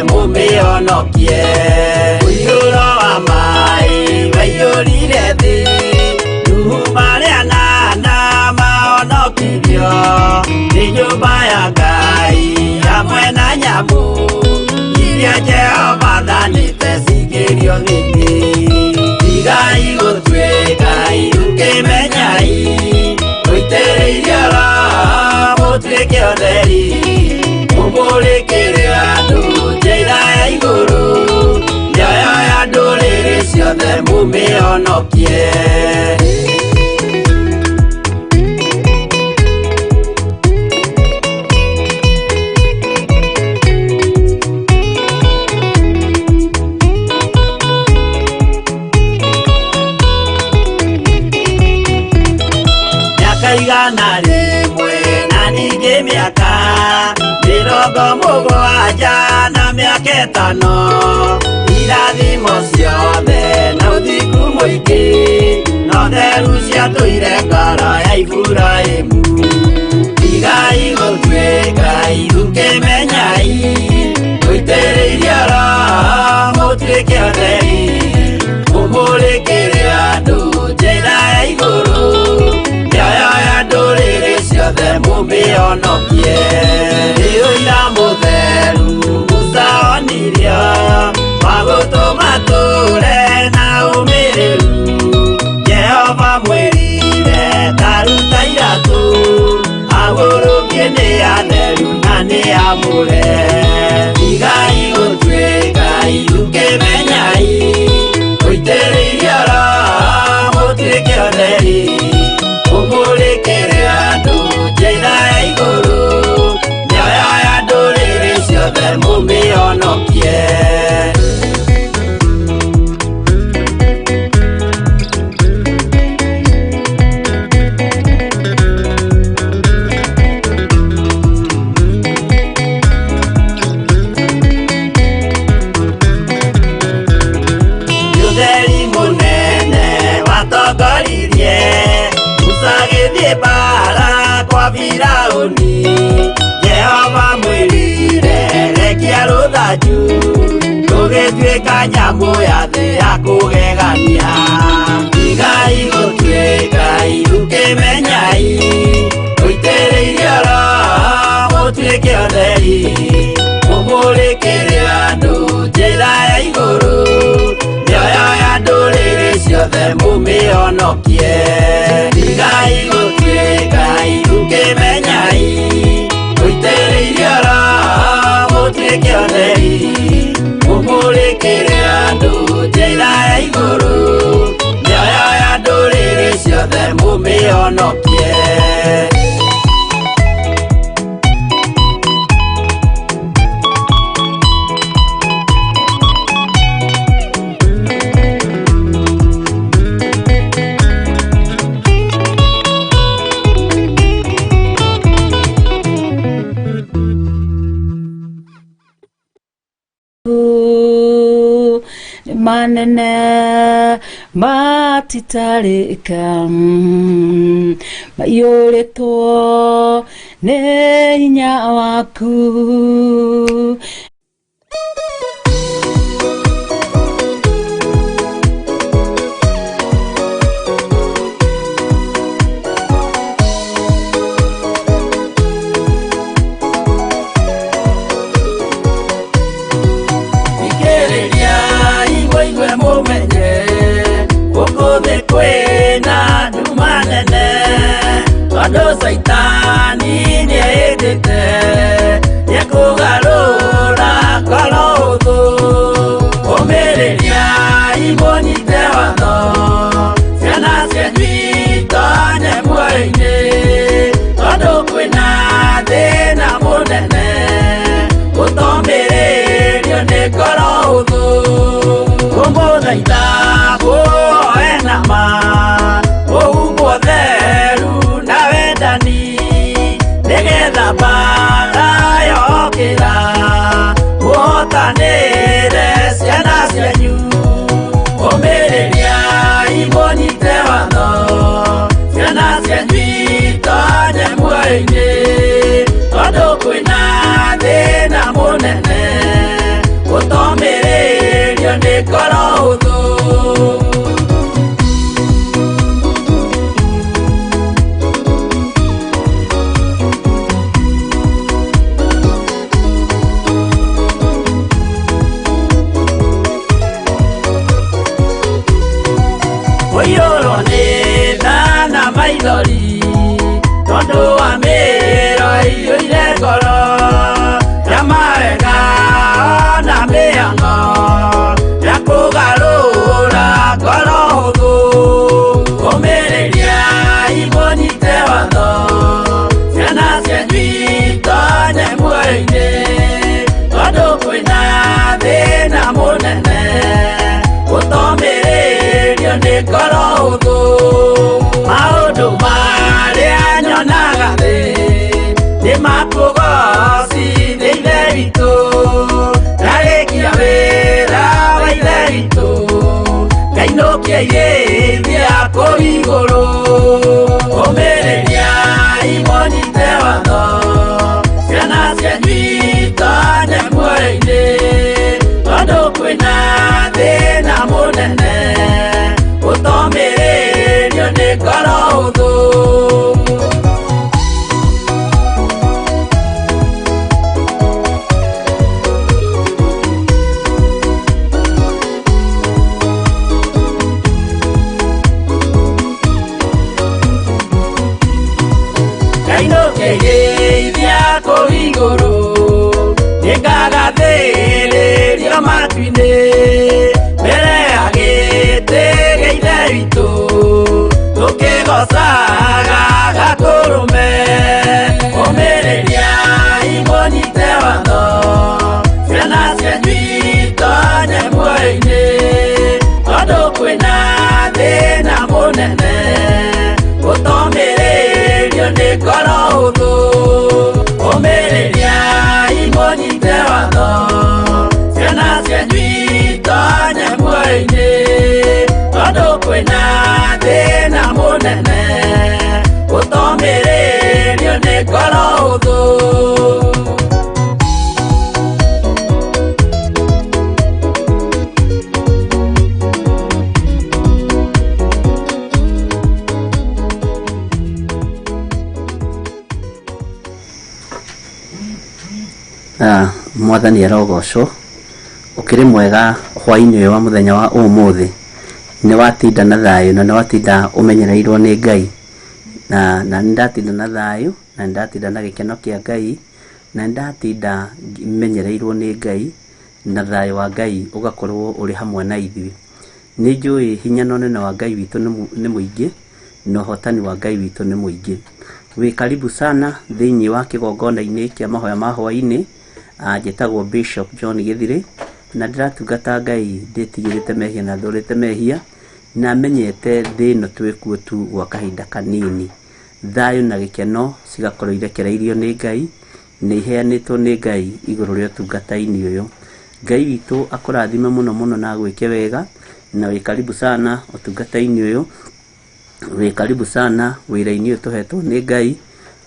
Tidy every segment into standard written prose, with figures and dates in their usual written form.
Mũmĩhonokie. Mũiyũro wa maĩ waiyũrire thĩ, Nuhu marĩ anana mahonokirio nĩ nyũmba ya Ngai hamwe na nyamũ iria Jehova athanĩte cingĩrio thĩ. Tigai gũtuĩka irukĩmenyai, mũitĩrĩirie Roho mũtuĩke ũtheri, mũmũrĩkĩre andũ njĩra ya igũrũ, mĩoyo ya ndũrĩrĩ ciothe mũmĩhonokie. Mĩaka 100 na ningĩ mĩaka 70 na mĩaka 5, irathimo ciothe na ũthingu mũingĩ no theru ciatũire ngoro ya Iburahĩmu. Tigai gũtuĩka irukĩmenyai, mũitĩrĩirie Roho mũtuĩke ũtheri, mũmũrĩkĩre andũ njĩra ya igũrũ, mĩoyo ya ndũrĩrĩ ciothe mũmĩhonokie. Nĩ ũira mũtheru Musa onirio wa gũtũma tũre na ũmĩrĩru. Jehova mwĩrire ta ruta iratũ, agũrũkie nĩ atheru na nĩ amũre. Tigai gũtuĩka irukĩmenyai, mũitĩrĩirie Roho mũtuĩke ũtheri, mũmũrĩkĩre andũ njĩra ya igũrũ, mĩoyo ya ndũrĩrĩ ciothe mũmĩhonokie. Ũtheri mũnene watongoririe Musa agĩthiĩ mbara kwa Firaũni. Jehova mwĩrire rekia rũthanju, rũgĩtuĩka nyamũ ya thĩ ya kũgegania. Tigai gũtuĩka irukĩmenyai, mũitĩrĩirie Roho mũtuĩke ũtheri, mũmũrĩkĩre andũ njĩra ya igũrũ, mĩoyo ya ndũrĩrĩ ciothe mũmĩhonokie. Tigai gũtuĩka irukĩmenyai, mũitĩrĩirie Roho mũtuĩke ũtheri, mũmũrĩkĩre andũ njĩra ya igũrũ, mĩoyo ya ndũrĩrĩ ciothe mũmĩhonokie. Manene matitarĩka, maiyũrĩtwo nĩ hinya waku. Thikĩrĩria mũigue mũmenye, gũkũ thĩ kwĩna nduma nene, tondũ Caitani nĩehĩtĩte nĩekũgarũra ngoro ũthũ. Ũmĩrĩria mũnyite watho, ciana cianyu itonye muoyo-inĩ, tondũ kwĩna thĩna mũnene gũtomĩrĩrio nĩ ngoro ũthũ. Kũmũthaitha mũhoe na ma, mũhumbwo theru na wendani, nĩgetha mbara yokĩra mũhotanĩre ciana cianyu. Ũmĩrĩria mũnyite watho, ciana cianyu itonye muoyo-inĩ, tondũ kwĩna thĩna mũnene. Nĩmakũgocithia Ithe witũ, ndarĩkia wĩra wa Ithe witũ, ngainũkia irĩithia kũu igũrũ. Ũmĩrĩriai mũnyite watho, ciana cianyu itonye muoyo-inĩ, tondũ kwĩna thĩna mũnene, ũtomĩrĩrio nĩ ngoro hũthũ. Ngainũkĩrĩithia kũu igũrũ, nĩngagathĩrĩrio matu-inĩ, mbere ya gĩtĩ gĩa Ithe witũ, tũkĩgoocaga Gatũrũme. Ũmĩrĩriai mũnyite watho, ciana cianyu itonye muoyo-inĩ, tondũ kwĩna thĩna mũnene, ũtomĩrĩrio nĩ ngoro hũthũ. Ũmĩrĩriai mũnyite watho, ciana cianyu itonye muoyo-inĩ, tondũ kwĩna thĩna mũnene, ũtomĩrĩrio nĩ ngoro hũthũ. Mwathani arogocwo. Ũkĩrĩ mwega hwaĩ-inĩ ũyũ wa mũthenya wa ũmũthĩ. Nĩ watinda na thayũ na nĩ watinda ũmenyereirwo nĩ Ngai. Na nĩ ndatinda na thayũ na nĩ ndatinda na gĩkeno kĩa Ngai na nĩ ndatinda menyereirwo nĩ Ngai na thayũ wa Ngai ũgakorwo ũrĩ hamwe na ithuĩ. Nĩ njũĩ hinya na ũnene wa Ngai witũ nĩ mũingĩ na ũhotani wa Ngai witũ nĩ mũingĩ. Wĩ karibu sana thĩinĩ wa kĩgongona-inĩ kĩa mahoya ma hwaĩ-inĩ. Njĩtagwo Bishop John Gĩthirĩ na ndĩratungata Ngai ndĩtigĩrĩte mehia na thũrĩte mehia na menyete thĩ ĩno twĩkuo tu gwa kahinda kanini. Thayũ na gĩkeno cigakorwo irekereirio nĩ Ngai, nĩ iheanĩtwo nĩ Ngai igũrũ rĩa ũtungata-inĩ ũyũ. Ngai witũ akũrathime mũno mũno na agwĩke wega, na wĩ karibu sana ũtungata-inĩ ũyũ, wĩ karibu sana wĩra-inĩ ũyũ tũhetwo nĩ Ngai.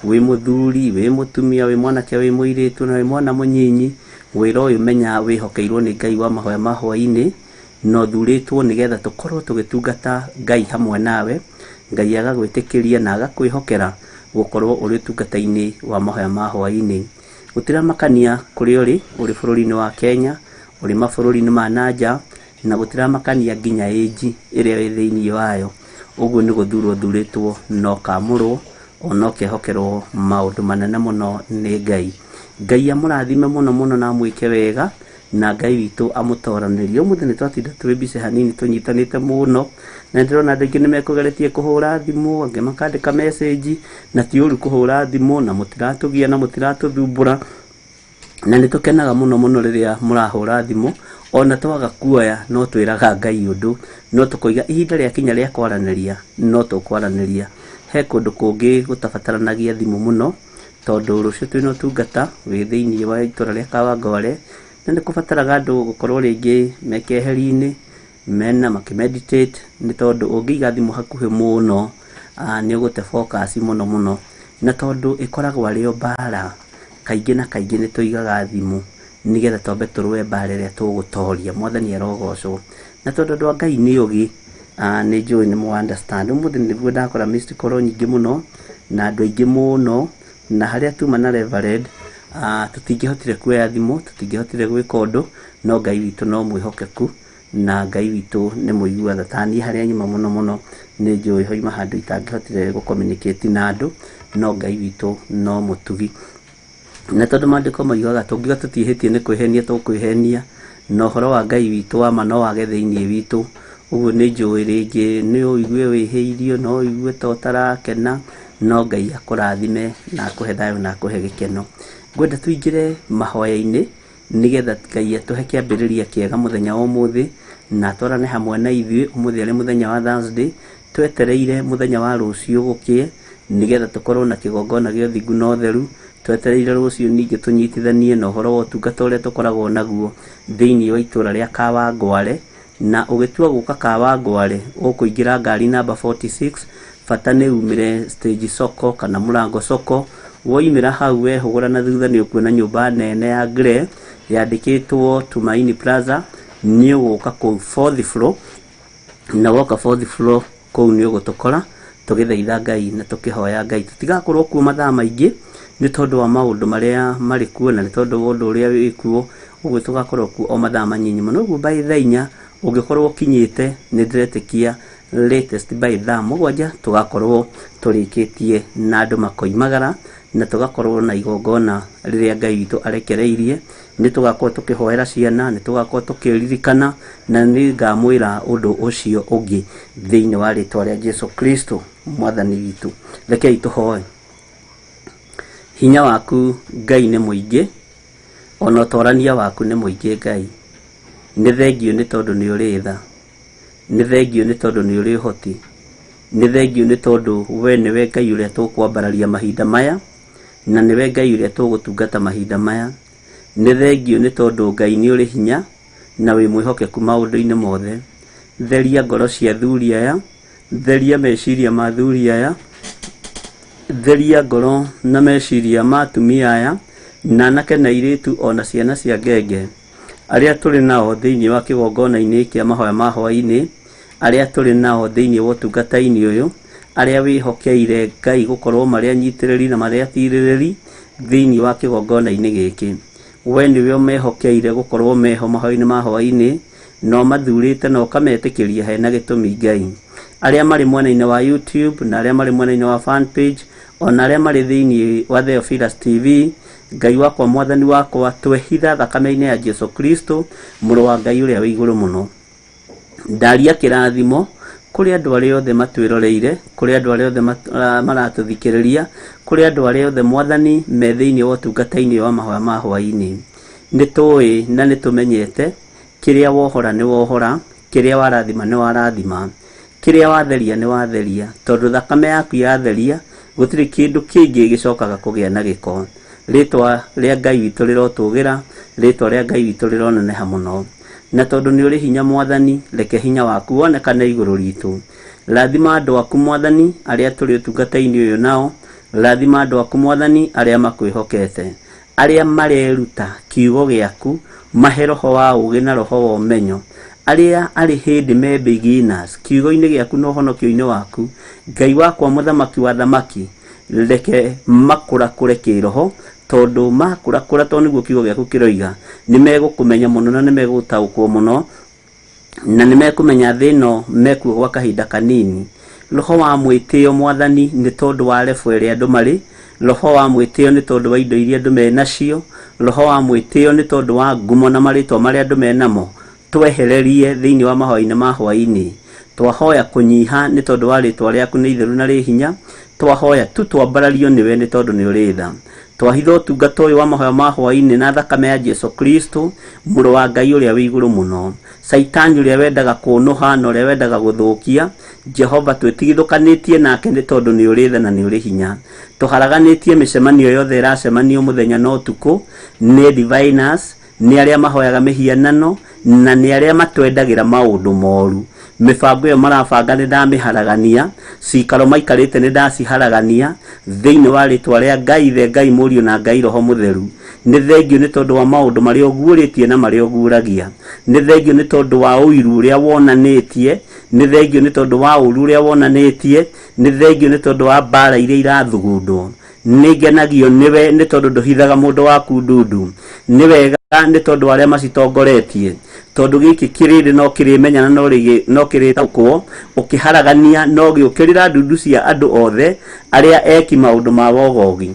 Wĩ mũthuri, wĩ mũtumia, wĩ mwanake, wĩ mũirĩtu na wĩ mwana mũnyinyi, wĩra ũyũ menya wĩhokeirwo nĩ Ngai wa mahoya ma hwaĩ-inĩ, na ũthurĩtwo nĩgetha tũkorwo tũgĩtungata Ngai hamwe nawe. Ngai agagwĩtĩkĩria na agakwĩhokera gũkorwo ũrĩ ũtungata-inĩ wa mahoya ma hwaĩ-inĩ. Gũtiramakania kũrĩa ũrĩ, ũrĩ bũrũri-inĩ wa Kenya, ũrĩ mabũrũri-inĩ ma nanja, na gũtiramakania nginya ĩnji ĩrĩa wĩ thĩinĩ wayo. Ũguo nĩ gũthurwo ũthurĩtwo na ũkamũrwo ona ũkehokerwo maũndũ manene mũno nĩ Ngai. Ngai amũrathime mũno mũno na amwĩke wega, na Ngai witũ amũtoranĩrie. Ũmũthĩ nĩ twatinda twĩ busy hanini tũnyitanĩte mũno, na ndĩrona andũ aingĩ nĩ mekũgeretie kũhũra thimũ, angĩ makandĩka message, na ti ũru kũhũra thimũ, na mũtiratũgia na mũtiratũthumbũra. Na nĩ tũkenaga mũno mũno rĩrĩa mũrahũra thimũ, ona twaga kuoya no twĩraga Ngai ũndũ, no tũkoiga ihinda rĩakinya rĩa kwaranĩria no tũkwaranĩria. He kũndũ kũngĩ gũtabataranagia thimũ mũno, tondũ rũciũ twĩna ũtungata wĩ thĩinĩ wa itũra rĩa Kawangware, na nĩ kũbataraga andũ gũkorwo rĩngĩ me keheri-inĩ, mena makĩmeditate, nĩ tondũ ũngĩiga thimũ hakuhĩ mũno, nĩ ũgũte focus mũno mũno. Na tondũ ĩkoragwo arĩ o mbara, kaingĩ na kaingĩ nĩ tũigaga thimũ nĩgetha twambe tũrũe mbara ĩrĩa tũgũtoria. Mwathani arogocwo. Na tondũ andũ a Ngai nĩ ũgĩ, nĩ njũĩ nĩ mũ understand. Ũmũthĩ nĩguo ndakora missed call nyingĩ mũno na andũ aingĩ mũno, na harĩa tuma na Reverend, tũtingĩhotire kuoya thimũ, tũtingĩhotire gwĩka ũndũ, no Ngai witũ no mwĩhokeku na Ngai witũ nĩ mũigua tha. Ta niĩ harĩa nyuma mũno mũno nĩ njũĩ hoima handũ itangĩhotire gũ communicate na andũ, no Ngai witũ no mũtugi. Na tondũ maandĩko moigaga tũngiuga tũtiĩhĩtie nĩ kwĩhenia tũkwĩhenia, na ũhoro wa Ngai witũ wa ma no wage thĩinĩ witũ. Ũguo nĩ njũĩ rĩngĩ nĩ ũigue wĩhĩirio, no ũigue ta ũtarakena, no Ngai akũrathime na akũhe thayũ na akũhe gĩkeno. Ngwenda tũingĩre mahoya-inĩ nĩgetha Ngai atũhe kĩambĩrĩria kĩega mũthenya wa ũmũthĩ, na atwarane hamwe na ithuĩ ũmũthĩ arĩ mũthenya wa Thursday, twetereire mũthenya wa rũciũ gũkĩe, nĩgetha tũkorwo na kĩgongona gĩa ũthingu na ũtheru, Twetereire rũciũ ningĩ tũnyitithanie na ũhoro wa ũtungata ũrĩa tũkoragwo naguo thĩinĩ wa itũra rĩa Kawangware. Na ũgĩtua gũka Kawangware ũkũingĩra ngari namba 46, bata nĩ umĩre stage soko kana mũrango soko. Woimĩra hau wehũgũra na thutha nĩ ũkuona nyũmba nene ya grey yandĩkĩtwo Tumaini Plaza. Nĩ ũgũka kũu fourth floor, na woka fourth floor kũu nĩ ũgũtũkora tũgĩthaitha Ngai na tũkĩhoya Ngai. Tũtigakorwo kuo mathaa maingĩ nĩ tondũ wa maũndũ marĩa marĩ kuo na nĩ tondũ wa ũndũ ũrĩa wĩ kuo, ũguo tũgakorwo kuo o mathaa manyinyi mũno. Ũguo by thaa inya ũngĩkorwo ũkinyĩte, nĩ ndĩretĩkia latest by thaa 7 tũgakorwo tũrĩkĩtie na andũ makoimagara na tũgakorwo na igongona rĩrĩa Ngai witũ arekereirie. Nĩ tũgakorwo tũkĩhoera ciana, nĩ tũgakorwo tũkĩririkana, na nĩ ngamwĩra ũndũ ũcio ũngĩ thĩinĩ wa rĩtwa rĩa Jesu Kristo mwathani witũ. Rekei tũhoe. Hinya waku Ngai nĩ mũingĩ, ona ũtorania waku nĩ mũingĩ Ngai. Nĩ thengio nĩ tondũ nĩ ũrĩ tha, nĩ thengio nĩ tondũ nĩ ũrĩ ũhoti, nĩ thengio nĩ tondũ we nĩwe Ngai ũrĩa tũkwambararia mahinda maya, na nĩwe Ngai ũrĩa tũgũtungata mahinda maya. Nĩ thengio nĩ tondũ Ngai nĩ ũrĩ hinya na wĩ mwĩhokeku maũndũ-inĩ mothe. Theria ngoro cia athuri aya, theria meciria ma athuri aya, theria ngoro na meciria ma atumia aya, na anake na airĩtu ona ciana cia ngenge arĩa tũrĩ nao thĩinĩ wa kĩgongona-inĩ kĩa mahoya ma hwaĩ-inĩ, arĩa tũrĩ nao thĩinĩ wa ũtungata-inĩ ũyũ, arĩa wĩhokeire Ngai gũkorwo marĩ anyitĩrĩri na marĩ atirĩrĩri thĩinĩ wa kĩgongona-inĩ gĩkĩ. We nĩwe ũmehokeire gũkorwo meho mahoya-inĩ ma hwaĩ-inĩ, na ũmathurĩte na ũkametĩkĩria hena gĩtũmi Ngai. Arĩa marĩ mwena-inĩ wa YouTube na arĩa marĩ mwena-inĩ wa fan page, ona arĩa marĩ thĩinĩ wa Theophilus TV, Ngai wakwa mwathani wakwa, twehitha thakame-inĩ ya Jesu Kristo mũrũ wa Ngai ũrĩa wĩ igũrũ mũno. Ndaria kĩrathimo kũrĩ andũ arĩa othe matwĩroreire, kũrĩ andũ arĩa othe maratũthikĩrĩria, kũrĩ andũ arĩa othe mwathani me thĩinĩ wa ũtungata-inĩ wa mahoya ma hwaĩ-inĩ. Nĩ tũĩ na nĩ tũmenyete kĩrĩa wohora nĩ wohora, kĩrĩa warathima nĩ warathima, kĩrĩa watheria nĩ watheria, tondũ thakame yaku yatheria gũtirĩ kĩndũ kĩngĩ gĩcokaga kũgĩa na gĩko. Rĩtwa rĩa Ngai witũ rĩrotũgĩra, rĩtwa rĩa Ngai witũ rĩroneneha mũno. Na tondũ nĩ ũrĩ hinya mwathani, reke hinya waku wonekane igũrũ ritũ. Rathima andũ aku mwathani arĩa tũrĩ ũtungata-inĩ ũyũ nao, rathima andũ aku mwathani arĩa makwĩhokete, arĩa mareruta kiugo gĩaku, mahe roho wa ũũgĩ na roho wa ũmenyo, arĩa arĩ hĩndĩ me beginners kiugo-inĩ gĩaku na ũhonokio-inĩ waku. Ngai wakwa mũthamaki wa thamaki, reke makũrakũre kĩroho, tondũ makũrakũra, tondũ nĩguo kiugo gĩaku kĩroiga, nĩ megũkũmenya mũno na nĩ megũtaũkwo mũno, na nĩ mekũmenya thĩ ĩno mekuo gwa kahinda kanini. Roho wa mwĩtĩo mwathani nĩ tondũ wa level ĩrĩa andũ marĩ, roho wa mwĩtĩo nĩ tondũ wa indo iria andũ menacio, roho wa mwĩtĩo nĩ tondũ wa ngumo na marĩtwa marĩa andũ menamo, twehererie thĩinĩ wa mahoya-inĩ ma hwaĩ-inĩ. Twahoya kũnyiha nĩ tondũ wa rĩtwa rĩaku nĩ itheru na rĩ hinya, twahoya tu twambarario nĩwe nĩ tondũ nĩ ũrĩ tha. Twahitha ũtungata ũyũ wa mahoya ma hwaĩ-inĩ na thakame ya Jesu Kristo mũrũ wa Ngai ũrĩa wĩ igũrũ mũno. Caitani ũrĩa wendaga kũnũha na ũrĩa wendaga gũthũkia, Jehova twĩtigithũkanĩtie nake nĩ tondũ nĩ ũrĩ tha na nĩ ũrĩ hinya. Tũharaganĩtie mĩcemanio yothe ĩracemanio mũthenya na ũtukũ nĩ diviners, nĩ arĩa mahoyaga mĩhianano na nĩ arĩa matwendagĩra maũndũ moru. Mĩbango ĩyo marabanga nĩ ndamĩharagania, cikaro maikarĩte nĩ ndaciharagania thĩinĩ wa rĩtwa rĩa Ngai Ithe, Ngai Mũriũ na Ngai Roho Mũtheru. Nĩ thengio nĩ tondũ wa maũndũ marĩa ũguũrĩtie na marĩa ũguũragia. Nĩ thengio nĩ tondũ wa ũiru ũrĩa wonanĩtie. Nĩ thengio nĩ tondũ wa ũru ũrĩa wonanĩtie. Nĩ thengio nĩ tondũ wa mbara iria irathugundwo. Nĩ ngenagio nĩwe nĩ tondũ ndũhithaga mũndũ waku ndundu. Nĩ wega nĩ tondũ wa arĩa macitongoretie, tondũ gĩkĩ kĩrĩndĩ no kĩrĩmenya na no kĩrĩtaũkwo, ũkĩharagania na ũgĩũkĩrĩra ndundu cia andũ othe arĩa eki maũndũ ma wogogi.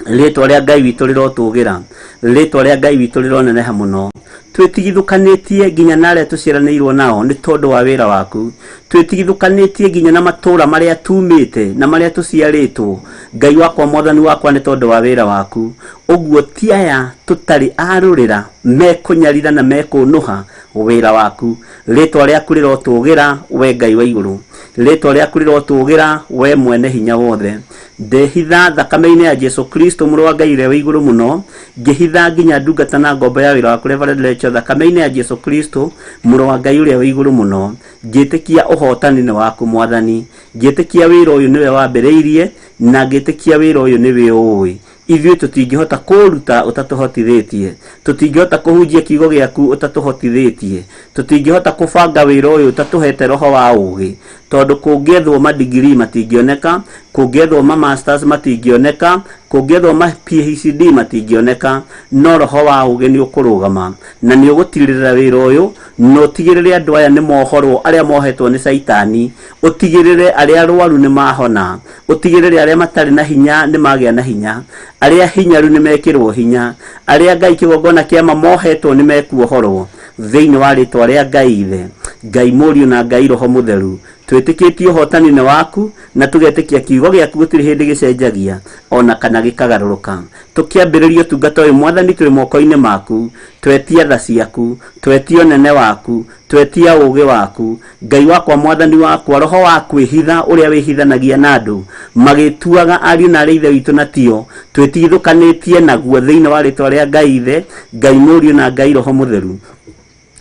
Rĩtwa rĩa Ngai witũ rĩrotũgĩra, rĩtwa rĩa Ngai witũ rĩroneneha mũno. Twĩtigithũkanĩtie nginya na arĩa tũciaranĩirwo nao nĩ tondũ wa wĩra waku. Twĩtigithũkanĩtie nginya na matũũra marĩa tumĩte na marĩa tũciarĩtwo, Ngai wakwa mwathani wakwa, nĩ tondũ wa wĩra waku. Ũguo ti aya tũtarĩ arũrĩra mekũnyarira na mekũnũha wĩra waku. Rĩtwa rĩaku rĩrotũgĩra we Ngai wa igũrũ, rĩtwa rĩaku rĩrotũgĩra we mwene hinya wothe. Ndehitha thakame-inĩ ya Jesu Kristo mũrũ wa Ngai ũrĩa wĩ igũrũ mũno, ngĩhitha nginya ndungata na ngombo ya wĩra waku Reverend Rachel thakame-inĩ ya Jesu Kristo mũrũ wa Ngai ũrĩa wĩ igũrũ mũno. Ngĩtĩkia ũhotani nĩ waku Mwathani, ngĩtĩkia wĩra ũyũ nĩwe wambĩrĩirie, na ngĩtĩkia wĩra ũyũ nĩwe ũĩ. Ithuĩ tũtingĩhota kũũruta ũtatũhotithĩtie, tũtingĩhota kũhunjia kiugo gĩaku ũtatũhotithĩtie, tũtingĩhota kũbanga wĩra ũyũ ũtatũhete roho wa ũgĩ, tondũ kũngĩethwo ma degree matingĩoneka, kũngĩethwo ma masters matingĩoneka, kũngĩethwo ma PhD matingĩoneka, no roho wa ũgĩ nĩ ũkũrũgama na nĩ ũgũtirĩrĩra wĩra ũyũ, na ũtigĩrĩre andũ aya nĩ mohorwo arĩa mohetwo nĩ caitani, ũtigĩrĩre arĩa arwaru nĩ mahona, ũtigĩrĩre arĩa matarĩ na hinya nĩ magĩa na hinya, arĩa hinyaru nĩ mekĩrwo hinya, arĩa Ngai kĩgongona kĩama mohetwo nĩ mekuohorwo thĩinĩ wa rĩtwa rĩa Ngai Ithe, Ngai Mũriũ na Ngai Roho Mũtheru. Twĩtĩkĩtie ũhotani nĩ waku na tũgetĩkia kiugo gĩaku gũtirĩ hĩndĩ gĩcenjagia ona kana gĩkagarũrũka. Tũkĩambĩrĩria ũtungata ũyũ Mwathani twĩ moko-inĩ maku, twetia tha ciaku, twetia ũnene waku, twetia ũgĩ waku. Ngai wakwa Mwathani wakwa, roho wa kwĩhitha ũrĩa wĩhithanagia na andũ magĩtuaga ariũ na arĩa ithe witũ na tio, twĩtigithũkanĩtie naguo thĩinĩ wa rĩtwa rĩa Ngai Ithe, Ngai Mũriũ na Ngai Roho Mũtheru.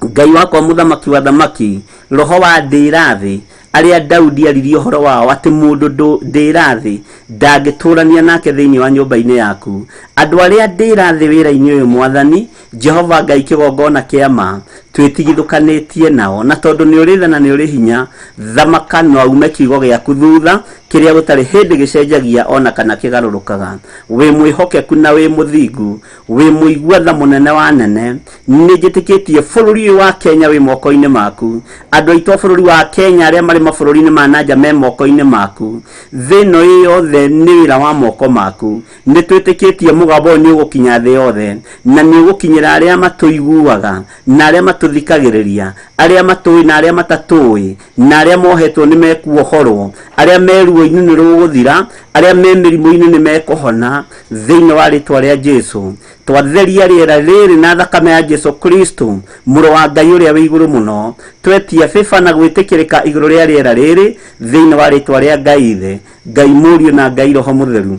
Ngai wakwa mũthamaki wa thamaki, roho wa ndĩra thĩ, arĩa Daudi aririe ũhoro wao atĩ mũndũ ndĩra thĩ ndangĩtũrania nake thĩinĩ wa nyũmba-inĩ yaku. Andũ arĩa ndĩra thĩ wĩra-inĩ ũyũ Mwathani, Jehova Ngai kĩgongona kĩa ma, twĩtigithũkanĩtie nao, na tondũ nĩ ũrĩ tha na nĩ ũrĩ hinya, thamaka no aume kiugo gĩaku thutha, kĩrĩa gũtarĩ hĩndĩ gĩcenjagia ona kana kĩgarũrũkaga. Wĩ mwĩhokeku na wĩ mũthingu, wĩ mũigua tha mũnene wa nene. Nĩ njĩtĩkĩtie bũrũri ũyũ wa Kenya wĩ moko-inĩ maku, andũ aitũ a bũrũri wa Kenya arĩa marĩ mabũrũri-inĩ ma nanja me moko-inĩ maku. Thĩ ĩno ĩ yothe nĩ wĩra wa moko maku. Nĩ twĩtĩkĩtie mũgambo ũyũ nĩ ũgũkinya thĩ yothe, na nĩ ũgũkinyĩra arĩa matũiguaga na arĩa matũthikagĩrĩria, arĩa matũĩ na arĩa matatũĩ, na arĩa mohetwo nĩ mekuohorwo, arĩa me ruo-inĩ nĩ rũgũthira, arĩa me mĩrimũ-inĩ nĩ mekũhona thĩinĩ wa rĩtwa rĩa Jesu. Twatheria rĩera rĩrĩ na thakame ya Jesu Kristo mũrũ wa Ngai ũrĩa wĩ igũrũ mũno. Twetia favor na gwĩtĩkĩrĩka igũrũ rĩa rĩera rĩrĩ thĩinĩ wa rĩtwa rĩa Ngai Ithe, Ngai Mũriũ na Ngai Roho Mũtheru.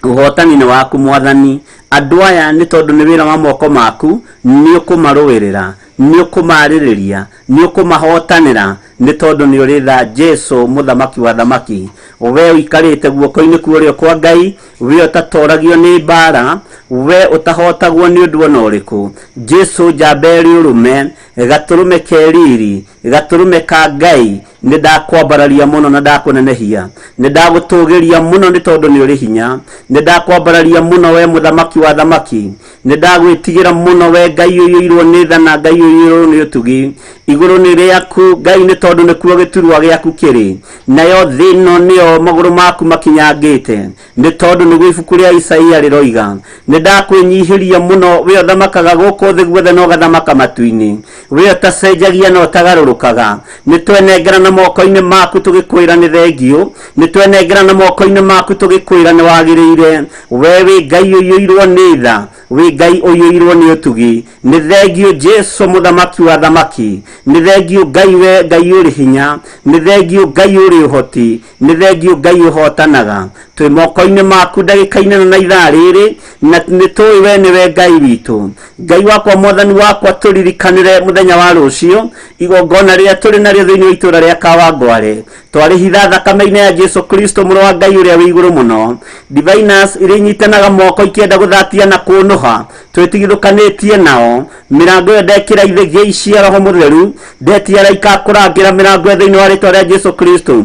Ũhotani nĩ waku Mwathani. Andũ aya nĩ tondũ nĩ wĩra wa moko maku, nĩ ũkũmarũĩrĩra, nĩ ũkũmarĩrĩria, nĩ ũkũmahotanĩra, nĩ tondũ nĩ ũrĩ tha Jesu mũthamaki wa thamaki. We ũikarĩte guoko-inĩ kwa ũrĩo kwa Ngai, we ũtatoragio nĩ mbara, we ũtahotagwo nĩ ũndũ ona ũrĩkũ. Jesu njamba ĩrĩ ũrũme, gatũrũme ke riri, gatũrũme ka Ngai, nĩ ndakwambararia mũno na ndakũnenehia, nĩ ndagũtũgĩria mũno nĩ tondũ nĩ ũrĩ hinya, nĩ ndakwambararia mũno we mũthamaki wa thamaki, nĩ ndagwĩtigĩra mũno we Ngai ũiyũirwo nĩ tha na Ngai ũiyũirwo nĩ ũtugi. Igũrũ nĩ rĩaku Ngai nĩ tondũ nĩkuo gĩturwa gĩaku kĩrĩ, nayo thĩ ĩno nĩyo magũrũ maku makinyangĩte, nĩ tondũ nĩguo ibuku rĩa Isaia rĩroiga. Nĩ ndakwĩnyihĩria mũno we ũthamakaga gũkũ thĩ guothe na ũgathamaka matu-inĩ, we ũtacenjagia na ũtagarũrũkaga. Nĩ twenengerana moko-inĩ maku tũgĩkwĩra nĩ thengiũ, nĩ twenengerana moko-inĩ maku tũgĩkwĩra nĩ wagĩrĩire. We wĩ Ngai ũiyũirwo nĩ tha, wĩ Ngai ũiyũirwo nĩ ũtugi. Nĩ thengiũ Jesu mũthamaki wa thamaki, nĩ thengiũ Ngai we Ngai ũrĩ hinya, nĩ thengiũ Ngai ũrĩ ũhoti, nĩ thengiũ Ngai ũhotanaga. Twĩ moko-inĩ maku ndagĩka-inĩ ĩno na ithaa rĩrĩ, na nĩ tũĩ we nĩwe Ngai witũ. Ngai wakwa Mwathani wakwa, tũririkanĩre mũthenya wa rũciũ igongona rĩrĩa tũrĩ narĩo thĩinĩ wa itũũra rĩa Kawangware. Twarĩhitha thakame-inĩ ya Jesu Kristo mũrũ wa Ngai ũrĩa wĩ igũrũ mũno. Diviners iria inyitanaga moko ikĩenda gũthatia na kũnũha, twĩtigithũkanĩtie nao. Mĩrango ĩyo ndekĩra ithĩgĩ cia Roho Mũtheru, ndetia araika kũrangĩra mĩrango ĩyo thĩinĩ wa rĩtwa rĩa Jesu Kristo.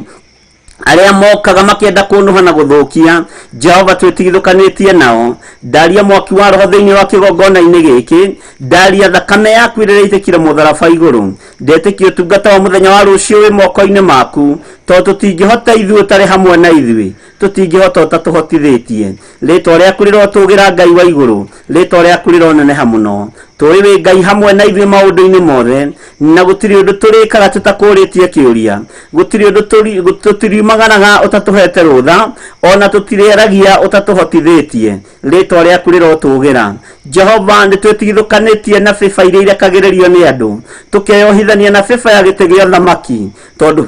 Arĩa mokaga makĩenda kũnũha na gũthũkia, Jehova twĩtigithũkanĩtie nao. Ndaria mwaki wa roho thĩinĩ wa kĩgongona-inĩ gĩkĩ, ndaria thakame yaku ĩrĩa ĩitĩkire mũtharaba igũrũ. Ndetĩkia ũtungata wa mũthenya wa rũciũ wĩ moko-inĩ maku. Tondũ tũtingĩhota ithuĩ ũtarĩ hamwe na ithuĩ, tũtingĩhota ũtatũhotithĩtie. Rĩtwa rĩaku rĩrotũgĩra Ngai wa igũrũ, rĩtwa rĩaku rĩroneneha mũno. Tũĩ wĩ Ngai hamwe na ithuĩ maũndũ-inĩ mothe, na gũtirĩ ũndũ tũrĩkaga tũtakũrĩtie kĩũria. Gũtirĩ ũndũ tũtiriumagaraga ũtatũhete rũtha, ona tũtirĩaragia ũtatũhotithĩtie. Rĩtwa rĩaku rĩrotũgĩra. Jehova, nĩ twĩtigithũkanĩtie na bĩba iria irekagĩrĩrio nĩ andũ, tũkeyohithania na bĩba ya gĩtĩ gĩa ũthamaki, tondũ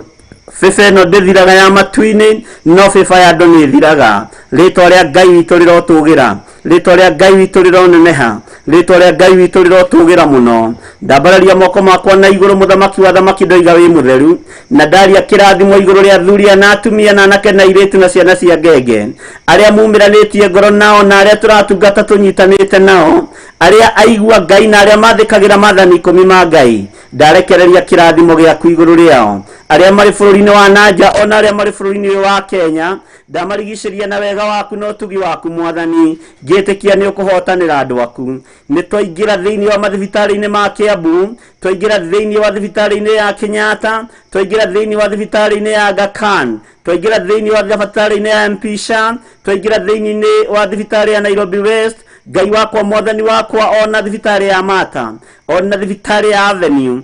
bĩba ĩno ndĩthiraga ya matu-inĩ, no bĩba ya andũ nĩ ĩthiraga. Rĩtwa rĩa Ngai witũ rĩrotũgĩra, rĩtwa rĩa Ngai witũ rĩroneneha, rĩtwa rĩa Ngai witũ rĩrotũgĩra mũno. Ndambararia moko makwa na igũrũ, mũthamaki wa thamaki, ndoiga wĩ mũtheru, na ndaria kĩrathimo igũrũ rĩa athuri na atumia na anake na airĩtu na ciana cia ngenge, arĩa mumĩranĩtie ngoro nao na arĩa tũratungata tũnyitanĩte nao, arĩa aigua Ngai na arĩa mathĩkagĩra maathani 10 ma Ngai. Ndarekereria kĩrathimo gĩaku igũrũ rĩao, arĩa marĩ bũrũri-inĩ wa nanja ona arĩa marĩ bũrũri-inĩ ũyũ wa Kenya. Ndamarigicĩria na wega waku na ũtugi waku Mwathani, ngĩtĩkia nĩ ũkũhotanĩra andũ aku. Nĩ twaingĩra thĩinĩ wa mathibitarĩ-inĩ ma Kiambu, twaingĩra thĩinĩ wa thibitarĩ-inĩ ya Kenyatta, twaingĩra thĩinĩ wa thibitarĩ-inĩ ya Aga Khan, twaingĩra thĩinĩ wa thibitarĩ-inĩ ya MP Shah, twaingĩra thĩinĩ wa thibitarĩ ya Nairobi West, Ngai wakwa Mwathani wakwa, ona thibitarĩ ya Mata, ona thibitarĩ ya Avenue.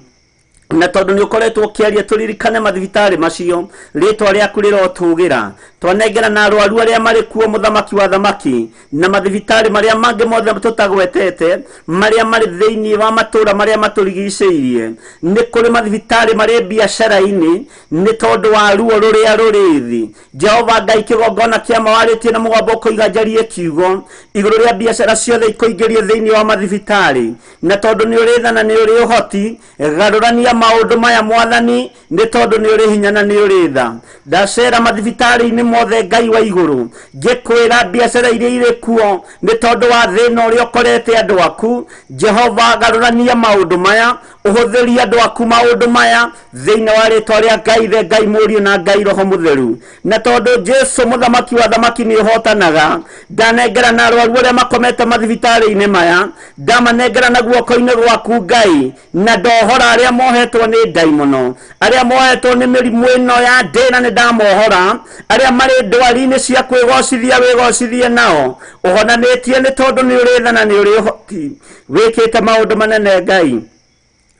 Na tondũ nĩ ũkoretwo ũkĩaria tũririkane mathibitarĩ macio, rĩtwa rĩaku rĩrotũgĩra. Twanengera na arwaru arĩa marĩ kuo, mũthamaki wa thamaki, na mathibitarĩ marĩa mangĩ mothe tũtagwetete, marĩa marĩ thĩinĩ wa matũũra marĩa matũrigicĩirie. Nĩ kũrĩ mathibitarĩ marĩ biacara-inĩ nĩ tondũ wa ruo rũrĩa rũrĩ thĩ. Jehova Ngai, kĩgongona kĩa mawarĩtie na mũgambo ũkoiga njarie kiugo igũrũ rĩa biacara ciothe ikũingĩrio thĩinĩ wa mathibitarĩ. Na tondũ nĩ ũrĩ tha na nĩ ũrĩ ũhoti, garũrania maũndũ maya Mwathani, nĩ tondũ nĩ ũrĩ hinya na nĩ ũrĩ tha. Ndacera mathibitarĩ-inĩ mothe Ngai wa igũrũ, ngĩkwĩra biacara iria irĩ kuo nĩ tondũ wa thĩna ũrĩa ũkorete andũ aku. Jehova, garũrania maũndũ maya, ũhũthĩrie andũ aku maũndũ maya thĩinĩ wa rĩtwa rĩa Ngai Ithe, Ngai Mũriũ na Ngai Roho Mũtheru. Na tondũ Jesu mũthamaki wa thamaki nĩ ũhotanaga, ndanengera na arwaru arĩa makomete mathibitarĩ-inĩ maya, ndamanengera na guoko-inĩ gwaku Ngai, na ndohora arĩa mohetwo nĩ ndaimono, arĩa mohetwo nĩ mĩrimũ ĩno ya ndĩna nĩ ndamohora, arĩa marĩ ndwari-inĩ cia kwĩgocithia wĩgocithie nao, ũhonanĩtie nĩ tondũ nĩ ũrĩ tha na nĩ ũrĩ ũhoti. Wĩkĩte maũndũ manene Ngai,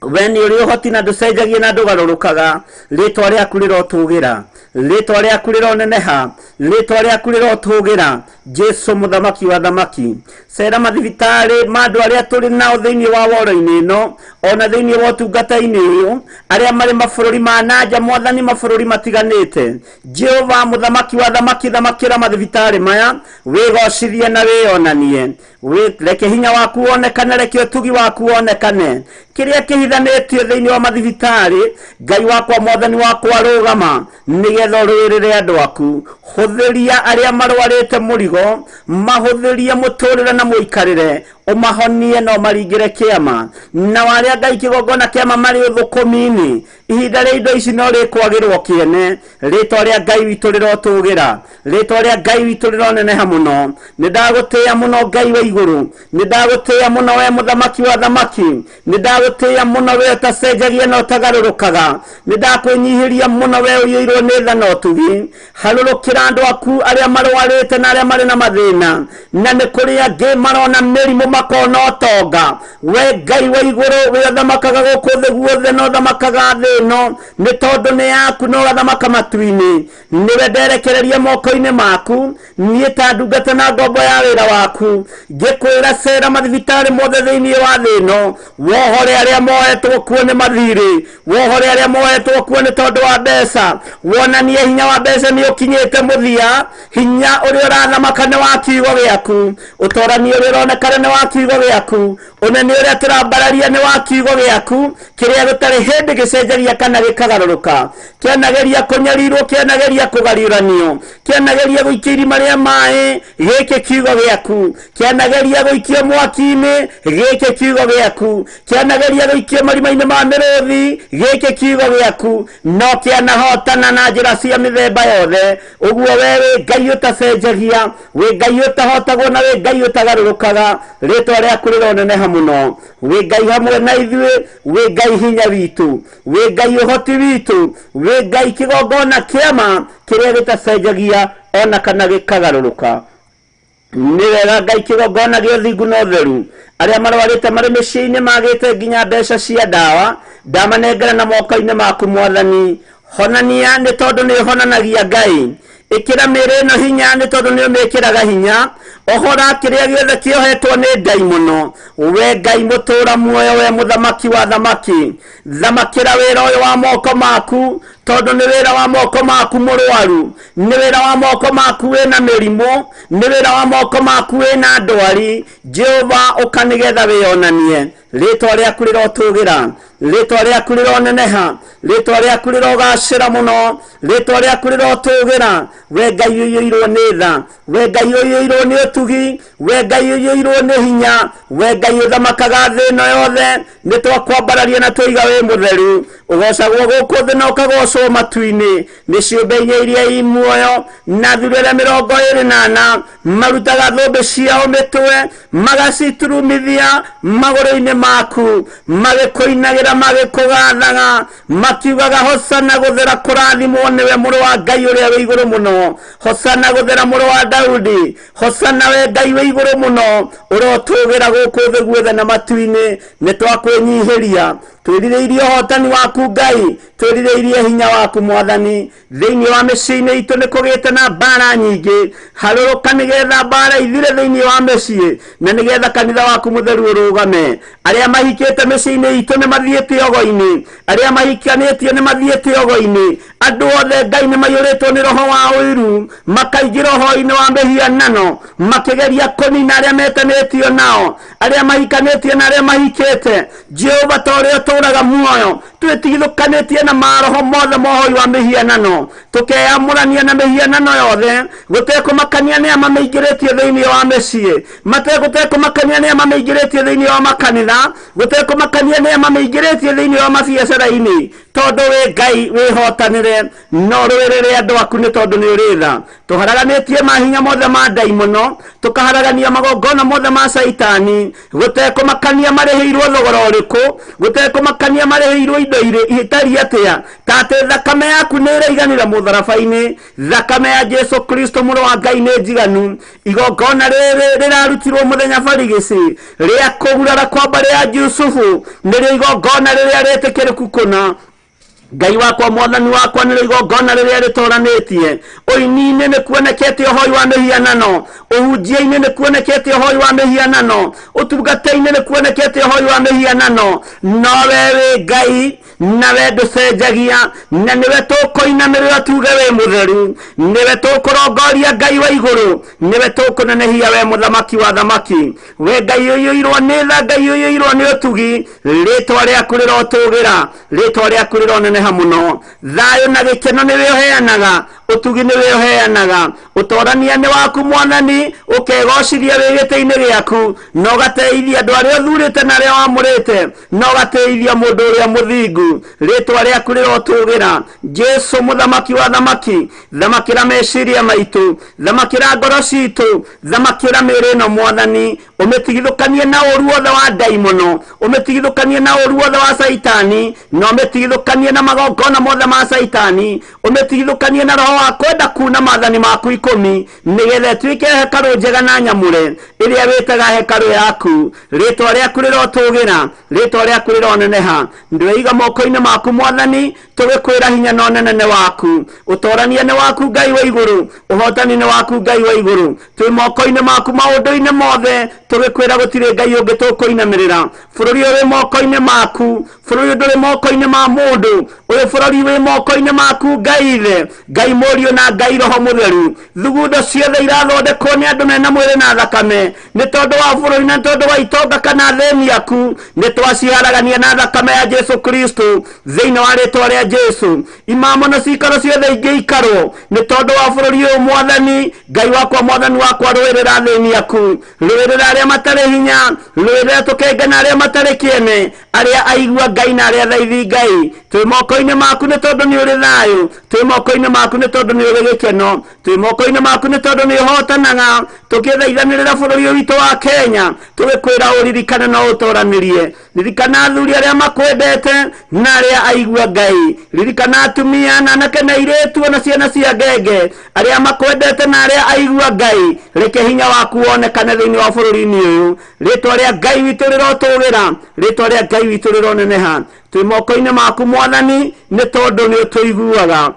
we nĩ ũrĩ ũhoti na ndũcenjagia na ndũgarũrũkaga. Rĩtwa rĩaku rĩrotũgĩra, rĩtwa rĩaku rĩroneneha, rĩtwa rĩaku rĩrotũgĩra, Jesu mũthamaki wa thamaki. Cera mathibitarĩ ma andũ arĩa tũrĩ nao thĩinĩ wa woro-inĩ ĩno, ona thĩinĩ wa ũtungata-inĩ ũyũ, arĩa marĩ mabũrũri ma nanja, Mwathani, mabũrũri matiganĩte. Jehova mũthamaki wa thamaki, thamakĩra mathibitarĩ maya, wĩgocithie na wĩyonanie. Reke hinya waku wonekane, reke ũtugi waku wonekane. Kĩrĩa kĩhithanĩtio thĩinĩ wa mathibitarĩ, Ngai wakwa Mwathani wakwa, rũgama nĩgetha ũrũĩrĩre andũ aku. Hũthĩria arĩa marwarĩte mũrigo, mahũthĩrie mũtũrĩre na mũikarĩre, ũmahonie na ũmaringĩre kĩama. Nao arĩa Ngai kĩgongona kĩama marĩ ũthũkũmi-inĩ, ihinda rĩa indo ici no rĩkwagĩrwo kĩene. Rĩtwa rĩa Ngai witũ rĩrotũgĩra, rĩtwa rĩa Ngai witũ rĩroneneha mũno. Nĩ ndagũtĩĩa mũno Ngai wa igũrũ, nĩ ndagũtĩĩa mũno we mũthamaki wa thamaki, nĩ ndagũtĩĩa mũno we ũtacenjagia na ũtagarũrũkaga, nĩ ndakwĩnyihĩria mũno we ũiyũirwo nĩ tha na ũtugi. Harũrũkĩra andũ aku arĩa marwarĩte na arĩa marĩ na mathĩna, na nĩ kũrĩ angĩ marona mĩrimũ makona ũtonga. We Ngai wa igũrũ, we ũthamakaga gũkũ thĩ guothe na ũthamakaga thĩ ĩno, nĩ tondũ nĩ yaku na ũgathamaka matu-inĩ. Nĩwe nderekereria moko-inĩ maku, niĩ ta ndungata na ngombo ya wĩra waku, ngĩkwĩra cera mathibitarĩ mothe thĩinĩ wa thĩ ĩno, wohore arĩa mohetwo kuo nĩ mathirĩ, wohore arĩa mohetwo kuo nĩ tondũ wa mbeca, wonanie hinya wa mbeca nĩ ũkinyĩte mũthia, hinya ũrĩa ũrathamaka nĩ wa kiugo gĩaku, ũtorani ũrĩa ũronekana nĩ wa kiugo gĩaku, ũnene ũrĩa tũrambararia nĩ wa kiugo gĩaku, kĩrĩa gĩtarĩ hĩndĩ gĩcenjagia kana gĩkagarũrũka. Kĩanageria kũnyarirwo, kĩanageria kũgariũranio, kĩanageria gũikio irima rĩa maĩ, gĩkĩ kiugo gĩaku, kĩanageria gũikio mwaki-inĩ, gĩkĩ kiugo gĩaku, kĩanageria Kĩanageria gũikio marima-inĩ ma mĩrũthi, gĩkĩ kiugo gĩaku no kĩanahotana na njĩra cia mĩthemba yothe. Ũguo we wĩ Ngai ũtacenjagia, wĩ Ngai ũtahotagwo na wĩ Ngai ũtagarũrũkaga. Rĩtwa rĩaku rĩroneneha mũno. Wĩ Ngai hamwe na ithuĩ, wĩ Ngai hinya witũ, wĩ Ngai ũhoti witũ, wĩ Ngai kĩgongona kĩama kĩrĩa gĩtacenjagia ona kana gĩkagarũrũka. Nĩ wega Ngai kĩgongona gĩa ũthingu na ũtheru. Arĩa marwarĩte marĩ mĩciĩ-inĩ magĩte nginya mbeca cia ndawa, ndamanengera na moko-inĩ maku Mwathani. Honania nĩ tondũ nĩ ũhonanagia Ngai. Ĩkĩra mĩĩrĩ ĩno hinya nĩ tondũ nĩ ũmĩkĩraga hinya. Ohora kĩrĩa gĩothe kĩohetwo nĩ ndaimono. We Ngai mũtũũra muoyo, we mũthamaki wa thamaki, thamakĩra wĩra ũyũ wa moko maku, tondũ nĩ wĩra wa moko maku mũrwaru, nĩ wĩra wa moko maku wĩna mĩrimũ, nĩ wĩra wa moko maku wĩna ndwari. Jehova, ũka nĩgetha wĩyonanie. Rĩtwa rĩaku rĩrotũgĩra, rĩtwa rĩaku rĩroneneha, rĩtwa rĩaku rĩrogacĩra mũno, rĩtwa rĩaku rĩrotũgĩra. We Ngai ũiyũirwo nĩ tha, we Ngai ũiyũirwo nĩ ũtugi, we Ngai ũiyũirwo nĩ hinya, we Ngai ũthamakaga thĩ ĩno yothe, nĩ twakwambararia na twaiga wĩ mũtheru. Ũgocagwo gũkũ thĩ na ũkagocwo matu-inĩ nĩ ciũmbe inya iria i muoyo na athuri arĩa 24 marutaga thũmbĩ ciao mĩtwe magaciturumithia magũrũ-inĩ maku, magĩkũinagĩra magĩkũgathaga, makiugaga hosana gũthera kũrathimwo nĩwe mũrũ wa Ngai ũrĩa wĩ igũrũ mũno, hosana gũthera mũrũ wa Daudi, hosana we Ngai wĩ igũrũ mũno, ũrotũgĩra gũkũ thĩ guothe na matu-inĩ. Nĩ twakwĩnyihĩria, twĩrirĩirie ũhotani waku Ngai, twĩrirĩirie hinya waku Mwathani. Thĩinĩ wa mĩciĩ-inĩ itũ nĩ kũgĩte na mbara nyingĩ, harũrũka nĩgetha mbara ithire thĩinĩ wa mĩciĩ, na nĩgetha kanitha waku mũtheru ũrũgame. Arĩa mahikĩte mĩciĩ-inĩ itũ nĩ mathiĩte ogo-inĩ, arĩa mahikanĩtie nĩ mathiĩte ogo-inĩ. Andũ othe Ngai nĩ maiyũrĩtwo nĩ roho wa ũiru, makaingĩra ũhoi-inĩ wa mĩhianano, makĩgeria kũnina arĩa metanĩtio nao, arĩa mahikanĩtie na arĩa mahikĩte. Jehova, ta ũrĩa ũtũũraga muoyo, twĩtigithũkanĩtie na maroho mothe mohoi wa mĩhianano, tũkeyamũrania na mĩhianano yothe, gũtekũmakania nĩ a mamĩingĩrĩtie thĩinĩ wa mĩciĩ, gũtekũmakania nĩ a mamĩingĩrĩtie thĩinĩ wa makanitha, gũtekũmakania nĩ a mamĩingĩrĩtie thĩinĩ wa mabiacara-inĩ, tondũ wĩ Ngai wĩhotanĩre no rũĩrĩre andũ aku nĩ tondũ nĩ ũrĩ tha. Tũharaganĩtie mahinya mothe ma ndaimono, tũkaharagania magongona mothe ma caitani, gũtekũmakania marĩhĩirwo thogora ũrĩkũ, gũtekũmakania marĩhĩirwo indo itariĩ atĩa, ta atĩ thakame yaku nĩ ĩraiganĩra mũtharaba-inĩ. Thakame ya Jesu Kristo mũrũ wa Ngai nĩ njiganu. Igongona rĩrĩ rĩrarutirwo mũthenya barigĩci rĩa kũgurara kwa mbarĩ ya Jusufu nĩrĩo igongona rĩrĩa rĩtĩkĩrĩku kũna. Ngai wakwa, Mwathani wakwa, nĩrĩo igongona rĩrĩa rĩtoranĩtie. Ũini-inĩ nĩ kuonekete ũhoi wa mĩhianano, ũhunjia-inĩ nĩ kuonekete ũhoi wa mĩhianano, ũtungata-inĩ nĩ kuonekete ũhoi wa mĩhianano. No we wĩ Ngai na we ndũcenjagia, na nĩwe tũkũinamĩrĩra tuge wĩ mũtheru, nĩwe tũkũrongoria Ngai wa igũrũ, nĩwe tũkũnenehia we mũthamaki wa thamaki. We Ngai ũiyũirwo nĩ tha, Ngai ũiyũirwo nĩ ũtugi, rĩtwa rĩaku rĩrotũgĩra, rĩtwa rĩaku rĩroneneha mũno. Thayũ na gĩkeno nĩwe ũheanaga, ũtugi nĩwe ũheanaga, ũtorania nĩ waku Mwathani, ũkegocithia wĩ gĩtĩ-inĩ gĩaku, na ũgateithia andũ arĩa ũthurĩte na arĩa wamũrĩte, na ũgateithia mũndũ ũrĩa mũthingu. Rĩtwa rĩaku rĩrotũgĩra. Jesu mũthamaki wa thamaki, thamakĩra meciria maitũ, thamakĩra ngoro citũ, thamakĩra mĩĩrĩ ĩno Mwathani, ũmĩtigithũkanie na ũru wothe wa ndaimono, ũmĩtigithũkanie na ũru wothe wa caitani, na ũmĩtigithũkanie na magongona mothe ma caitani, ũmĩtigithũkanie na roho wa kwenda kuna maathani maku 10, nĩgetha ĩtuĩke hekarũ njega na nyamũre, ĩrĩa wĩtaga hekarũ yaku. Rĩtwa rĩaku rĩrotũgĩra, rĩtwa rĩaku rĩroneneha. Ndweiga moko-inĩ maku Mwathani, tũgĩkwĩra hinya na ũnene nĩ waku, ũtorania nĩ waku Ngai wa igũrũ, ũhotani nĩ waku Ngai wa igũrũ. Twĩ moko-inĩ maku maũndũ-inĩ mothe, tũgĩkwĩra gũtirĩ Ngai ũngĩ tũkũinamĩrĩra. Bũrũri ũyũ wĩ moko-inĩ maku, Bũrũri ũyũ ndũrĩ moko-inĩ ma mũndũ, ũyũ bũrũri wĩ moko-inĩ maku Ngai Ithe, Ngai Mũriũ na Ngai Roho Mũtheru. Thugundo ciothe irathondekwo nĩ andũ mena mwĩrĩ na thakame, nĩ tondũ wa bũrũri na nĩ tondũ wa itonga kana athĩni aku, nĩ twaciharagania na thakame ya Jesu Kristo thĩinĩ wa rĩtwa rĩa Jesu. Imamo na cikaro ciothe ingĩikarwo nĩ tondũ wa bũrũri ũyũ, Mwathani Ngai wakwa, Mwathani wakwa, rũĩrĩra athĩni aku, rũĩrĩra arĩa matarĩ hinya, rũĩrĩra tũkenge na arĩa matarĩ kĩene, arĩa aigua Ngai na arĩa thaithi Ngai. Twĩ moko-inĩ maku nĩ tondũ nĩ ũrĩ thayũ, twĩ moko-inĩ maku nĩ tondũ nĩ ũrĩ gĩkeno, twĩ moko-inĩ maku nĩ tondũ nĩ ũhotanaga. Tũkĩthaithanĩrĩra bũrũri ũyũ witũ wa Kenya, tũgĩkwĩra ũririkane na ũtoranĩrie. Ririkana athuri arĩa makwendete na arĩa aigua Ngai, ririkana atumia na anake na airĩtu ona ciana cia ngenge arĩa makwendete na arĩa aigua Ngai. Reke hinya waku wonekane thĩinĩ wa bũrũri-inĩ ũyũ. Rĩtwa rĩa Ngai witũ rĩrotũgĩra, rĩtwa rĩa Ngai witũ rĩroneneha. Twĩ moko-inĩ maku Mwathani, nĩ tondũ nĩ ũtũiguaga.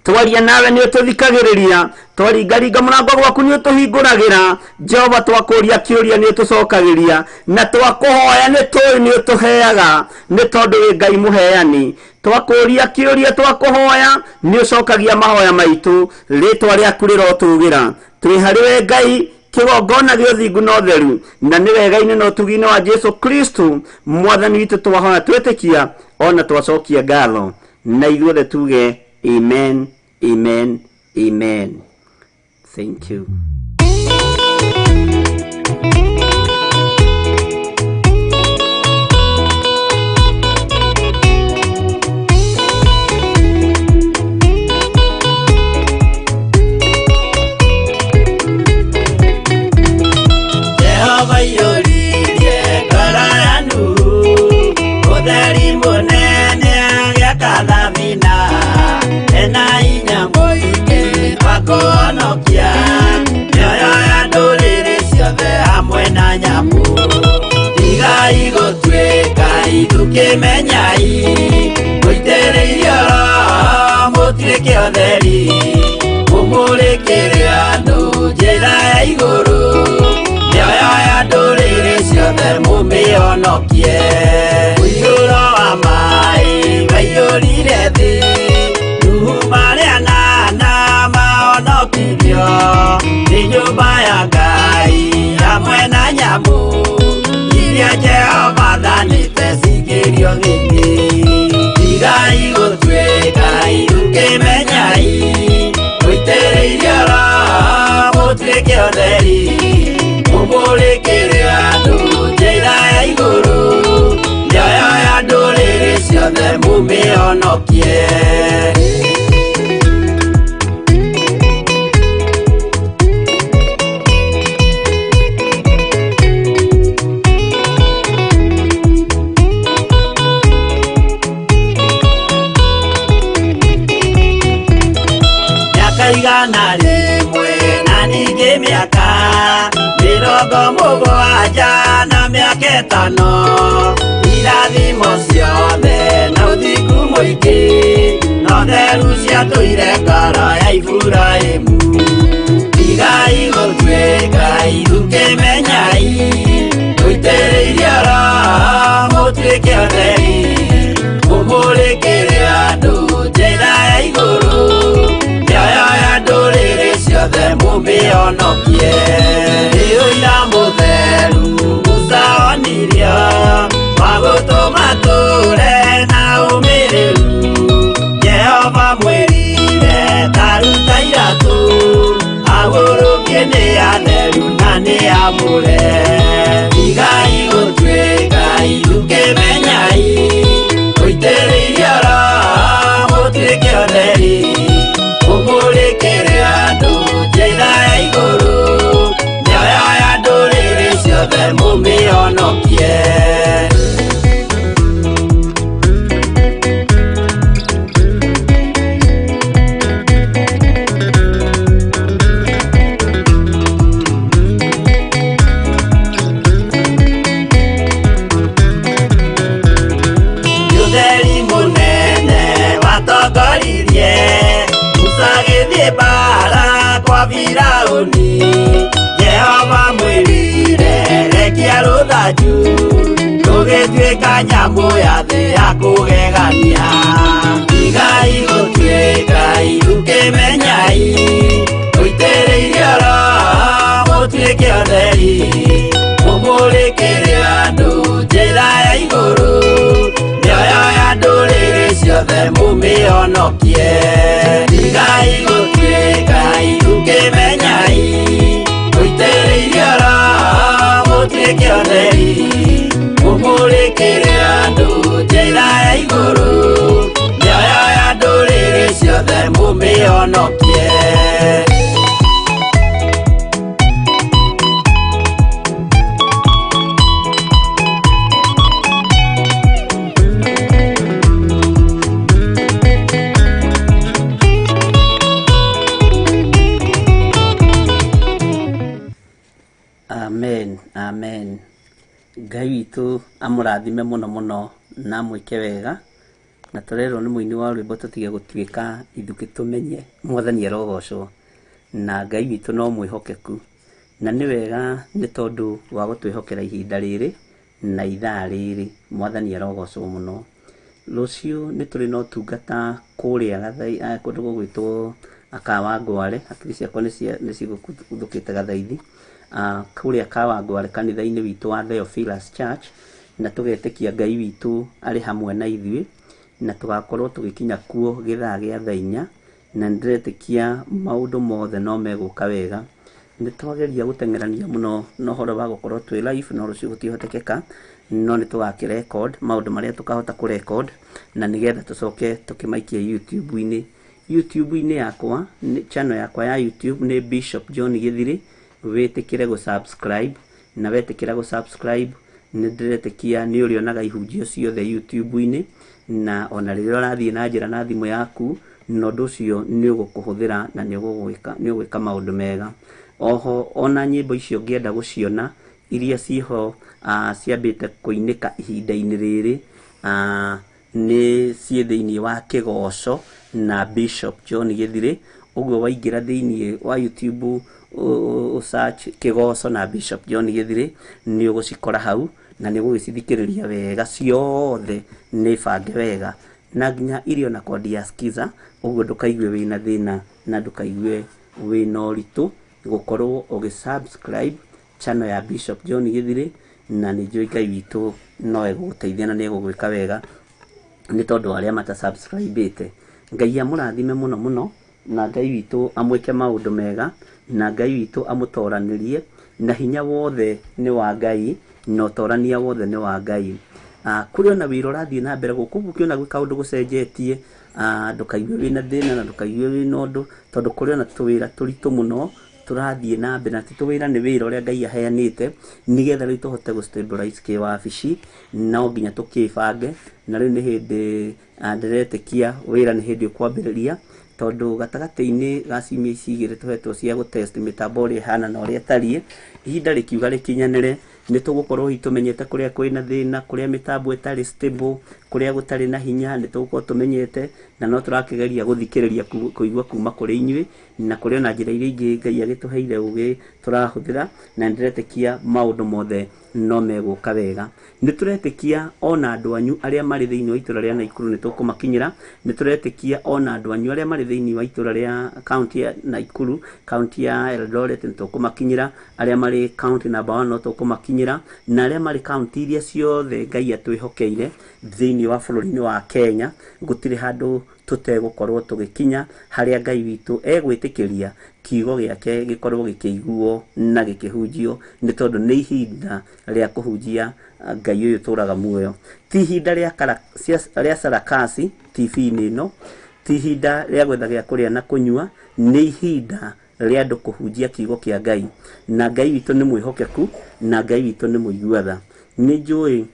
Twaria nawe nĩ ũtũthikagĩrĩria, twaringaringa mũrango gwaku nĩ ũtũhingũragĩra. Jehova, twakũria kĩũria nĩ ũtũcokagĩria, na twakũhoya nĩ tũĩ nĩ ũtũheaga, nĩ tondũ wĩ Ngai mũheani. Twakũria kĩũria, twakũhoya, nĩ ũcokagia mahoya maitũ. Rĩtwa rĩaku rĩrotũgĩra. Twĩ harĩ we Ngai, kĩgongona gĩa ũthingu na ũtheru, na nĩ wega-inĩ na ũtugi-inĩ wa Jesu Kristo Mwathani witũ twahoya twĩtĩkia ona twacokia ngatho, na ithuothe tuge amen, amen, amen. Thank you. Jehova iyũririe ngoro ya Nuhu, ũtheri mũnene agĩaka thabina, ena hinya mũingĩ wa kũhonokia mĩoyo ya ndũrĩrĩ ciothe hamwe na nyamũ. Tigai gũtuĩka ithukĩmenyai, mũitĩrĩirio Roho mũtuĩke ũtheri, mũmũrĩkĩre andũ njĩra ya igũrũ, mĩoyo ya ndũrĩrĩ ciothe mũmĩhonokie. Mũiyũro wa maĩ waiyũrire thĩ, Nuhu marĩ anana mahonokirio nĩ nyũmba ya Ngai hamwe na nyamũ iria Jehova athanĩte cingĩrio thĩinĩ. Tigai gũtuĩka ithukĩmenyai, mũitĩrĩirio Roho mũtuĩke ũtheri, mũmũrĩkĩre andũ njĩra ya igũrũ, mĩoyo ya ndũrĩrĩ ciothe mũmĩhonokie. Mĩaka 100 na ningĩ mĩaka 70 na mĩaka 5, irathimo ciothe na ũthingu mũingĩ na ũtheru ciatũire ngoro ya Iburahĩmu. Tigai gũtuĩka ithukĩmenyai, mũitĩrĩirio Roho mũtuĩke ũtheri, mũmũrĩkĩre andũ njĩra ya igũrũ, mĩoyo ya ndũrĩrĩ ciothe mũmĩhonokie. Nĩ ũira mũtheru Musa onirio wa gũtũma tũre na ũmĩrĩru, Jehova mwĩrire ta ruta iratũ, agũrũkie nĩ atheru na nĩ amũre. Tigai gũtuĩka ithukĩmenyai, mũitĩrĩirio Roho mũtuĩke ũtheri, mũmũrĩkĩre andũ njĩra ya igũrũ, mĩoyo ya ndũrĩrĩ ciothe mũmĩhonokie. Ũtheri mũnene watongoririe Musa agĩthiĩ mbara kwa Firaũni, Jehova mwĩrire rekia rũthanju rũgĩtuĩka nyamũ ya thĩ. Kũgegania tigai gũtuĩka ithukĩmenyai mũitĩrĩirio Roho mũtuĩke ũtheri mũmũrĩkĩre andũ njĩra ya igũrũ mĩoyo ya ndũrĩrĩ ciothe mũmĩhonokie tigai gũtuĩka ithukĩmenyai mũitĩrĩirio Roho mũtuĩke ũtheri mũmũrĩkĩre andũ njĩra ya igũrũ mĩoyo ya ndũrĩrĩ ciothe mũmĩhonokie. Amen, amen. Ngai witũ amũrathime mũno mũno na amwĩke wega na tũrerwo nĩ mũini wa rwĩmbo tũtige gũtuĩka ithukĩ tũmenye mwathani arogocwo na Ngai witũ no mwĩhokeku na nĩ wega nĩ tondũ wa gũtwĩhokera ihinda rĩrĩ na ithaa rĩrĩ mwathani arogocwo mũno. Rũciũ nĩ tũrĩ na ũtungata kũrĩa Gathai, kũndũ gũgwĩtwo Kawangware, hakiri ciakwa nĩ cigũthũkĩte Gathaithi, kũrĩa Kawangware kanitha-inĩ witũ wa Theophilus Church, na tũgetĩkia Ngai witũ arĩ hamwe na ithuĩ, na tũgakorwo tũgĩkinya kuo gĩthaa gĩa thaa inya, na nĩndĩretĩkia maũndũ mothe no megũka wega. Nĩ twageria gũteng'erania mũno na ũhoro wa gũkorwo twĩ live no rũciũ gũtihotekeka, no nĩ tũgakĩrecord maũndũ marĩa tũkahota kũrecord na nĩgetha tũcoke tũkĩmaikie YouTube-inĩ. YouTube-inĩ yakwa, channel yakwa ya YouTube nĩ Bishop John Gĩthirĩ, wĩtĩkĩre gũ-subscribe na wetĩkĩra gũ-subscribe nĩ ndĩretĩkia nĩ ũrĩonaga ihunjio ciothe YouTube-inĩ na ona rĩrĩa ũrathiĩ na njĩra na thimũ yaku na ũndũ ũcio nĩ ũgũkũhũthĩra na nĩ ũgwĩka maũndũ mega. Oho ona nyĩmbo icio ũngĩenda gũciona iria ciho ciambĩte kũinĩka ihinda-inĩ rĩrĩ nĩ ciĩ thĩinĩ wa Kĩgoco na Bishop John Gĩthirĩ, ũguo waingĩra thĩinĩ wa YouTube search Kĩgoco na Bishop John Gĩthirĩ nĩ ũgũcikora hau na nĩ ũgũgĩcithikĩrĩria wega ciothe nĩ bange wega na nginya irio na kodi ya Skiza, ũguo ndũkaigue wĩna thĩna na ndũkaigue wĩna ũritũ gũkorwo ũgĩ subscribe channel ya Bishop John Gĩthirĩ, na nĩ njũĩ Ngai witũ no egũgũteithia na nĩ egũgwĩka wega nĩ tondũ arĩa mata subscribe-ĩte. Ngai amũrathime mũno mũno na Ngai witũ amwĩke maũndũ mega na Ngai witũ amũtoranĩrie na hinya wothe nĩ wa Ngai na ũtorania wothe nĩ wa Ngai. Kũrĩ ona wĩra ũrathiĩ na mbere gũkũ, ũguo ũkĩona gwĩ kaũndũ gũcenjetie, ndũkaigue wĩna thĩna na ndũkaigue wĩna ũndũ, tondũ kũrĩ ona tũwĩra tũritũ mũno tũrathiĩ na mbere, na ti tũwĩra nĩ wĩra ũrĩa Ngai aheanĩte nĩgetha rĩu tũhote gũ stabilize kĩwabici, no nginya tũkĩbange, na rĩu nĩ hĩndĩ ndĩretĩkia wĩra nĩ hĩndĩ ũkwambĩrĩria, tondũ gatagatĩ-inĩ ga ciumia ici igĩrĩ tũhetwo cia gũtest mĩtambo ũrĩa ĩhana na ũrĩa ĩtariĩ, ihinda rĩkiuga rĩkinyanĩre nĩ tũgũkorwo hihi tũmenyete kũrĩa kwĩna thĩna, kũrĩa mĩtambo ĩtarĩ stable, kũrĩa gũtarĩ na hinya, nĩ tũgũkorwo tũmenyete, na no tũrakĩgeria gũthikĩrĩria kũigua kuma kũrĩ inyuĩ, na kũrĩ ona njĩra iria ingĩ Ngai agĩtũheire ũgĩ tũrahũthĩra, na nĩndĩretĩkia maũndũ mothe no megũka wega. Nĩ tũretĩkia ona andũ anyu arĩa marĩ thĩinĩ wa itũra rĩa Naikuru nĩ tũkũmakinyĩra, nĩ tũretĩkia ona andũ anyu arĩa marĩ thĩinĩ wa itũra rĩa kaunti ya Naikuru, kaunti ya Eldoret nĩ tũkũmakinyĩra, arĩa marĩ kaunti number 1 no tũkũmakinyĩra, na arĩa marĩ kaunti iria ciothe Ngai atwĩhokeire thĩinĩ wa bũrũri-inĩ wa Kenya, gũtirĩ handũ tũtegũkorwo tũgĩkinya harĩa Ngai witũ egwĩtĩkĩria kiugo gĩake gĩkorwo gĩkĩiguo na gĩkĩhunjio, nĩ tondũ nĩ ihinda rĩa kũhunjia Ngai ũyũ ũtũraga muoyo. Ti ihinda rĩa sarakasi TV-inĩ ĩno, ti ihinda rĩa gwetha gĩa kũrĩa na kũnyua, nĩ ihinda rĩa andũ kũhunjia kiugo kĩa Ngai, na Ngai witũ nĩ mwĩhokeku na Ngai witũ nĩ mũigua tha. Nĩ njũĩ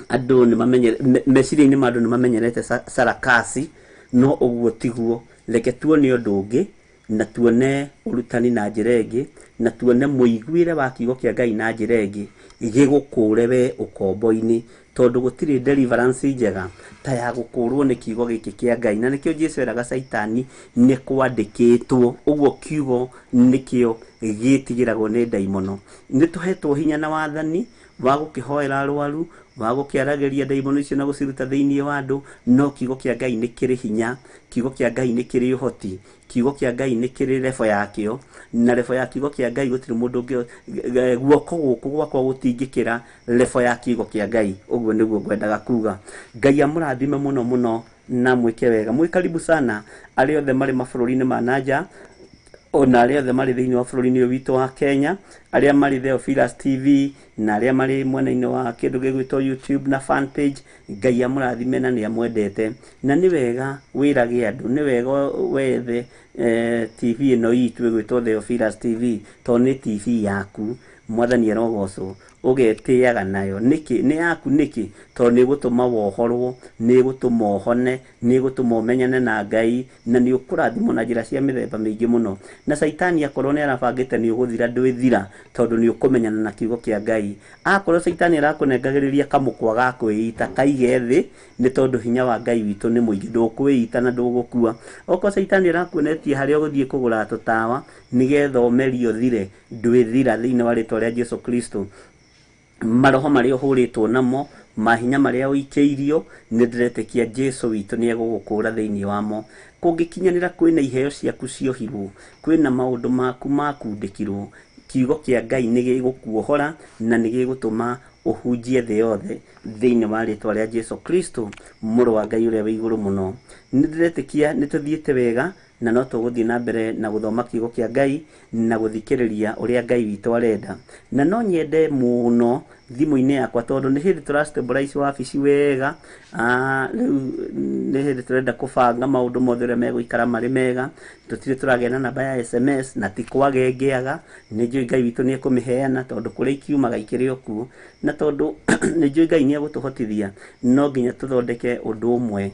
andũ nĩ mamenyere, meciria-inĩ ma andũ nĩ mamenyerete sarakasi, no ũguo tiguo. Reke tuone ũndũ ũngĩ na tuone Ũrutani na njĩra ĩngĩ, na tuone mũiguĩre wa kiugo kĩa Ngai na njĩra ĩngĩ, gĩgũkũre we ũkombo-inĩ, tondũ gũtirĩ deliverance njega ta ya gũkũrwo nĩ kiugo gĩkĩ kĩa Ngai. Na nĩkĩo Jesu eraga Caitani nĩ kwandĩkĩtwo, ũguo kiugo nĩkĩo gĩtigĩragwo nĩ ndaimono. Nĩ tũhetwo hinya na wathani wa gũkĩhoera arwaru, wa gũkĩaragĩria ndaimono icio na gũciruta thĩinĩ wa andũ, no kiugo kĩa Ngai nĩ kĩrĩ hinya, kiugo kĩa Ngai nĩ kĩrĩ ũhoti, kiugo kĩa Ngai nĩ kĩrĩ rebo yakĩo, na rebo ya kiugo kĩa Ngai gũtirĩ mũndũ ũngĩ, guoko gũkũ gwakwa gũtingĩkĩra rebo ya kiugo kĩa Ngai. Ũguo nĩguo ngwendaga kuga. Ngai amũrathime mũno mũno na mwĩke wega. Mwĩ karibu sana arĩa othe marĩ mabũrũri-inĩ ma nanja, ona arĩa othe marĩ thĩinĩ wa bũrũri-inĩ ũyũ witũ wa Kenya, arĩa marĩ Theophilus TV na arĩa marĩ mwena-inĩ wa kĩndũ gĩgwĩtwo YouTube na fan page. Ngai amũrathime na nĩ amwendete. Na nĩ wega wĩrage andũ, nĩ wega wethe TV ĩno itũ ĩgwĩtwo Theophilus TV, tondũ nĩ TV yaku. Mwathani arogocwo, ũgetĩaga nayo. Nĩkĩ? Nĩ yaku nĩkĩ? Tondũ nĩ ĩgũtũma wohorwo, nĩ ĩgũtũma ũhone, nĩ ĩgũtũma ũmenyane na Ngai, na nĩ ũkũrathimwo na njĩra cia mĩthemba mĩingĩ mũno. Na Caitani akorwo nĩ arabangĩte nĩ ũgũthira, ndwĩthira, tondũ nĩ ũkũmenyana na kiugo kĩa Ngai. Akorwo Caitani arakũnengagĩrĩria kamũkwa ga kwĩita, kaige thĩ, nĩ tondũ hinya wa Ngai witũ nĩ mũingĩ, ndũkwĩita na ndũgũkua. Okorwo Caitani arakuonetie harĩa ũgũthiĩ kũgũra tũtawa nĩgetha ũmerie ũthire, ndwĩthira thĩinĩ wa rĩtwa rĩa Jesu Kristo. Maroho marĩa ũhũrĩtwo namo, mahinya marĩa ũikĩirio, nĩ ndĩretĩkia Jesu witũ nĩ egũgũkũra thĩinĩ wamo. Kũngĩkinyanĩra kwĩna iheo ciaku ciohirwo, kwĩna maũndũ maku makundĩkirwo, kiugo kĩa Ngai nĩ gĩgũkuohora na nĩ gĩgũtũma ũhunjie thĩ yothe thĩinĩ wa rĩtwa rĩa Jesu Kristo, mũrũ wa Ngai ũrĩa wĩ igũrũ mũno. Nĩ ndĩretĩkia nĩ tũthiĩte wega, na no tũgũthiĩ na mbere na gũthoma kiugo kĩa Ngai na gũthikĩrĩria ũrĩa Ngai witũ arenda. Na no nyende mũno thimũ-inĩ yakwa, tondũ nĩ hĩndĩ tũra stabilize wabici wega, rĩu nĩ hĩndĩ tũrenda kũbanga maũndũ mothe ũrĩa megũikara marĩ mega. Tũtirĩ tũragĩa na namba ya SMS, na ti kwaga ĩngĩaga, nĩ njũĩ Ngai witũ nĩ ekũmĩheana, tondũ kũrĩa ikiumaga ikĩrĩ o kuo. Na tondũ nĩ njũĩ Ngai nĩ egũtũhotithia, no nginya tũthondeke ũndũ ũmwe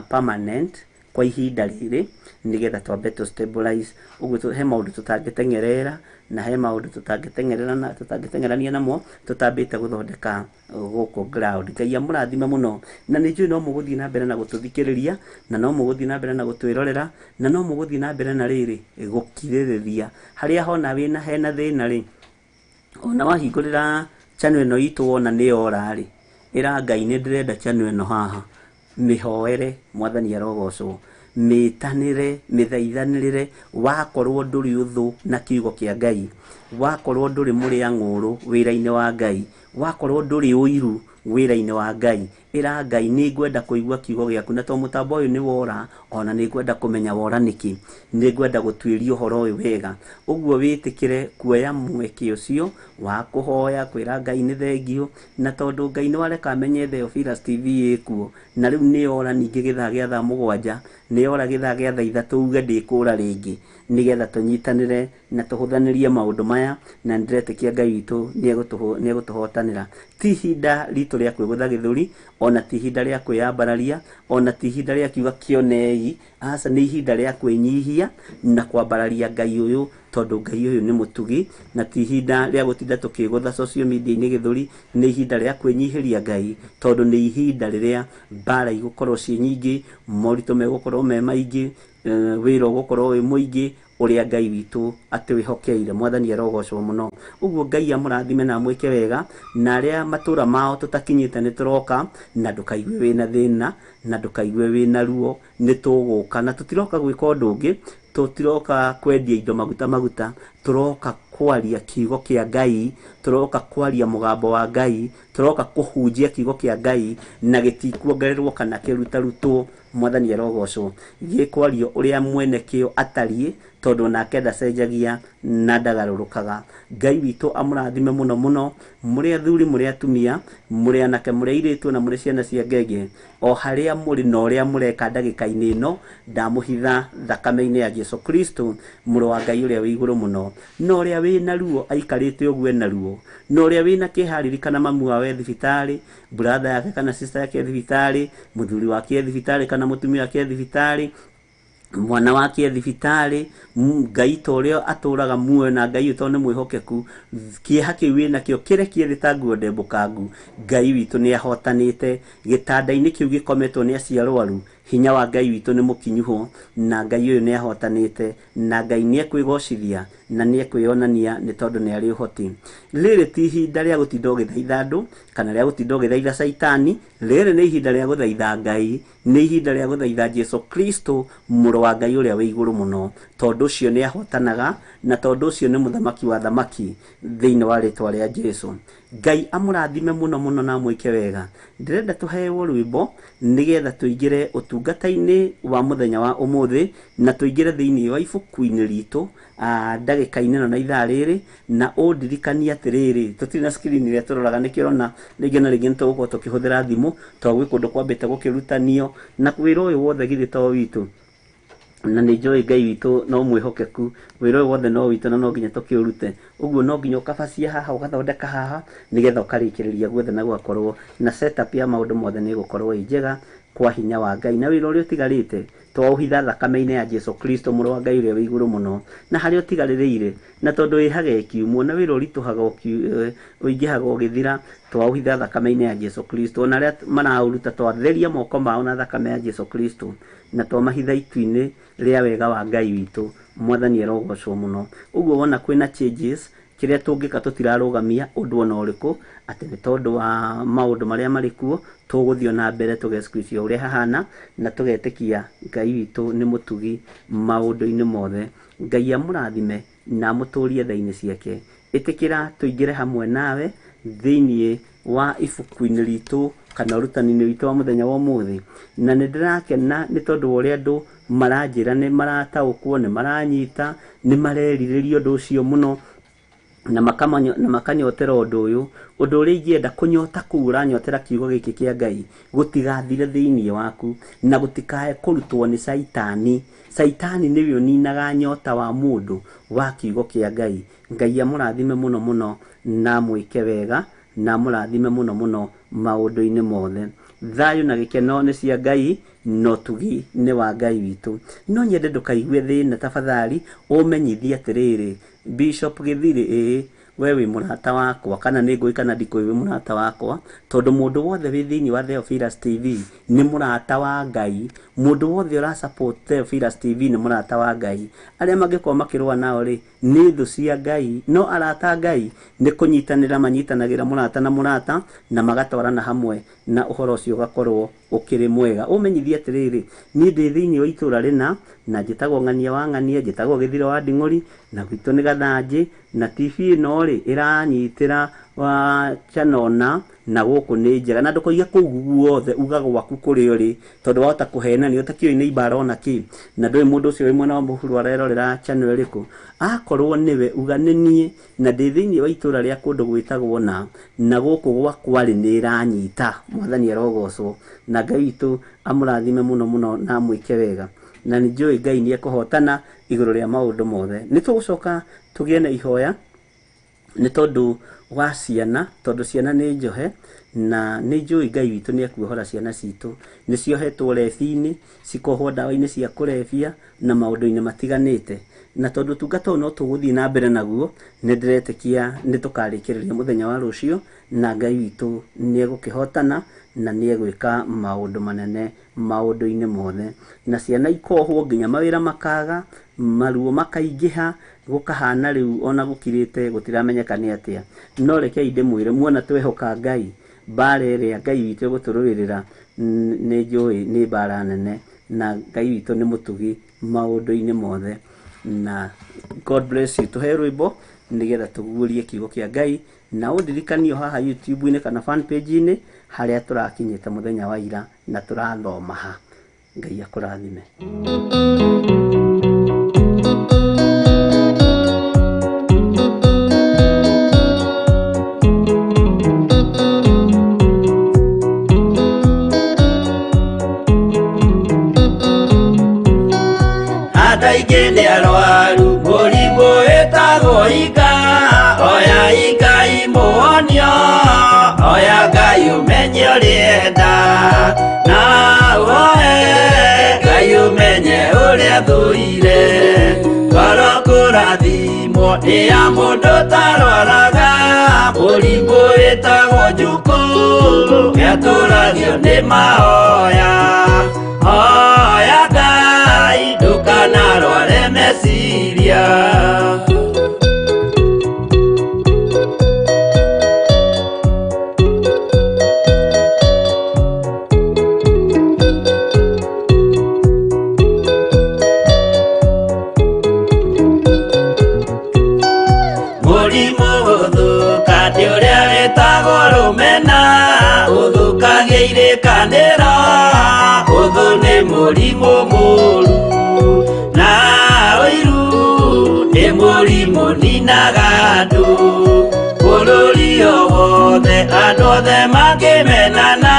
permanent kwa ihinda rĩrĩ, nĩgetha twambe tũ stabilize. Ũguo he maũndũ tũtangĩteng'erera, na he maũndũ tũtangĩteng'erera na tũtangĩteng'erania namo tũtambĩte gũthondeka gũkũ ground. Ngai amũrathime mũno, na nĩ njũĩ no mũgũthiĩ na mbere na gũtũthikĩrĩria, na no mũgũthiĩ na mbere na gũtwĩrorera, na no mũgũthiĩ na mbere na rĩrĩ gũkirĩrĩria. Harĩa hona wĩna hena thĩna rĩ, ona wahingũrĩra channel ĩno itũ wona nĩ yora rĩ, ĩra Ngai nĩ ndĩrenda channel ĩno haha, mĩhoere Mwathani arogocwo, mĩtanĩre, mĩthaithanĩrĩre. Wakorwo ndũrĩ ũthũ na kiugo kĩa Ngai, wakorwo ndũrĩ mũrĩa ng'ũrũ wĩra-inĩ wa Ngai, wakorwo ndũrĩ ũiru wĩra-inĩ wa Ngai, ĩra Ngai nĩ ngwenda kũigua kiugo gĩaku, na tondũ mũtambo ũyũ nĩ wora, ona nĩ ngwenda kũmenya wora nĩkĩ, nĩ ngwenda gũtuĩria ũhoro ũyũ wega. Ũguo wĩtĩkĩre kuoya mweke ũcio wa kũhoya, kwĩra Ngai nĩ thengio, na tondũ Ngai nĩ wareka amenye Theophilus TV ĩkuo, na rĩu nĩ yora ningĩ gĩthaa gĩa thaa 7, nĩ yora gĩthaa gĩa thaa 3, uge ndĩkũra rĩngĩ, nĩgetha tũnyitanĩre na tũhũthanĩrie maũndũ maya, na nĩndĩretĩkia Ngai witũ nĩ egũtũhotanĩra. Ti ihinda ritũ rĩa kwĩgũtha gĩthũri, ona ti ihinda rĩa kwĩyambararia, ona ti ihinda rĩa kiuga kĩonei, aca, nĩ ihinda rĩa kwĩnyihia na kwambararia Ngai ũyũ, tondũ Ngai ũyũ nĩ mũtugi, na ti ihinda rĩa gũtinda tũkĩgũtha social media-inĩ gĩthũri, nĩ ihinda rĩa kwĩnyihĩria Ngai, tondũ nĩ ihinda rĩrĩa mbara igũkorwo ciĩ nyingĩ, moritũ megũkorwo me maingĩ, wĩra ũgũkorwo wĩ mũingĩ, ũrĩa Ngai witũ atwĩhokeire. Mwathani arogocwo mũno. Ũguo Ngai amũrathime na amwĩke wega, na arĩa matũra mao tũtakinyĩte nĩ tũroka, na ndũkaigue wĩna thĩna, na ndũkaigue wĩna ruo, nĩ tũgũka, na tũtiroka gwĩka ũndũ ũngĩ, tũtiroka kwendia indo maguta maguta, tũroka kwaria kiugo kĩa Ngai, tũroka kwaria mũgambo wa Ngai, tũroka kũhunjia kiugo kĩa Ngai, na gĩtikuongererwo kana kĩrutarutwo. Mwathani arogocwo, gĩkwario ũrĩa mwene kĩo atariĩ, tondũ nake ndacenjagia na ndagarũrũkaga. Ngai witũ amũrathime mũno mũno, mũrĩ athuri, mũrĩ atumia, mũrĩ anake, mũrĩ airĩtu, na mũrĩ ciana cia ngenge, o harĩa mũrĩ na ũrĩa mũreka ndagĩka-inĩ ĩno, ndamũhitha thakame-inĩ ya Jesu Kristo, mũrũ wa Ngai ũrĩa wĩ igũrũ mũno. Na ũrĩa wĩna ruo aikarĩte ũguo ena ruo, na ũrĩa wĩna kĩeha ririkana mamu wao e thibitarĩ, brother yake kana sister yake e thibitarĩ, mũthuri wake e thibitarĩ kana mũtumia wake e thibitarĩ. Mwana wake e thibitarĩ, Ngai ta ũrĩa atũraga muoyo na Ngai ũyũ tondũ nĩ mwĩhokeku, kĩeha kĩu wĩnakĩo kĩrekie thĩ ta nguo ndembũkangu. Ngai witũ nĩ ahotanĩte. Gĩtanda-inĩ kĩu gĩkometwo nĩ acio arwaru, hinya wa Ngai witũ nĩ mũkinyu ho, na Ngai ũyũ nĩ ahotanĩte, na Ngai nĩ ekwĩgocithia na nĩ ekwĩyonania nĩ tondũ nĩ arĩ ũhoti. Rĩrĩ ti ihinda rĩa gũtinda ũgĩthaitha andũ kana rĩa gũtinda ũgĩthaitha caitani, rĩrĩ nĩ ihinda rĩa gũthaitha Ngai. Nĩ ihinda rĩa gũthaitha Jesu Kristo, Mũrũ wa Ngai ũrĩa wĩ igũrũ mũno, tondũ ũcio nĩ ahotanaga, na tondũ ũcio nĩ Mũthamaki wa athamaki, thĩinĩ wa rĩtwa rĩa Jesu. Ngai amũrathime mũno mũno na amwĩke wega. Ndĩrenda tũhewo rwĩmbo nĩgetha tũingĩre ũtungata-inĩ wa mũthenya wa ũmũthĩ, na tũingĩre thĩinĩ wa ibuku-inĩ ritũ ndagĩka-inĩ ĩno na ithaa rĩrĩ, na ũndirikanie atĩrĩrĩ, tũtirĩ na screen ĩrĩa tũroraga, nĩkĩo ũrona rĩngĩ na rĩngĩ nĩ tũgũkorwo tũkĩhũthĩra thimũ, tondũ gwĩ kũndũ kwambĩte gũkĩrutanio, na wĩra ũyũ wothe githĩ to witũ, na nĩ njũĩ Ngai witũ no mwĩhokeku, wĩra ũyũ wothe no witũ na no nginya tũkĩũrute. Ũguo no nginya ũkabacia haha, ũgathondeka haha, nĩgetha ũkarĩkĩrĩria guothe na gũgakorwo na setup ya maũndũ mothe nĩ ĩgũkorwo ĩ njega kwa hinya wa Ngai. Na wĩra ũrĩa ũtigarĩte twaũhitha thakame-inĩ ya Jesu Kristo, Mũrũ wa Ngai ũrĩa wĩ igũrũ mũno, na harĩa ũtigarĩrĩire, na tondũ wĩhaga ĩkiumwo, na wĩra ũritũhaga ũingĩhaga ũgĩthira, twaũhitha thakame-inĩ ya Jesu Kristo. Ona arĩa maraũruta twatheria moko mao na thakame ya Jesu Kristo, na twamahitha itu-inĩ rĩa wega wa Ngai witũ. Mwathani arogocwo mũno. Ũguo wona kwĩna changes, kĩrĩa tũngĩka tũtirarũgamia ũndũ ona ũrĩkũ, atĩ nĩ tondũ wa maũndũ marĩa marĩ kuo, tũgũthiĩ na mbere tũgesqueeze ũrĩa hahana, na tũgetĩkia Ngai witũ nĩ mũtugi maũndũ-inĩ mothe. Ngai amũrathime na amũtũrie tha-inĩ ciake. Ĩtĩkĩra tũingĩre hamwe nawe thĩinĩ wa ibuku-inĩ ritũ kana ũrutani-inĩ witũ wa mũthenya wa ũmũthĩ. Na nĩ ndĩrakena nĩ tondũ wa ũrĩa andũ maranjĩra nĩ marataũkwo, nĩ maranyita, nĩ marerirĩria ũndũ ũcio mũno, na makanyotera ũndũ ũyũ. Ũndũ ũrĩa ingĩenda kũnyota kũu ũranyotera kiugo gĩkĩ kĩa Ngai gũtigathire thĩinĩ waku, na gũtikae kũrutwo nĩ caitani. Caitani nĩwe ũninaga nyota wa mũndũ wa kiugo kĩa Ngai. Ngai amũrathime mũno mũno na amwĩke wega, na amũrathime mũno mũno maũndũ-inĩ mothe. Thayũ na gĩkeno nĩ cia Ngai, na ũtugi nĩ wa Ngai witũ. No nyende ndũkaigue thĩna, tafadhali ũmenyithie atĩrĩrĩ, Bishop Gĩthirĩ, ĩĩ we wĩ mũrata wakwa, kana nĩ ngũĩ kana ndikũĩ, wĩ mũrata wakwa, tondũ mũndũ wothe wĩ thĩinĩ wa Theophilus TV nĩ mũrata wa Ngai. Mũndũ wothe ũra support Theophilus TV nĩ mũrata wa Ngai. Arĩa mangĩkorwo makĩrũa nao rĩ, nĩ thũ cia Ngai, no arata a Ngai nĩ kũnyitanĩra manyitanagĩra mũrata na mũrata, na magatwarana hamwe, na ũhoro ũcio ũgakorwo ũkĩrĩ mwega. Ũmenyithie atĩrĩrĩ, niĩ ndĩ thĩinĩ wa itũra rĩna, na njĩtagwo Ng'ania wa Ng'ania, njĩtagwo Gĩthiro wa Nding'ũri, na gwitũ nĩ Gathanjĩ, na TV ĩno rĩ, ĩranyitĩra wa channel na gũkũ nĩ njega. Na ndũkoige kũu guothe, uga gwaku kũrĩa ũrĩ, tondũ wahota kũhenania ũtakĩũĩ nĩ ibara ona kĩ, na ndũĩ mũndũ ũcio wĩ mwena wa mũhuro arerorera channel ĩrĩkũ. Akorwo nĩwe, uga nĩ niĩ, na ndĩ thĩinĩ wa itũra rĩa kũndũ gwĩtagwo na gũkũ gwakwa rĩ, nĩ ĩranyita. Mwathani arogocwo, na Ngai witũ amũrathime mũno mũno na amwĩke wega. Na nĩ njũĩ Ngai nĩ ekũhotana igũrũ rĩa maũndũ mothe. Nĩ tũgũcoka tũgĩe na ihoya nĩ tondũ wa ciana, tondũ ciana nĩ njohe, na nĩ njũĩ Ngai witũ nĩ ekuohora ciana citũ. Nĩ ciohetwo rebi-inĩ, cikohwo ndawa-inĩ cia kũrebia na maũndũ-inĩ matiganĩte. Na tondũ ũtungata ũyũ no tũgũthiĩ na mbere naguo, nĩ ndĩretĩkia nĩ tũkarĩkĩrĩria mũthenya wa rũciũ, na Ngai witũ nĩ egũkĩhotana na nĩ egwĩka maũndũ manene maũndũ-inĩ mothe. Na ciana ikohwo nginya mawĩra makaga, maruo makaingĩha, gũkahana rĩu ona gũkirĩte gũtiramenyeka nĩ atĩa. No rekei ndĩmwĩre, muona twehoka Ngai, mbara ĩrĩa Ngai witũ egũtũrũĩrĩra nĩ njũĩ nĩ mbara nene, na Ngai witũ nĩ mũtugi maũndũ-inĩ mothe. Na God bless you. Tũhe rwĩmbo nĩgetha tũguũrie kiugo kĩa Ngai, na ũndirikanio haha YouTube-inĩ kana fan page-inĩ harĩa tũrakinyĩte mũthenya wa ira na tũrathoma ha. Ngai akũrathime. Andũ aingĩ nĩ arwaru mũrimũ wĩtagwo ika, oya Ngai mũhonio, oya Ngai ũmenye ũrĩenda, na ũhoe Ngai. Ngai ũmenye ũrĩa thũire. Ngoro kũrathimwo nĩ ya mũndũ ũtarwaraga, mũrimũ wĩtagwo njukũ, gĩatũragio nĩ mahoya. Hoya Ngai ndũkanarware meciria. Mũrimũ gũthũka nĩ ũrĩa wĩtagwo rũmena, ũthũkagia irĩkanĩro, ũthũ nĩ mũrimũ mũru. Na ũiru nĩ mũrimũ ninaga andũ, bũrũri o wothe andũ othe mangĩmenana,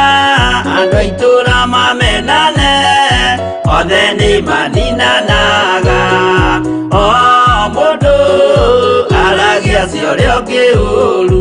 andũ a itũũra mamenane, othe nĩ maninanaga. O mũndũ aragia cia ũrĩa ũngĩ ũru.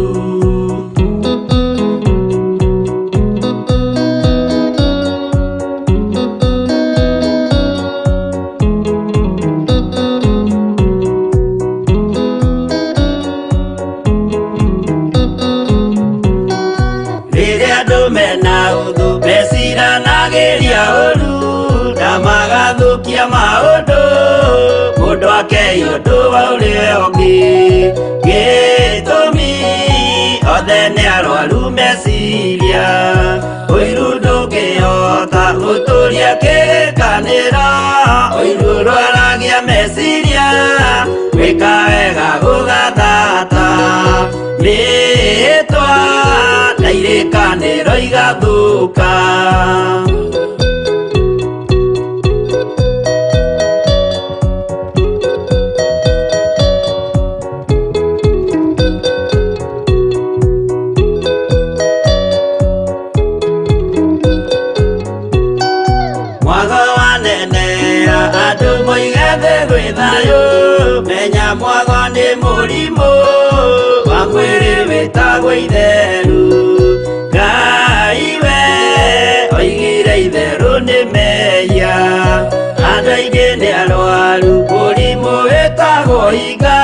Rĩrĩa andũ mena ũthũ meciranagĩria ũru, na magathũkia maũndũ, mũndũ akei ũndũ wa ũrĩa ũngĩ. Gĩtũmi othe nĩ arwaru meciria, ũiru ndũngĩhota gũtũria kĩrĩkanĩro, ũiru ũrwaragia meciria, gwĩka wega gũgathata. Mĩĩtwa na irĩkanĩro igathũka. Mwago wanenea andũ moige thĩ gwĩ thayũ, menya mwago nĩ mũrimũ wa mwĩrĩ wĩtagwo itheru. Ngai we oigire itherũ nĩ mehia, andũ aingĩ nĩ arwaru mũrimũ wĩtagwo iga.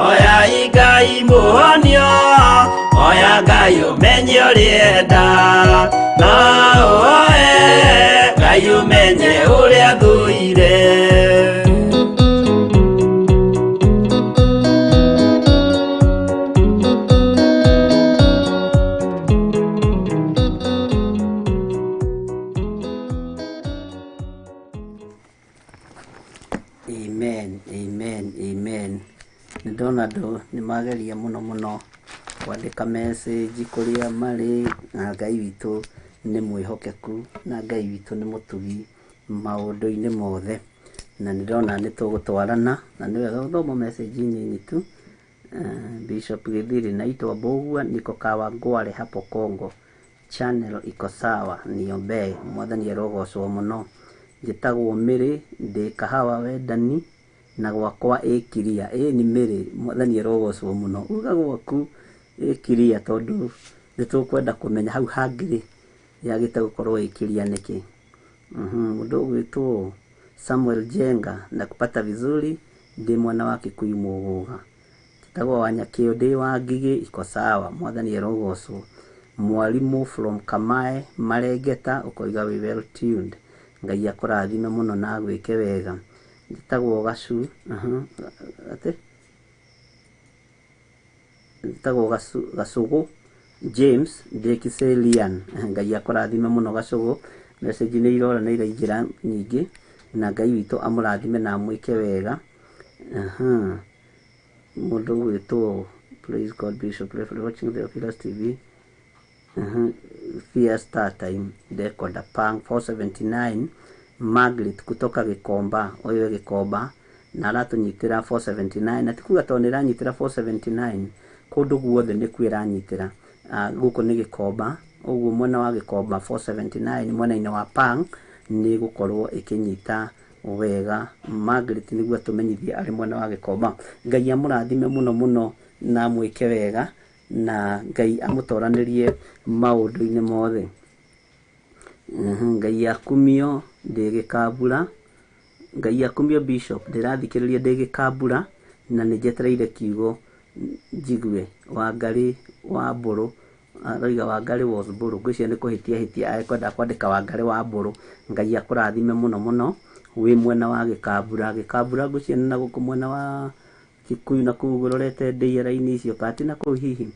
Oya Ngai mũhonio, oya Ngai ũmenye ũrĩa enda, no ũhoe Ngai ũmenye ũrĩa thũire. Amen, amen, amen. Nĩ ndona andũ nĩ mageria mũno mũno kwandĩka message kũrĩa marĩ, na Ngai witũ nĩ mwĩhokeku na Ngai witũ nĩ mũtugi maũndũ-inĩ mothe. Na nĩ ndona nĩ tũgũtwarana na nĩ wega gũthoma message nyinyi tu. Bishop Githiri, naitwa Mbugua, niko Kawangware hapo Congo. Channel iko sawa, niombee. Mwathani arogocwo mũno. Njĩtagwo Mĩrĩ, ndĩ kahawa wendani na gwakwa ĩ kiria. Ĩ nĩ Mĩrĩ, mwathani arogocwo mũno. Uga gwaku ĩ kiria tondũ nĩ tũkwenda kũmenya hau hangĩ rĩ yagĩte gũkorwo ĩ kiria nĩkĩ. Mũndũ ũgwĩtwo Samuel Jenga, nakupata vizuri, ndĩ mwena wa Kikuyu Mũgũga. Njĩtagwo Wanyakĩo ndĩ wa Ngigĩ, iko sawa, mwathani arogocwo. Mwalimu from Kamae Marengeta, ũkoiga wĩ well tuned. Ngai akũrathime mũno na agwĩke wega. Njĩtagwo Gacu, atĩ? Njĩtagwo Gacũgũ James ndĩ Kiserian. Ngai akũrathime mũno Gacũgũ. Message nĩ irora nĩ iraingĩra nyingĩ na Ngai witũ amũrathime na amwĩke wega. Mũndũ ũgwĩtwo Praise God Bishop Referee watching the Pillars TV. Fear Star Time Decoder Pang 479 Margaret kutoka Gikomba, ũyũ e Gikomba na aratũnyitĩra 479 na ti kuga tondũ nĩ ĩranyitĩra 479 kũndũ guothe nĩkuo ĩranyitĩra. Gũkũ nĩ Gikomba, ũguo mwena wa Gikomba 479 mwena-inĩ wa Pang nĩ gũkorwo ĩkĩnyita wega. Margaret nĩguo atũmenyithie arĩ mwena wa Gikomba. Ngai amũrathime mũno mũno na amwĩke wega na Ngai amũtoranĩrie maũndũ-inĩ mothe. Ngai akumio. Ndĩ Gĩkambura. Ngai akumio Bishop, ndĩrathikĩrĩria ndĩ Gĩkambura na nĩ njetereire kiugo njigue. Wangarĩ wa Mbũrũ, aroiga Wangarĩ was Mbũrũ, ngwĩciria nĩ kũhĩtia hĩtia ekwenda kwandĩka Wangarĩ wa Mbũrũ. Ngai akũrathime mũno mũno wĩ mwena wa Gĩkambura. Gĩkambura ngwĩciria nĩ na gũkũ mwena wa Kikuyu na kũu ũrorete ndĩra-inĩ icio kati na kũu hihi.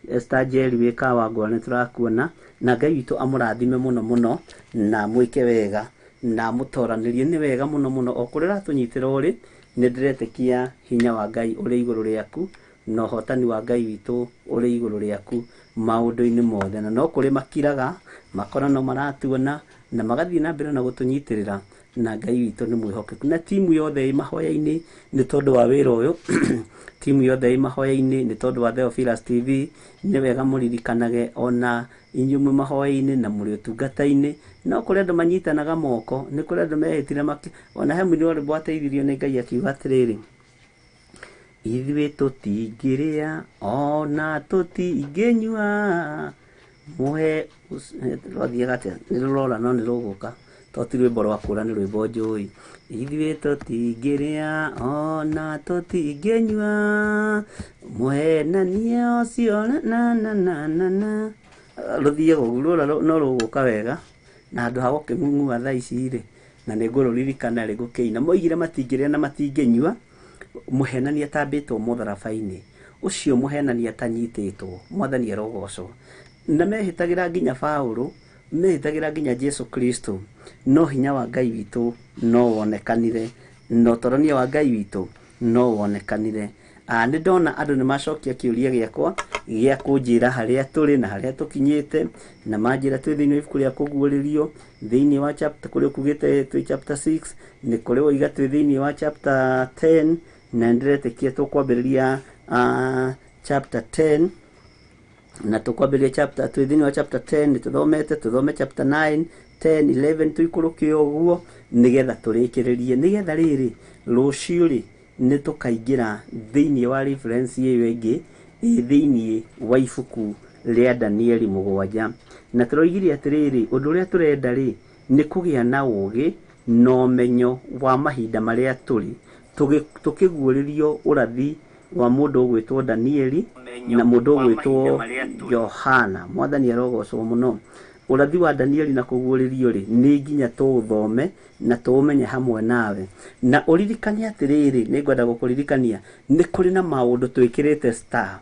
Esther Njeri wĩ Kawangware nĩ tũrakuona, na Ngai witũ amũrathime mũno mũno na amwĩke wega na amũtoranĩrie nĩ wega mũno mũno. O kũrĩa ũratũnyitĩra ũrĩ, nĩ ndĩretĩkia hinya wa Ngai ũrĩ igũrũ rĩaku na ũhotani wa Ngai witũ ũrĩ igũrũ rĩaku maũndũ-inĩ mothe. Na no kũrĩ makiraga makona no maratuona na magathiĩ na mbere na gũtũnyitĩrĩra, na Ngai witũ nĩ mwĩhokeku. Na timu yothe ĩ mahoya-inĩ nĩ tondũ wa wĩra ũyũ timu yothe ĩ mahoya-inĩ nĩ tondũ wa Theophilus TV. Nĩ wega mũririkanage ona inyuĩ mwĩ mahoya-inĩ na mũrĩ ũtungata-inĩ. No kũrĩ andũ manyitanaga moko, nĩ kũrĩ andũ mehĩtire ona he mũini wa rwĩmbo wateithirio nĩ Ngai akiuga atĩrĩrĩ, ithuĩ tũtingĩrĩa ona tũtingĩnyua mũhe rwathiaga atĩa? Nĩ rũrora no nĩ rũgũka, to ti rwĩmbo rwa kũra, nĩ rwĩmbo njũĩ. Ithuĩ tũtingĩrĩa ona tũtingĩnyua mũhenania ũcio na na na na na. Rũthiaga ũguo, rũra no rũgũka wega, na handũ ha gũkĩng'ung'ua thaa ici rĩ, na nĩ ngũrũririkana rĩ gũkĩina. Moigire matingĩrĩa na matingĩnyua mũhenania atambĩtwo mũtharaba-inĩ, ũcio mũhenania atanyitĩtwo. Mwathani arogocwo. Na mehĩtagĩra nginya Paũlũ, mehĩtagĩra nginya Jesu Kristo, no hinya wa Ngai witũ no wonekanire, na ũtorania wa Ngai witũ no wonekanire. Nĩ ndona andũ nĩ macokia kĩũria gĩakwa gĩa kũnjĩra harĩa tũrĩ na harĩa tũkinyĩte, na manjĩra twĩ thĩinĩ wa ibuku rĩa kũguũrĩrio thĩinĩ wa chapter kũrĩa ũkugĩte twĩ chapter 6, nĩ kũrĩ woiga twĩ thĩinĩ wa chapter 10, na nĩndĩretĩkia tũkwambĩrĩria chapter 10, na tũkwambĩrĩria chapter twĩ thĩinĩ wa chapter 10, nĩ tũthomete, tũthome chapter 9, 10, 11, tũikũrũke ũguo nĩgetha tũrĩkĩrĩrie, nĩgetha rĩrĩ rũciũ rĩ nĩ tũkaingĩra thĩinĩ wa reference ĩyo ĩngĩ ĩ thĩinĩ wa ibuku rĩa Danieli 7. Na tũroigire atĩrĩrĩ, ũndũ ũrĩa tũrenda rĩ nĩ kũgĩa na ũũgĩ na ũmenyo wa mahinda marĩa tũrĩ, tũkĩguũrĩrio ũrathi wa mũndũ ũgwĩtwo Danieli na mũndũ ũgwĩtwo Johana. Mwathani arogocwo mũno. Ũrathi wa Danieli na kũguũrĩrio rĩ nĩ nginya tũũthome na tũũmenye hamwe nawe. Na ũririkane atĩrĩrĩ, nĩ ngwenda gũkũririkania nĩ kũrĩ na maũndũ twĩkĩrĩte star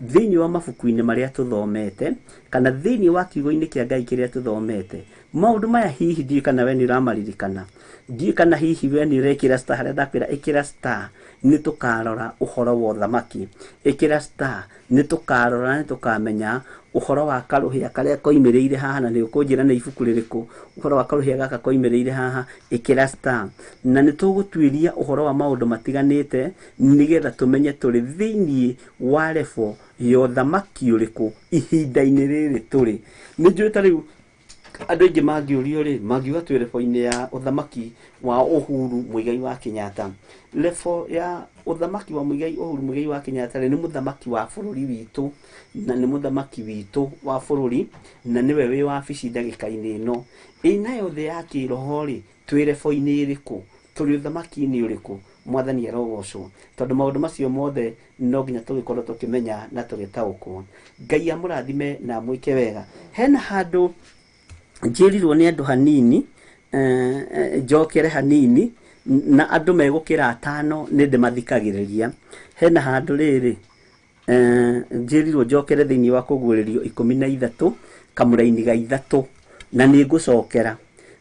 thĩinĩ wa mabuku-inĩ marĩa tũthomete, kana thĩinĩ wa kiugo-inĩ kĩa Ngai kĩrĩa tũthomete. Maũndũ maya hihi ndiũĩ kana we nĩ ũramaririkana, ndiũĩ kana hihi we nĩ ũrekĩra star harĩa ndakwĩra ĩkĩra star, nĩ tũkarora ũhoro wa ũthamaki. Ĩkĩra star, nĩ tũkarora, nĩ tũkamenya ũhoro wa karũhĩa karĩa koimĩrĩire haha, na nĩ ũkũnjĩra nĩ ibuku rĩrĩkũ ũhoro wa karũhĩa gaka koimĩrĩire haha. Ĩkĩra star, na nĩ tũgũtuĩria ũhoro wa maũndũ matiganĩte nĩgetha tũmenye tũrĩ thĩinĩ wa level ya ũthamaki ũrĩkũ ihinda-inĩ rĩrĩ tũrĩ. Nĩ njũĩ ta rĩu andũ aingĩ mangĩũrio rĩ, mangiuga twĩ level-inĩ ya ũthamaki wa Uhuru Muigai wa Kenyatta. Level ya ũthamaki wa Muigai Uhuru Muigai wa Kenyatta rĩ, nĩ mũthamaki wa bũrũri witũ, na nĩ mũthamaki witũ wa bũrũri, na nĩwe wĩ wabici ndagĩka-inĩ ĩno. Ĩ nayo thĩ ya kĩroho rĩ, twĩ level-inĩ ĩrĩkũ? Tũrĩ ũthamaki-inĩ ũrĩkũ? Mwathani arogocwo, tondũ maũndũ macio mothe no nginya tũgĩkorwo tũkĩmenya na tũgĩtaũkwo. Ngai amũrathime na amwĩke wega. Hena handũ njĩrirwo nĩ andũ hanini, njokere hanini, na andũ megũkĩra atano nĩ ndĩmathikagĩrĩria. Hena handũ rĩrĩ njĩrirwo njokere thĩinĩ wa kũguũrĩrio 13 kamũraini ga 3, na nĩ ngũcokera.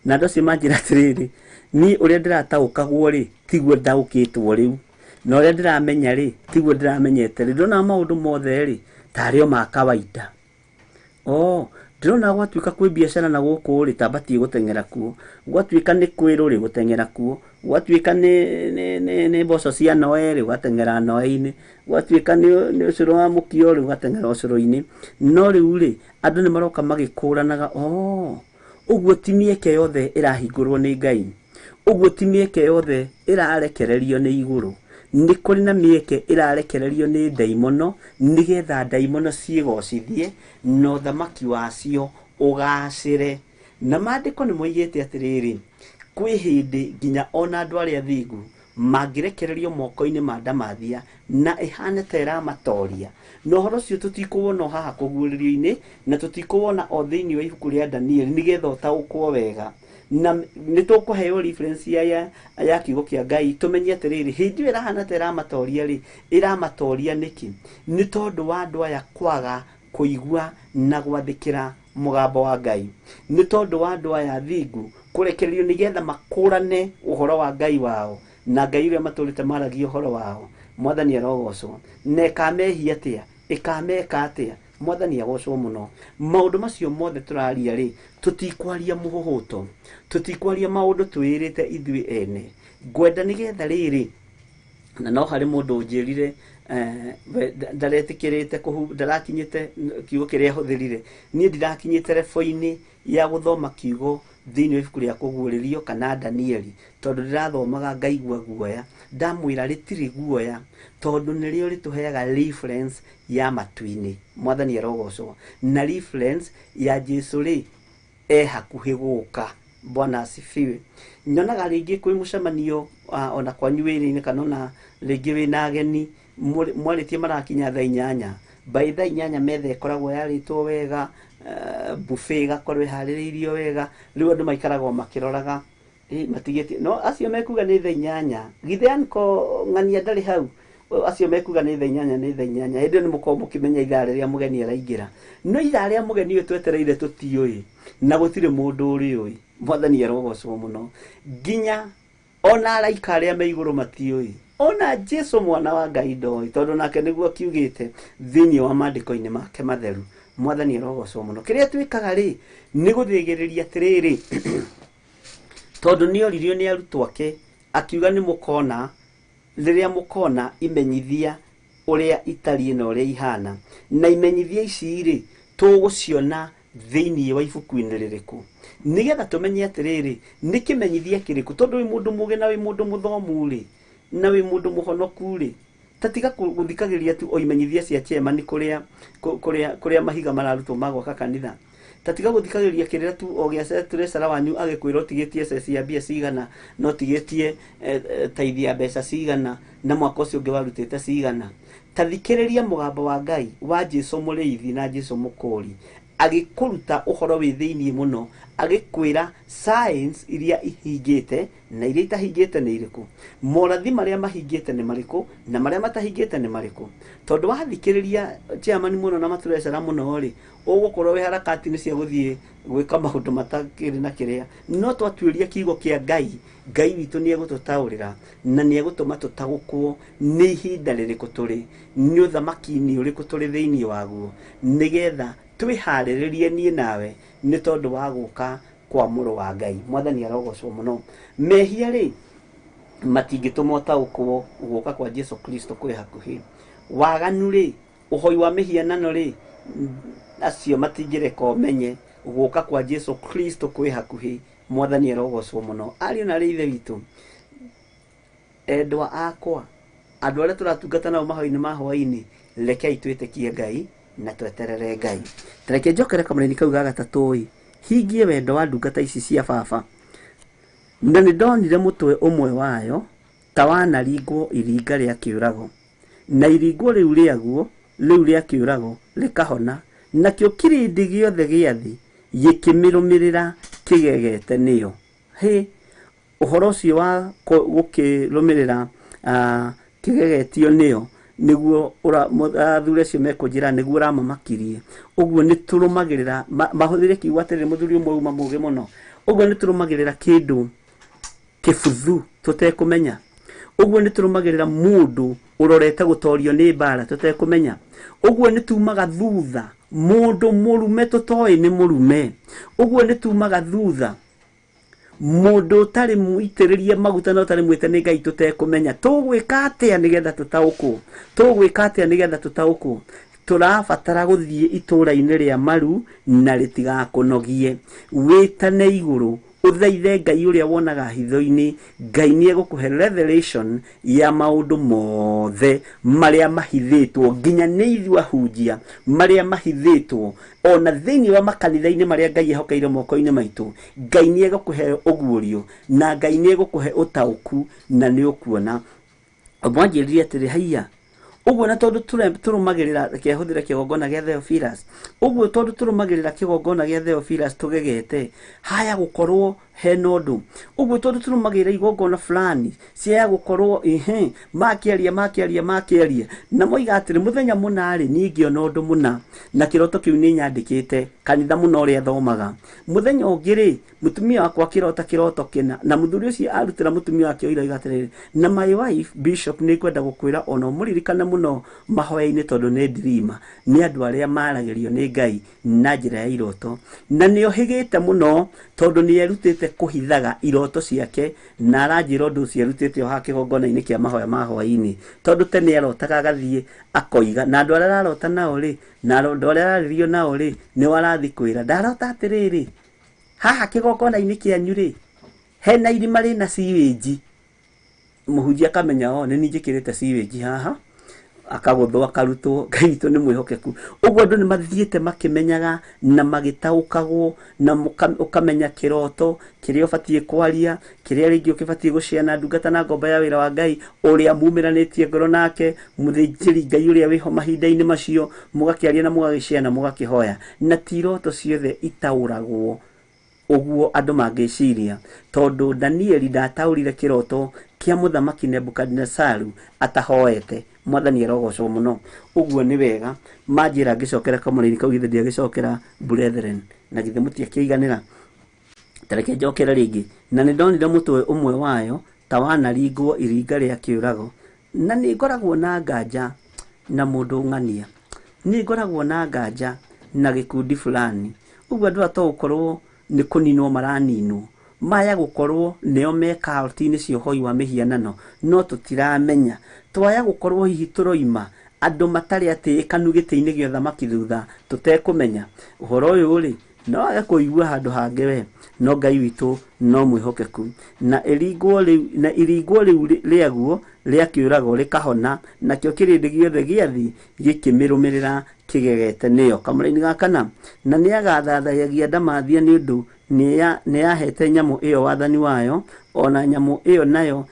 Na andũ acio manjĩra atĩrĩrĩ, niĩ ũrĩa ndĩrataũkagwo rĩ tiguo ndaũkĩtwo rĩu, na ũrĩa ndĩramenya rĩ tiguo ndĩramenyete rĩ. Ndĩrona maũndũ mothe rĩ tarĩ o ma kawaida. Ndĩrona gwatuĩka kwĩ biacara na gũkũ rĩ tambatiĩ gũteng'era kuo, gwatuĩka nĩ kwĩrũ rĩ gũteng'era kuo, gwatuĩka nĩ mboco cia noe rĩ ũgateng'era noe-inĩ, gwatuĩka nĩ ũcũrũ wa mũkio rĩ ũgateng'era ũcũrũ-inĩ. No rĩu rĩ andũ nĩ maroka magĩkũranaga, ũguo ti mĩeke yothe ĩrahingũrwo nĩ Ngai, ũguo ti mĩeke yothe ĩrarekererio nĩ igũrũ. Nĩ kũrĩ na mĩeke ĩrarekererio nĩ ndaimono, nĩgetha ndaimono ciĩgocithie na ũthamaki wacio ũgacĩre. Na maandĩko nĩ moigĩte atĩrĩrĩ, Kwĩ hĩndĩ nginya ona andũ arĩa athingu mangĩrekererio moko-inĩ ma ndamathia na ĩhane ta ĩramatoria. Na ũhoro ũcio tũtikũwona o haha kũguũrĩrio-inĩ, na tũtikũwona o thĩinĩ wa ibuku rĩa Danieli, nĩgetha ũtaũkwo wega. Na nĩ tũkũheo reference ya kiugo kĩa Ngai, tũmenye atĩrĩrĩ, hĩndĩ ĩyo ĩrahana ta ĩramatoria rĩ, ĩramatoria nĩkĩ? Nĩ tondũ wa andũ aya kwaga kũigua na gwathĩkĩra mũgambo wa Ngai. Nĩ tondũ wa andũ aya athingu kũrekererio nĩgetha makũrane ũhoro wa Ngai wao na Ngai ũrĩa matũrĩte maragia ũhoro wao. Mwathani arogocwo. Na ĩkamehia atĩa? Ĩkameka atĩa? Mwathani agocwo mũno. Maũndũ macio mothe tũraria rĩ, tũtikwaria mũhũhũto, tũtikwaria maũndũ twĩrĩte ithuĩ ene. Ngwenda nĩgetha rĩrĩ, na no harĩ mũndũ ũnjĩrire, ndaretĩkĩrĩte ndarakinyĩte kiugo kĩrĩa ahũthĩrire. Niĩ ndirakinyĩte rebo-inĩ ya gũthoma kiugo thĩinĩ wa ibuku rĩa kũguũrĩrio kana Danieli, tondũ ndĩrathomaga ngaigua guoya. Ndamwĩra rĩtirĩ guoya, tondũ nĩrĩo rĩtũheaga reference ya matu-inĩ. Mwathani arogocwo. Na reference ya Jesu rĩ, e hakuhĩ gũka. Bwana asifiwe. Nyonaga rĩngĩ kwĩ mũcemanio, ona kwanyu wĩra-inĩ kana ona rĩngĩ wĩna ageni, mwarĩtie marakinya thaa inyanya. By thaa inyanya metha ĩkoragwo yarĩtwo wega, buffet ĩgakorwo ĩharĩrĩirio wega. Rĩu andũ maikaraga o makĩroraga, matigĩtie. No acio mekuga nĩ thaa inyanya. Githĩ anko ng'ania ndarĩ hau? Acio mekuga nĩ thaa inyanya, nĩ thaa inyanya. Hĩndĩ ĩyo nĩ mũkoragwo mũkĩmenya ithaa rĩrĩa mũgeni araingĩra. No ithaa rĩa mũgeni ũyũ twetereire tũtiũĩ, na gũtirĩ mũndũ ũrĩũĩ. Mwathani arogocwo mũno. Nginya ona araika arĩa me igũrũ matiũĩ. Ona Jesu mwana wa Ngai ndoĩ, tondũ nake nĩguo akiugĩte thĩinĩ wa maandĩko-inĩ make matheru. Mwathani arogocwo mũno. Kĩrĩa twĩkaga rĩ, nĩ gũthĩgĩrĩria atĩrĩrĩ, tondũ nĩ oririo nĩ arutwo ake, akiuga nĩ mũkona, rĩrĩa mũkona imenyithia ũrĩa itariĩ na ũrĩa ihana. Na imenyithia ici rĩ, tũgũciona thĩinĩ wa ibuku-inĩ rĩrĩkũ? Nĩgetha tũmenye atĩrĩrĩ, nĩ kĩmenyithia kĩrĩkũ? Tondũ wĩ mũndũ mũũgĩ na wĩ mũndũ mũthomu rĩ, na wĩ mũndũ mũhonoku rĩ, ta tiga gũthikagĩrĩria tu o imenyithia cia chairman kũrĩa mahiga mararutwo ma gwaka kanitha. Ta tiga gũthikagĩrĩria kĩrĩra tu o gĩa treasurer wanyu agĩkwĩra ũtigĩtie ceci ya mbia cigana, na ũtigĩtie taithi ya mbeca cigana, na mwaka ũcio ũngĩ warutĩte cigana. Ta thikĩrĩria mũgambo wa Ngai wa Jesu mũrĩithi na Jesu mũkũũri, agĩkũruta ũhoro wĩ thĩinĩ mũno, agĩkwĩra science iria ihingĩte na iria itahingĩte nĩ irĩkũ, morathi marĩa mahingĩte nĩ marĩkũ na marĩa matahingĩte nĩ marĩkũ. Tondũ wathikĩrĩria chairman mũno na matũrecera mũno rĩ, ũgũkorwo wĩ harakati-inĩ cia gũthiĩ gwĩka maũndũ matakĩrĩ na kĩrĩa. No twatuĩria kiugo kĩa Ngai, Ngai witũ nĩ egũtũtaũrĩra na nĩ egũtũma tũtaũkwo nĩ ihinda rĩrĩkũ tũrĩ, nĩ ũthamaki-inĩ ũrĩkũ tũrĩ thĩinĩ waguo, nĩgetha twĩharĩrĩrie niĩ nawe nĩ tondũ wa gũka kwa mũrũ wa Ngai. Mwathani arogocwo mũno. Mehia rĩ, matingĩtũma ũtaũkwo gũka kwa Jesu Kristo kwĩ hakuhĩ. Waganu rĩ, ũhoi wa mĩhianano rĩ, acio matingĩreka ũmenye gũka kwa Jesu Kristo kwĩ hakuhĩ. Mwathani arogocwo mũno. Ariũ na arĩ ithe witũ, endwa akwa, andũ arĩa tũratungata nao mahoya-inĩ ma hwaĩ-inĩ, rekei twĩtĩkie Ngai na tweterere Ngai. Ta reke njokere kamũraini kau ga gatatũ ĩ, hingie wendo wa ndungata ici cia baba. Na nĩ ndonire mũtwe ũmwe wayo ta wanaringwo iringa rĩa kĩũrago, na iringwo rĩu rĩaguo rĩu rĩa kĩũrago rĩkahona, nakĩo kĩrĩndĩ gĩothe gĩa thĩ gĩkĩmĩrũmĩrĩra kĩgegete nĩyo. Hĩ, ũhoro ũcio wa gũkĩrũmĩrĩra, kĩgegetio nĩyo, nĩguo athuri acio mekũnjĩra nĩguo ũramamakirie. Ũguo nĩ tũrũmagĩrĩra, mahũthĩre kiugo atĩrĩrĩ, mũthuri ũmwe uma mũũgĩ mũno. Ũguo nĩ tũrũmagĩrĩra kĩndũ kĩbuthu tũtekũmenya. Ũguo nĩ tũrũmagĩrĩra mũndũ ũrorete gũtorio nĩ mbara tũtekũmenya. Ũguo nĩ tumaga thutha mũndũ mũrume tũtoĩ nĩ mũrume. Ũguo nĩ tumaga thutha mũndũ ũtarĩ mũitĩrĩrie maguta na ũtarĩ mwĩte nĩ Ngai tũtekũmenya. Tũgwĩka atĩa nĩgetha tũtaũkwo? Tũgwĩka atĩa nĩgetha tũtaũkwo? Tũrabatara gũthiĩ itũũra-inĩ rĩa maru na rĩtigakũnogie. Wĩtane igũrũ Ũthaithe Ngai ũrĩa wonaga hitho-inĩ. Ngai nĩ egũkũhe revelation ya maũndũ mothe marĩa mahithĩtwo, nginya nĩ ithuĩ ahunjia marĩa mahithĩtwo ona thĩinĩ wa makanitha-inĩ marĩa Ngai ehokeire moko-inĩ maitũ. Ngai nĩ egũkũhe ũguũrio na Ngai nĩ egũkũhe ũtaũku na nĩ ũkuona. Mwanjĩrire atĩrĩ, haiya ũguo na tondũ tũrũmagĩrĩra kĩahũthĩra kĩgongona gĩa Theophilus, ũguo tondũ tũrũmagĩrĩra kĩgongona gĩa Theophilus tũgegete haya gũkorwo hena ũndũ, ũguo tondũ tũrũmagĩrĩra igongona fulani ciaya gũkorwo ehe makĩaria na moiga atĩrĩ mũthenya mũna rĩ niĩ ngĩona ũndũ mũna na kĩroto kĩu nĩ nyandĩkĩte kanitha mũno ũrĩa thomaga. Mũthenya ũngĩ rĩ mũtumia wakwa akĩrota kĩroto kĩna na mũthuri ũcio arutĩra mũtumia wake ũira oiga atĩrĩrĩ, na my wife bishop nĩ ngwenda gũkwĩra ona ũmũririkane mũno mahoya-inĩ tondũ nĩ ndirima nĩ andũ arĩa maragĩrio nĩ Ngai na njĩra ya iroto, na nĩ ohĩgĩte mũno tondũ nĩ erutĩte kũhithaga iroto ciake na aranjĩra ũndũ ũcio erutĩte o haha kĩgongona-inĩ kĩa mahoya ma hwaĩ-inĩ, tondũ tene arotaga agathiĩ akoiga na andũ arĩa ararota nao rĩ na andũ arĩa ararĩrio nao rĩ nĩo arathiĩ kwĩra ndarota atĩrĩrĩ haha kĩgongona-inĩ kĩanyu rĩ hena irima rĩna sewage. Mũhunjia akamenya o nĩ niĩ njĩkĩrĩte sewage haha, akagũthwo akarutwo. Ngai witũ nĩ mwĩhokeku. Ũguo andũ nĩ mathiĩte makĩmenyaga na magĩtaũkagwo na ũkamenya kĩroto kĩrĩa ũbatiĩ kwaria, kĩrĩa rĩngĩ ũkĩbatiĩ gũciana ndungata na ngombo ya wĩra wa Ngai ũrĩa mumĩranĩtie ngoro nake, mũthĩnjĩri Ngai ũrĩa wĩho mahinda-inĩ macio, mũgakĩaria na mũgagĩciana mũgakĩhoya. Na ti iroto ciothe itaũragwo ũguo andũ mangĩciria, tondũ Danieli ndataũrire kĩroto kĩa mũthamaki Nebukadinesaru atahoete. Mwathani arogocwo mũno. Ũguo nĩ wega manjĩra ngĩcokera kamũraini kau, githĩ ndiagĩcokera brethren na githĩ mũtiakĩiganĩra. Tareke njokere rĩngĩ. Na nĩ ndonire mũtwe ũmwe wayo ta wanaringwo iringa rĩa kĩũrago, na nĩ ngoragwo na nganja na mũndũ ng'ania, nĩ ngoragwo na nganja na gĩkundi fulani. Ũguo andũ aya to gũkorwo nĩ kũninwo maraninwo, maya gũkorwo nĩo me cult-inĩ cia ũhoi wa mĩhianano, no tũtiramenya. Twaya gũkorwo hihi tũroima andũ matarĩ atĩĩkanu gĩtĩ-inĩ gĩa ũthamaki thutha tũtekũmenya. Ũhoro ũyũ rĩ no age kũigua handũ hangĩ we, no Ngai witũ no mwĩhokeku. Na iringwo rĩu rĩaguo rĩa kĩũrago rĩkahona, nakĩo kĩrĩndĩ gĩothe gĩathi gĩkĩmĩrũmĩrĩra kĩgegete nĩyo. Kamũraini ga kana, na nĩagathathayagia ndamathia nĩ ũndũ nĩ yahete nyamũ ĩyo wathani wayo, ona nyamũ ĩyo nayo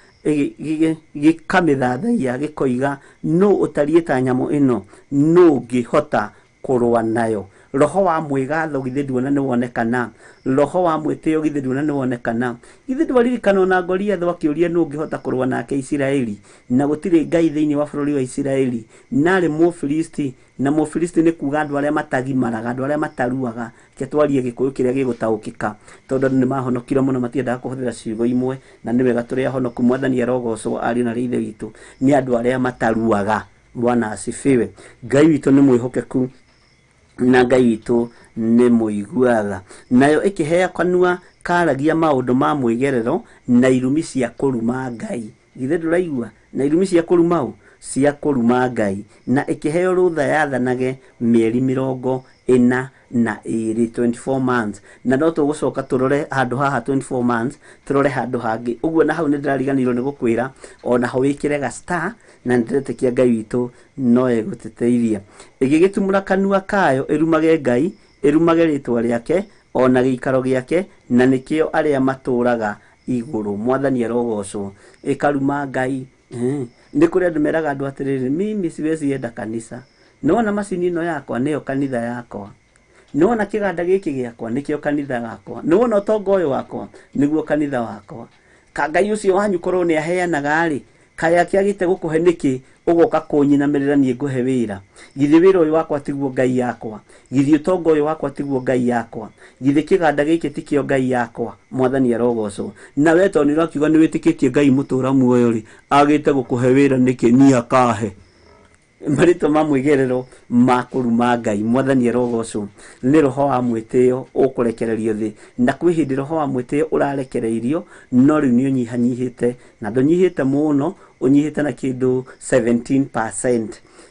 gĩkamĩthathaiya gĩkoiga nũ ũtariĩ ta nyamũ ĩno, nũ ũngĩhota kũrũa nayo. Roho wa mwĩgatho githĩ nduona nĩ wonekana, roho wa mwĩtĩo githĩ nduona nĩ wonekana. Githĩ ndwaririkana ona Goliathũ akĩũria nũ ũngĩhota kũrũa nake Isiraeli, na gũtirĩ Ngai thĩinĩ wa bũrũri wa Isiraeli, narĩ Mũfilisti, na Mũfilisti nĩ kuga andũ arĩa matagimaraga, andũ arĩa mataruaga. Reke twarie Gĩkũyũ kĩrĩa gĩgũtaũkĩka, tondũ andũ nĩ mahonokire mũno matiendaga kũhũthĩra ciugo imwe, na nĩ wega tũrĩ ahonoku. Mwathani arogocwo ariũ na Ithe witũ nĩ andũ arĩa mataruaga. Bwana asifiwe. Ngai witũ nĩ mwĩhokeku na Ngai witũ nĩ mũiguaga. Nayo ĩkĩheo kanua karagia maũndũ ma mwĩgerero na irumi cia kũruma Ngai. Githĩ ndũraigua? Na irumi cia kũruma ũ? Cia kũruma Ngai. Na ĩkĩheo rũtha yathanage mĩeri 42, 24 months. Na no tũgũcoka tũrore handũ haha 24 months, tũrore handũ hangĩ. Ũguo na hau nĩ ndĩrariganĩirwo nĩ gũkwĩra ona ho wĩkĩre ga star, na nĩ ndĩretĩkia Ngai witũ no egũtũteithia. Ĩgĩgĩtumũra kanua kayo ĩrumage Ngai, ĩrumage rĩtwa rĩake ona gĩikaro gĩake, na nĩkĩo arĩa matũraga igũrũ. Mwathani arogocwo. Ĩkaruma Ngai. Nĩ kũrĩ andũ meraga andũ atĩrĩrĩ, mimi siwezi enda kanitha, nĩwona macini ĩno yakwa nĩyo kanitha yakwa, nĩwona kĩganda gĩkĩ gĩakwa nĩkĩo kanitha wakwa, nĩwona ũtonga ũyũ wakwa nĩguo kanitha wakwa. Ka Ngai ũcio wanyu korwo nĩ aheanaga rĩ, kaĩ akĩagĩte gũkũhe nĩkĩ ũgoka kũnyinamĩrĩra niĩ ngũhe wĩra? Githĩ wĩra ũyũ wakwa tiguo Ngai yakwa? Githĩ ũtonga ũyũ wakwa tiguo Ngai yakwa? Githĩ kĩganda gĩkĩ tikĩo Ngai yakwa? Mwathani arogocwo. Na we tondũ nĩ ũrakiuga nĩ wĩtĩkĩtie Ngai mũtũra muoyo rĩ, agĩte gũkũhe wĩra nĩkĩ? Niĩ akahe. Marĩtwa ma mwĩgerero ma kũruma Ngai. Mwathani arogocwo. Nĩ roho wa mwĩtĩo ũkũrekererio thĩ, na kwĩ hĩndĩ roho wa mwĩtĩo ũrarekereirio, no rĩu nĩ ũnyihanyihĩte, na ndũnyihĩte mũno. Ũnyihĩte na kĩndũ 17%,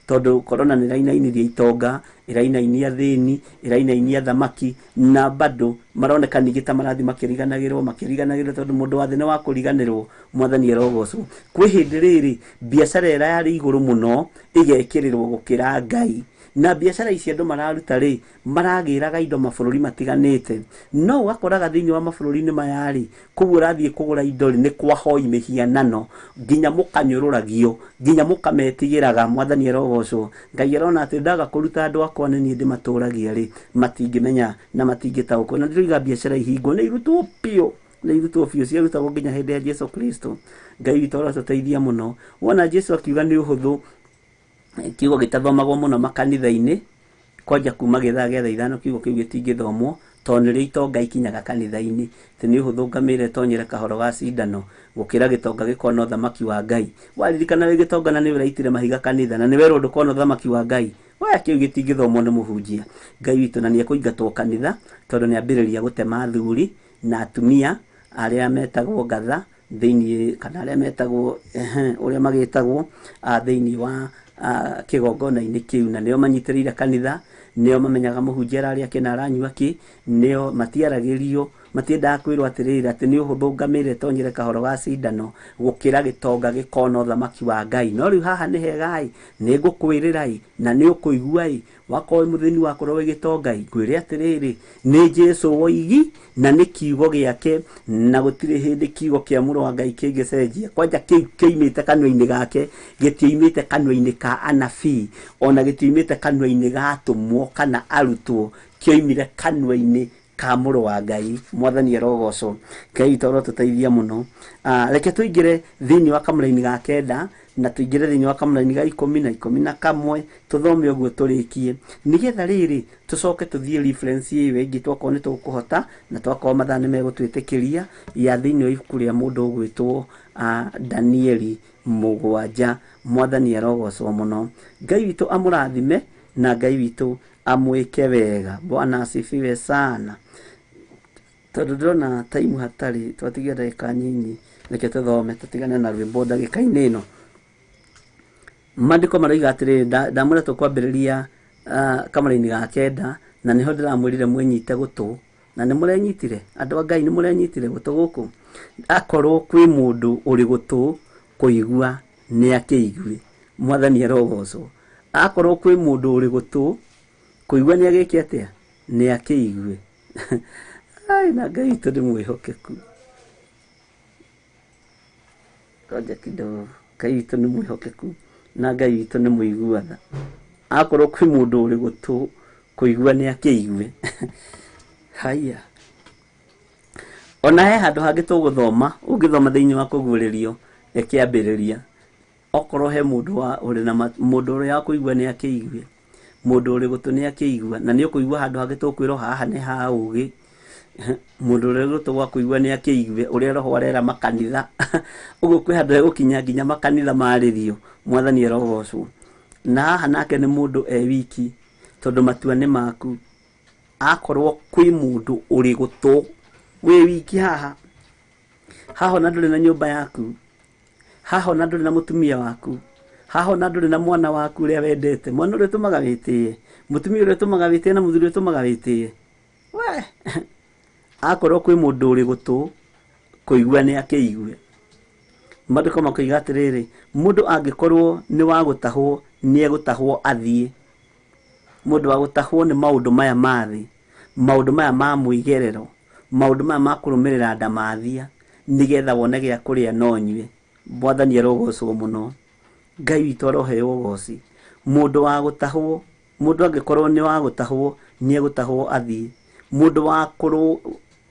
tondũ corona nĩ ĩrainainirie itonga, ĩrainainia thĩni, ĩrainainia thamaki, na bado maroneka ningĩ ta marathiĩ makĩriganagĩrwo makĩriganagĩrwo, tondũ mũndũ wa thĩ nĩ wa kũriganĩrwo. Mwathani arogocwo. Kwĩ hĩndĩ rĩrĩ biacara ĩrĩa yarĩ igũrũ mũno ĩgekĩrĩrwo gũkĩra Ngai, na biacara ici andũ mararuta rĩ, maragĩraga indo mabũrũri matiganĩte, no ũgakoraga thĩinĩ wa mabũrũri-inĩ maya rĩ, kũu ũrathiĩ kũgũra indo rĩ, nĩ kwa hoi mĩhianano, nginya mũkanyũrũragio, nginya mũkametigĩraga. Mwathani arogocwo. Ngai arona atĩ ndaga kũruta andũ akwa nĩ niĩ ndĩmatũragia rĩ, matingĩmenya na matingĩtaũkwo. Na ndĩroiga biacara ihingwo, nĩ irutwo biũ, nĩ irutwo biũ, ciarutagwo nginya hĩndĩ ya Jesu Kristo. Ngai witũ arotũteithia mũno. Wona Jesu akiuga nĩ ũhũthũ, kiugo gĩtathomagwo mũno makanitha-inĩ, kwanja kuma gĩthaa gĩa thaa 5 kiugo kĩu gĩtingĩthomwo, tondũ nĩrĩo itonga ikinyaga kanitha-inĩ. Atĩ nĩ ũhũthũ ngamĩra ĩtonyere kahoro ga cindano gũkĩra gĩtonga gĩkona ũthamaki wa Ngai. Waririkana wĩ gĩtonga na nĩwe ũraitire mahiga kanitha na nĩwerwo ndũkona ũthamaki wa Ngai, we kĩu gĩtingĩthomwo nĩ mũhunjia. Ngai witũ na nĩekũingatwo kanitha, tondũ nĩambĩrĩria gũtema athuri na atumia arĩa metagwo ngatha thĩinĩ, kana arĩa metagwo ũrĩa magĩtagwo thĩinĩ wa kĩgongona-inĩ kĩu, na nĩo manyitĩrĩire kanitha, nĩo mamenyaga mũhunjia ararĩa kĩ na aranyua kĩ, nĩo matiaragĩrio, matiendaga kwĩrwo atĩrĩrĩ atĩ nĩ ũhũthũ ngamĩra ĩtonyere kahoro ga cindano gũkĩra gĩtonga gĩkona ũthamaki wa Ngai. No rĩu haha nĩ hega-ĩ, nĩ ngũkwĩrĩra-ĩ, na nĩ ũkũigua-ĩ, wakorwo wĩ mũthĩni, wakorwo wĩ gĩtonga-ĩ, ngwĩre atĩrĩrĩ, nĩ Jesu woigi na nĩ kiugo gĩake, na gũtirĩ hĩndĩ kiugo kĩa mũrũ wa Ngai kĩngĩcenjia. Kwanja kĩu kĩoimĩte kanua-inĩ gake, gĩtioimĩte kanua-inĩ ka anabii, ona gĩtioimĩte kanua-inĩ ga atũmwo kana arutwo, kĩoimire kanua-inĩ ka mũrũ wa Ngai. Mwathani arogocwo. Ngai witũ arotũteithia mũno. Reke tũingĩre thĩinĩ wa kamũraini ga 9 na tũingĩre thĩinĩ wa kamũraini ga 10 na 11, tũthome ũguo tũrĩkie, nĩgetha rĩrĩ tũcoke tũthiĩ reference ĩyo ĩngĩ twakorwo nĩ tũkũhota na twakorwo mathaa nĩ megũtwĩtĩkĩria, ya thĩinĩ wa ibuku rĩa mũndũ ũgwĩtwo Danieli 7. Mwathani arogocwo mũno. Ngai witũ amũrathime na Ngai witũ amwĩke wega. Bwana asifiwe sana. Tondũ ndĩrona time hatarĩ, twatigia ndagĩka nyinyi, reke tũthome tũtigane na rwĩmbo ndagĩka-inĩ ĩno. Maandĩko maroiga atĩrĩrĩ, ndamwĩra tũkwambĩrĩria kamũraini ga 9, na nĩho ndĩramwĩrire mwĩnyite gũtũ, na nĩ mũrenyitire, andũ a Ngai nĩ mũrenyitire gũtũ gũkũ. Akorwo kwĩ mũndũ ũrĩ gũtũ kũigua nĩ akĩigue. Mwathani arogocwo. Akorwo kwĩ mũndũ ũrĩ gũtũ kũigua nĩ agĩke atĩa? Nĩ akĩigue. Ai, na Ngai witũ nĩ mwĩhokeku. Ngoja kidogo. Ngai witũ nĩ mwĩhokeku na Ngai witũ nĩ mũigua tha. Akorwo kwĩ mũndũ ũrĩ gũtũ kũigua nĩ akĩigue. Haya. Ona he handũ hangĩ tũgũthoma, ũngĩthoma thĩinĩ wa kũguũrĩrio kĩambĩrĩria, okorwo he mũndũ wa ũrĩ na mũndũ ũrĩa wa kũigua nĩ akĩigue, mũndũ ũrĩ gũtũ nĩ akĩigua, na nĩ ũkũigua handũ hangĩ tũkwĩrwo haha nĩ ha ũgĩ. Mũndũ ũrĩa gũtũ gwa kũigua nĩ akĩigue ũrĩa roho arera makanitha. Ũguo kwĩ handũ hegũkinya nginya makanitha marĩrio. Mwathani arogocwo. Na haha nake nĩ mũndũ e wiki, tondũ matua nĩ maku. Akorwo kwĩ mũndũ ũrĩ gũtũ wĩ wiki haha, haha ona ndũrĩ na nyũmba yaku, haha ona ndũrĩ na mũtumia waku, haha ona ndũrĩ na mwana waku ũrĩa wendete, mwana ũrĩa ũtũmaga wĩtĩe, mũtumia ũrĩa ũtũmaga wĩtĩe na mũthuri ũrĩa ũtũmaga wĩtĩe. We akorwo kwĩ mũndũ ũrĩ gũtũ kũigua nĩ akĩigue. Maandĩko makoiga atĩrĩrĩ, mũndũ angĩkorwo nĩ wa gũtahwo nĩ egũtahwo athiĩ. Mũndũ wa gũtahwo nĩ maũndũ maya ma thĩ, maũndũ maya ma mwĩgerero, maũndũ maya ma kũrũmĩrĩra ndamathia, nĩgetha wone gĩa kũrĩa no ũnyue. Mwathani arogocwo mũno. Ngai witũ aroheo ũgoci. Mũndũ wa gũtahwo, mũndũ angĩkorwo nĩ wa gũtahwo nĩ egũtahwo athiĩ. Mũndũ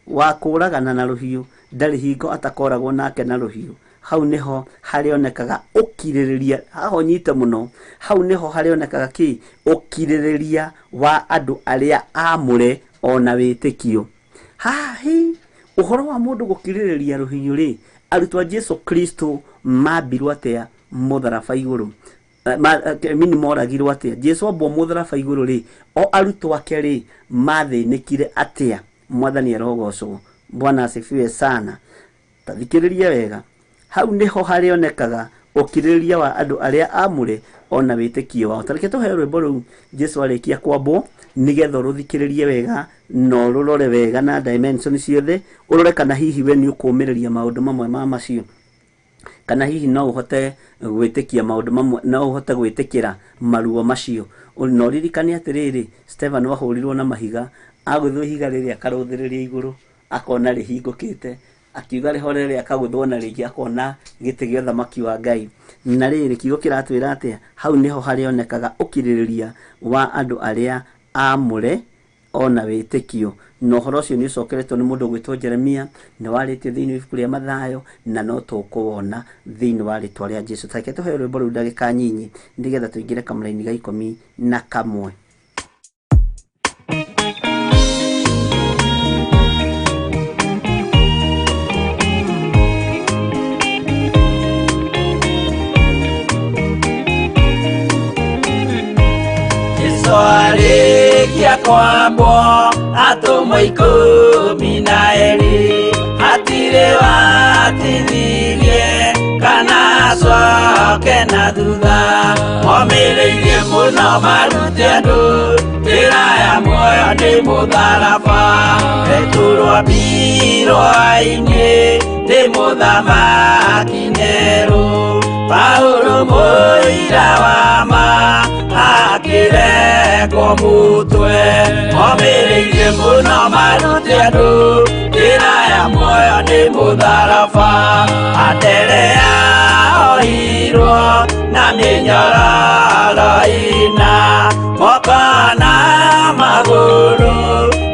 wa kũragana na rũhiũ ndarĩ hingo atakoragwo nake na rũhiũ. Hau nĩho harĩonekaga ũkirĩrĩria, haha ũnyite mũno, hau nĩho harĩonekaga kĩ? Ũkirĩrĩria wa andũ arĩa aamũre ona wĩtĩkio. Haha hi ũhoro wa mũndũ gũkirĩrĩria rũhiũ rĩ, arutwo a Jesu Kristo mambirwo atĩa mũtharaba igũrũ? Mini moragirwo atĩa? Jesu ambwo mũtharaba igũrũ rĩ, o arutwo ake rĩ mathĩnĩkire atĩa? Mwathani arogocwo. Bwana asifiwe sana. Tathikĩrĩria wega. Hau nĩho harĩonekaga Ũkirĩrĩria wa andũ arĩa aamũre ona wĩtĩkio wao. Tareke tũheo rwĩmbo rũu Jesu arĩkia kwambwo, nĩgetha ũrũthikĩrĩrie wega na ũrũrore wega na dimension ciothe, ũrore kana hihi we nĩ ũkũmĩrĩria maũndũ mamwe ma macio, kana hihi no ũhote gwĩtĩkia maũndũ mamwe, no ũhote gwĩtĩkĩra maruo macio. Na ũririkane atĩrĩrĩ, Stefano ahũrirwo na mahiga, agũthwo ihiga rĩrĩa akarũthĩrĩria igũrũ akona rĩhingũkĩte, akiuga rĩhorere, akagũthwo na rĩngĩ akona gĩtĩ gĩa ũthamaki wa Ngai. Na rĩrĩ, kiugo kĩratwĩra atĩa? Hau nĩho harĩonekaga ũkirĩrĩria wa andũ arĩa aamũre ona wĩtĩkio. Na ũhoro ũcio nĩ ũcokeretwo nĩ mũndũ ũgwĩtwo Jeremia, nĩ warĩtio thĩinĩ wa ibuku rĩa Mathayo, na no tũkũwona thĩinĩ wa rĩtwa rĩa Jesu. Tareke tũheo rwĩmbo rũu ndagĩka nyinyi, nĩgetha tũingĩre kamũraini ga 11. Jesu arĩkia kwambwo, atũmwo 12 hatirĩ watithirie kana acoke na thutha. Momĩrĩirie mũno marute andũ njĩra ya muoyo nĩ mũtharaba. Petero ambirwo ainĩ nĩ mũthamaki Nero, Paulo mũira wa ma akĩrekwo mũtwe. Momĩrĩirie mũno marute andũ njĩra ya muoyo nĩ mũtharaba. Anderea ohirwo na mĩnyororo ĩna, moko na magũrũ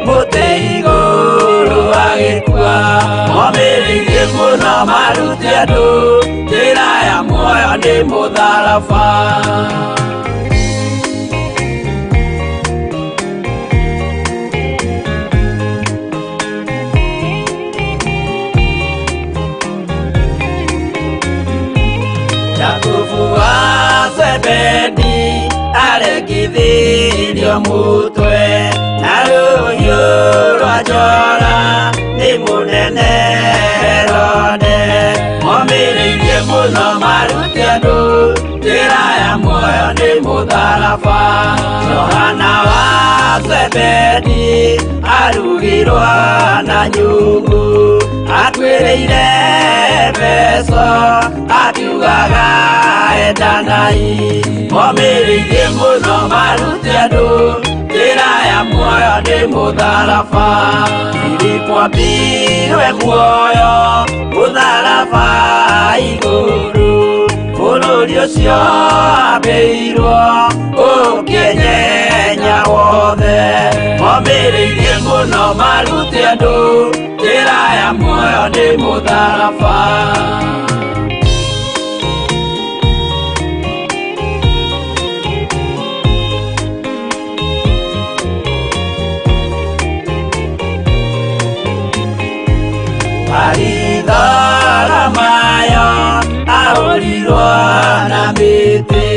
mũtĩ igũrũ agĩkua. Momĩrĩirie mũno marute andũ njĩra ya muoyo nĩ mũtharaba. Jakubu wa Zebedi arekithirio mũtwe na rũhiũ rwa njora nĩ mũnene Herode. Momĩrĩirie mũno marute andũ njĩra ya muoyo nĩ mũtharaba. Johana wa Zebedi arugirwo na nyungu, akuĩrĩire mbeca akiugaga endanai. Momĩrĩirie mũno marute andũ njĩra ya muoyo nĩ mũtharaba. Filipo ambirwe muoyo mũtharaba igũrũ, bũrũri ũcio ambĩirwo ũkĩnyenya wothe. Momĩrĩirie mũno marute andũ njĩra ya muoyo nĩ mũtharaba. Baritholomayo ahũrirwo na mĩtĩ,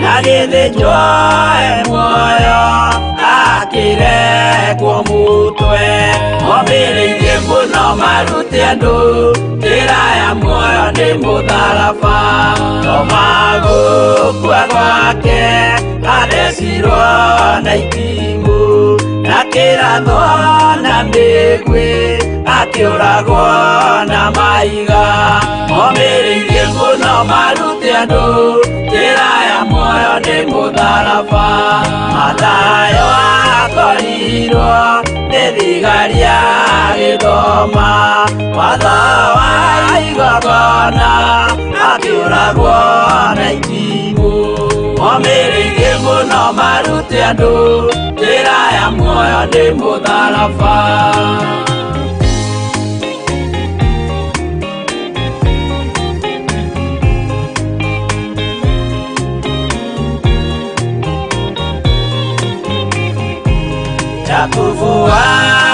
na gĩthĩnjwo e muoyo akĩrekwo mũtwe. Momĩrĩirie mũno marute andũ njĩra ya muoyo nĩ mũtharaba. Toma gũkua gwake athecirwo na itimũ, na kĩrathwo na mĩguĩ akĩũragwo na mahiga. Momĩrĩirie mũno marute andũ njĩra ya muoyo nĩ mũtharaba. Mathayo akorirwo nĩ thigari agĩthoma watho wa igongona, akĩũragwo na itimũ. Momĩrĩirie mũno marute andũ njĩra ya muoyo nĩ mũtharaba. Jakubu wa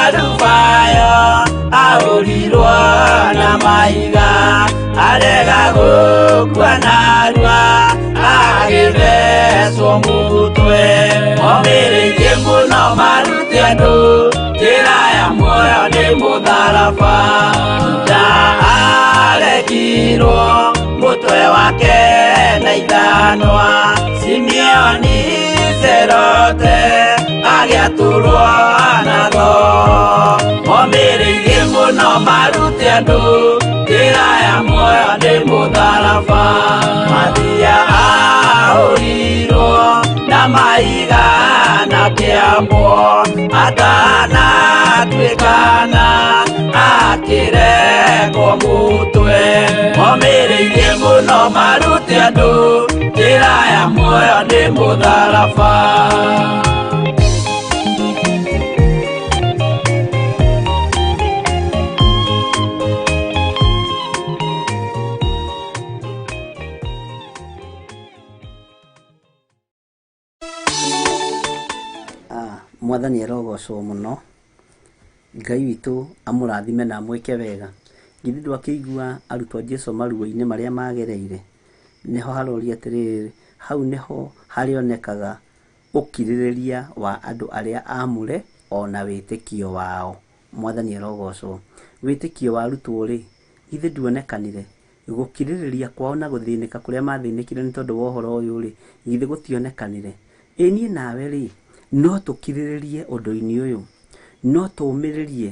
Alufayo ahũrirwo na mahiga, arega gũkua narua agĩthecwo mũtwe. Momĩrĩirie mũno marute andũ njĩra ya muoyo nĩ mũtharaba. Juda arekirwo mũtwe wake kanua Simeoni Zerote agĩatũrwo natho momĩrĩirie mũno marute andũ njĩra ya muoyo nĩ mũtharaba Mathia ahũrirwo na mahiga na kĩambwo atanatuĩkana akĩrekwo mũtwe momĩrĩirie mũno marute andũ njĩra ya muoyo nĩ mũtharaba. Mwathani arogocwo mũno. Ngai witũ amũrathime na amwĩke wega. Githĩ ndwakĩigua arutwo a Jesũ maruo-inĩ marĩa magereire? Nĩho haroria atĩrĩrĩ, hau nĩho harĩonekaga ũkirĩrĩria wa andũ arĩa aamũre ona wĩtĩkio wao. Mwathani arogocwo. Wĩtĩkio wa arutwo rĩ, githĩ nduonekanire? Gũkirĩrĩria kwao na gũthĩnĩka kũrĩa mathĩnĩkire nĩ tondũ wa ũhoro ũyũ rĩ, githĩ gũtionekanire? Ĩ niĩ nawe rĩ, no tũkirĩrĩrie ũndũ-inĩ ũyũ, no tũũmĩrĩrie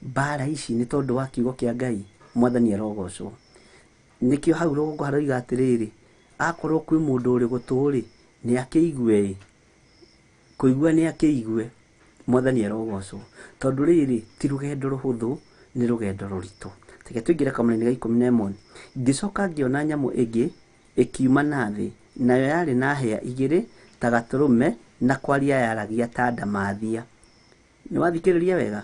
mbara ici nĩ tondũ wa kiugo kĩa Ngai. Mwathani arogocwo. Nĩkĩo hau rũgongo haroiga atĩrĩrĩ, akorwo kwĩ mũndũ ũrĩ gũtũ rĩ, nĩ akĩigue ĩ, kũigua nĩ akĩigue. Mwathani arogocwo. Tondũ rĩrĩ ti rũgendo rũhũthũ, nĩ rũgendo rũritũ. Reke tũingĩre kamũra-inĩ ga 11. Ngĩcoka ngĩona nyamũ ĩngĩ ĩkiuma na thĩ, nayo yarĩ na hĩa igĩrĩ ta gatũrũme, na kwaria yaragia ta ndamathia. Nĩ wathikĩrĩria wega?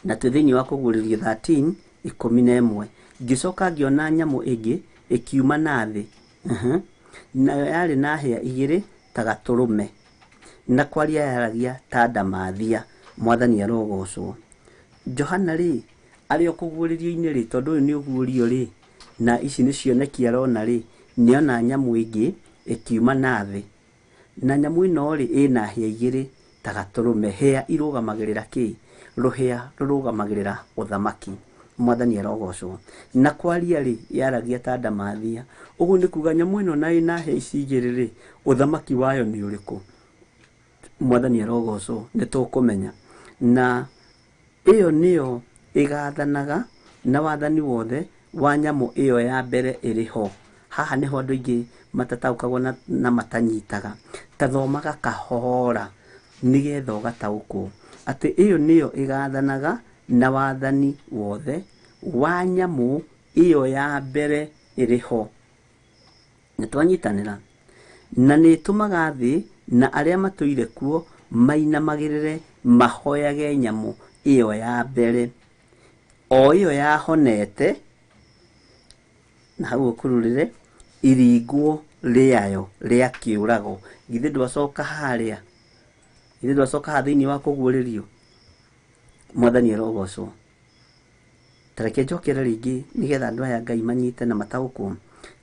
Na twĩ thĩinĩ wa kũguũrĩrio 13:11. Ngĩcoka ngĩona nyamũ ĩngĩ ĩkiuma na thĩ, nayo yarĩ na hĩa igĩrĩ ta gatũrũme, na kwaria yaragia ta ndamathia. Mwathani arogocwo. Johana rĩ, arĩ o kũguũrĩrio-inĩ rĩ, tondũ ũyũ nĩ ũguũrio rĩ, na ici nĩ cioneki arona rĩ, nĩona nyamũ ĩngĩ ĩkiuma na thĩ. Na nyamũ ĩno rĩ, ĩna hĩa igĩrĩ ta gatũrũme. Hĩa irũgamagĩrĩra kĩ? Rũhĩa rũrũgamagĩrĩra ũthamaki. Mwathani arogocwo. Na kwaria rĩ, yaragia ta ndamathia. Ũguo nĩ kuga nyamũ ĩno na ĩna hĩa ici igĩrĩ rĩ, ũthamaki wayo nĩ ũrĩkũ? Mwathani arogocwo. Nĩ tũkũmenya. Na ĩyo nĩyo ĩgathanaga na wathani wothe wa nyamũ ĩyo ya mbere ĩrĩ ho. Haha nĩho andũ aingĩ matataũkagwo na matanyitaga. Tathomaga kahora nĩgetha ũgataũkwo atĩ ĩyo nĩyo ĩgathanaga na wathani wothe wa nyamũ ĩyo ya mbere ĩrĩ ho. Nĩ twanyitanĩra. Na nĩ ĩtũmaga thĩ na arĩa matũire kuo mainamagĩrĩre mahoyage nyamũ ĩyo ya mbere, o ĩyo yahonete, na hau ũkururĩre iringwo rĩayo rĩa kĩũrago. Githĩ ndwacoka harĩa? Githĩ ndwacoka haha thĩinĩ wa kũguũrĩrio? Mwathani arogocwo. Ta reke njokere rĩngĩ nĩgetha andũ aya Ngai manyite na mataũkwo.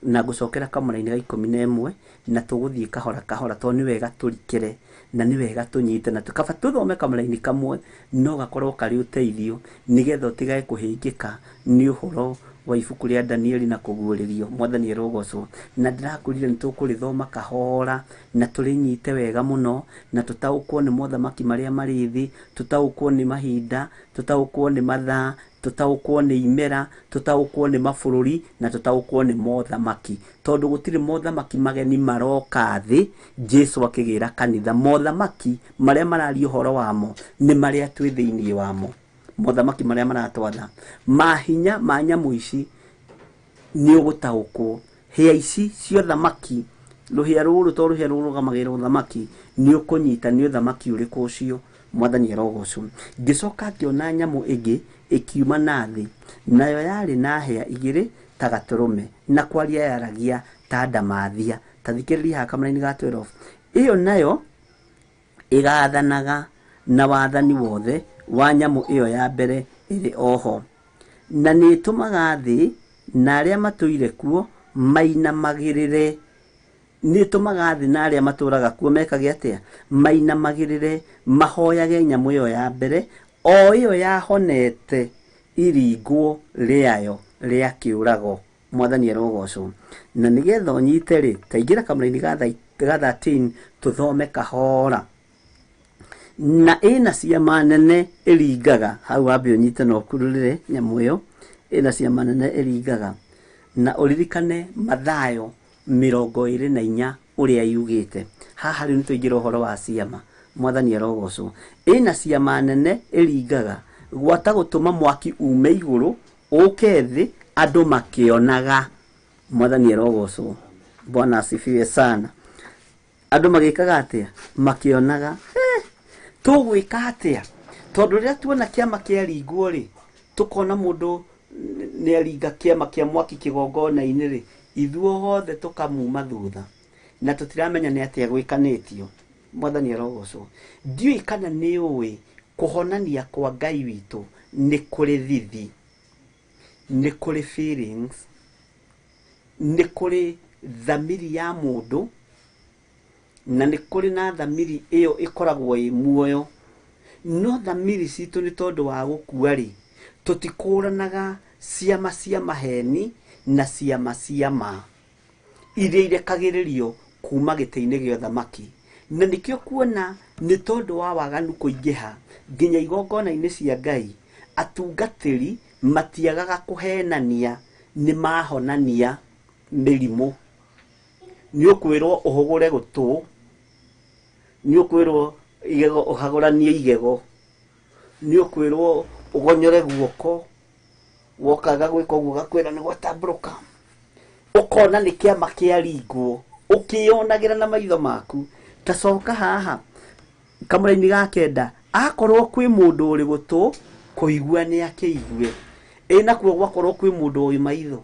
Na ngũcokera kamũra-inĩ ga 11 na tũgũthiĩ kahora kahora tondũ nĩ wega tũrikĩre na nĩ wega tũnyite na kaba tũthome kamũra-inĩ kamwe no gakorwo karĩ ũteithio nĩgetha ũtigage kũhĩngĩka nĩ ũhoro wa ibuku rĩa Danieli na kũguũrĩrio. Mwathani arogocwo. Na ndĩrakwĩrire nĩ tũkũrĩthoma kahora na tũrĩnyite wega mũno na tũtaũkwo nĩ mothamaki marĩa marĩ thĩ, tũtaũkwo nĩ mahinda, tũtaũkwo nĩ mathaa, tũtaũkwo nĩ imera, tũtaũkwo nĩ mabũrũri na tũtaũkwo nĩ mothamaki. Tondũ gũtirĩ mothamaki mageni maroka thĩ, Jesũ akĩgĩra kanitha. Mothamaki marĩa mararia ũhoro wamo nĩ marĩa twĩ thĩinĩ wamo. Mothamaki marĩa maratwatha. Mahinya ma nyamũ ici nĩ ũgũtaũkwo. Hĩa ici cia ũthamaki, rũhĩa rũrũ to rũhĩa rũrũgamagĩrĩra ũthamaki, nĩ ũkũnyita nĩ ũthamaki ũrĩkũ ũcio. Mwathani arogocwo. Ngĩcoka ngĩona nyamũ ĩngĩ ĩkiuma na thĩ, nayo yarĩ na hĩa igĩrĩ ta gatũrũme, na kwaria yaragia ta ndamathia. Ta thikĩrĩria haha kamũra-inĩ ga 12. Ĩyo nayo ĩgathanaga na wathani wothe wa nyamũ ĩyo ya mbere ĩrĩ oho. Na nĩ ĩtũmaga thĩ na arĩa matũire kuo mainamagĩrĩre. Nĩ ĩtũmaga thĩ na arĩa matũraga kuo mekage atĩa? Mainamagĩrĩre, mahoyage nyamũ ĩyo ya mbere, o ĩyo yahonete iringwo rĩayo rĩa kĩũrago. Mwathani arogocwo. Na nĩgetha ũnyite rĩ, ta ingĩra kamũraini ga 13 tũthome kahora. Na ĩna ciama nene ĩringaga, hau wambe ũnyite na ũkururĩre nyamũ ĩyo, ĩna ciama nene ĩringaga. Na ũririkane Mathayo 24 ũrĩa yugĩte. Haha rĩu nĩtũingĩra ũhoro wa ciama. Mwathani arogocwo. Ĩna ciama nene ĩringaga, gwata gũtũma mwaki ume igũrũ ũke thĩ andũ makĩonaga. Mwathani arogocwo. Bwana asifiwe sana. Andũ magĩkaga atĩa? Makĩonaga. Tũgwĩka atĩa? Tondũ rĩrĩa tuona kĩama kĩaringwo rĩ, tũkona mũndũ nĩ aringa kĩama kĩa mwaki kĩgongona-inĩ rĩ, ithuothe tũkamuma thutha na tũtiramenya nĩ atĩa gwĩkanĩtio. Mwathani arogocwo. Ndiũĩ kana nĩ ũĩ kũhonania kwa Ngai witũ nĩ kũrĩ thithi, nĩ kũrĩ feelings, nĩ kũrĩ thamiri ya mũndũ, na nĩ kũrĩ na thamiri ĩyo ĩkoragwo ĩ muoyo. No thamiri citũ nĩ tondũ wa gũkua rĩ, tũtikũranaga ciama cia maheni na ciama cia ma iria irekagĩrĩrio kuma gĩtĩ-inĩ gĩa ũthamaki. Na nĩkĩo kuona nĩ tondũ wa waganu kũingĩha nginya igongona-inĩ cia Ngai, atungatĩri matiagaga kũhenania, nĩ mahonania mĩrimũ. Nĩ ũkwĩrwo ũhũgũre gũtũ, nĩ ũkwĩrwo igego ũhagũranie igego, nĩ ũkwĩrwo ũgonyore guoko, wokaga gwĩka ũguo ũgakwĩra nĩ gwatambũrũka. Ũkona nĩ kĩama kĩaringwo, ũkĩyonagĩra na maitho maku. Ta coka haha kamũraini ga 9, akorwo kwĩ mũndũ ũrĩ gũtũ kũigua nĩ akĩigue, ĩ nakuo gwakorwo kwĩ mũndũ ũrĩ maitho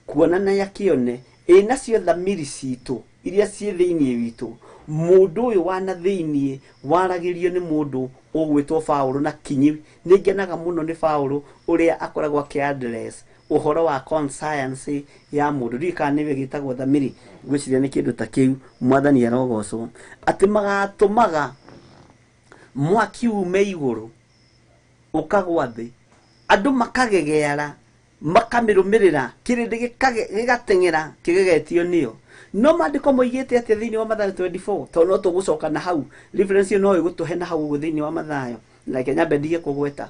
kuona nĩ akĩone, ĩ nacio thamiri citũ iria ciĩ thĩinĩ witũ, mũndũ ũyũ wa na thĩinĩ waragĩrio nĩ mũndũ ũgwĩtwo Paũlũ na kinyi. Nĩ ngenaga mũno nĩ Paũlũ ũrĩa akoragwo akĩ-address ũhoro wa conscience ya mũndũ. Ndiũĩ kana nĩwe gĩtagwo thamiri, ngwĩciria nĩ kĩndũ ta kĩu. Mwathani arogocwo. Atĩ magatũmaga mwaki ume igũrũ ũkagwa thĩ, andũ makagegeara, makamĩrũmĩrĩra, kĩrĩndĩ gĩgateng'era kĩgegetio nĩyo. No maandĩko moigĩte atĩa thĩinĩ wa Mathayo 24? Tondũ no tũgũcoka na hau, reference ĩyo no ĩgũtũhe na hau ũguo thĩinĩ wa Mathayo. Na reke nyambe ndige kũgweta.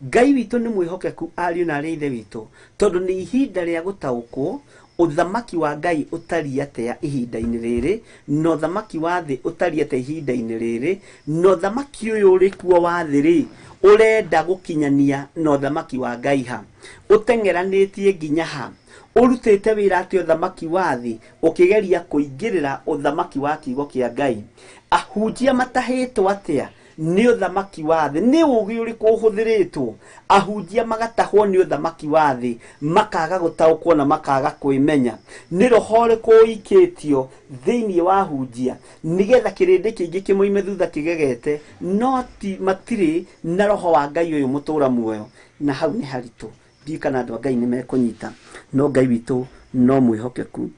Ngai witũ nĩ mwĩhokeku ariũ na arĩ a ithe witũ, tondũ nĩ ihinda rĩa gũtaũkwo ũthamaki wa Ngai ũtariĩ atĩa ihinda-inĩ rĩrĩ, na ũthamaki wa thĩ ũtariĩ atĩa ihinda-inĩ rĩrĩ, na ũthamaki ũyũ ũrĩ kuo wa thĩ rĩ, ũrenda gũkinyania na ũthamaki wa Ngai ha, ũteng'eranĩtie nginya ha, ũrutĩte wĩra atĩa ũthamaki wa thĩ ũkĩgeria kũingĩrĩra ũthamaki wa kiugo kĩa Ngai. Ahunjia matahĩtwo atĩa nĩ ũthamaki wa thĩ? Nĩ ũũgĩ ũrĩkũ ũhũthĩrĩtwo? Ahunjia magatahwo nĩ ũthamaki wa thĩ, makaga gũtaũkwo na makaga kwĩmenya. Nĩ roho ũrĩkũ ũikĩtio thĩinĩ wa ahunjia nĩgetha kĩrĩndĩ kĩingĩ kĩmoime thutha kĩgegete, no ti matirĩ na roho wa Ngai ũyũ mũtũra muoyo. Na hau nĩ haritũ, ndiũĩ kana andũ a Ngai nĩ mekũnyita, no Ngai witũ no mwĩhokeku.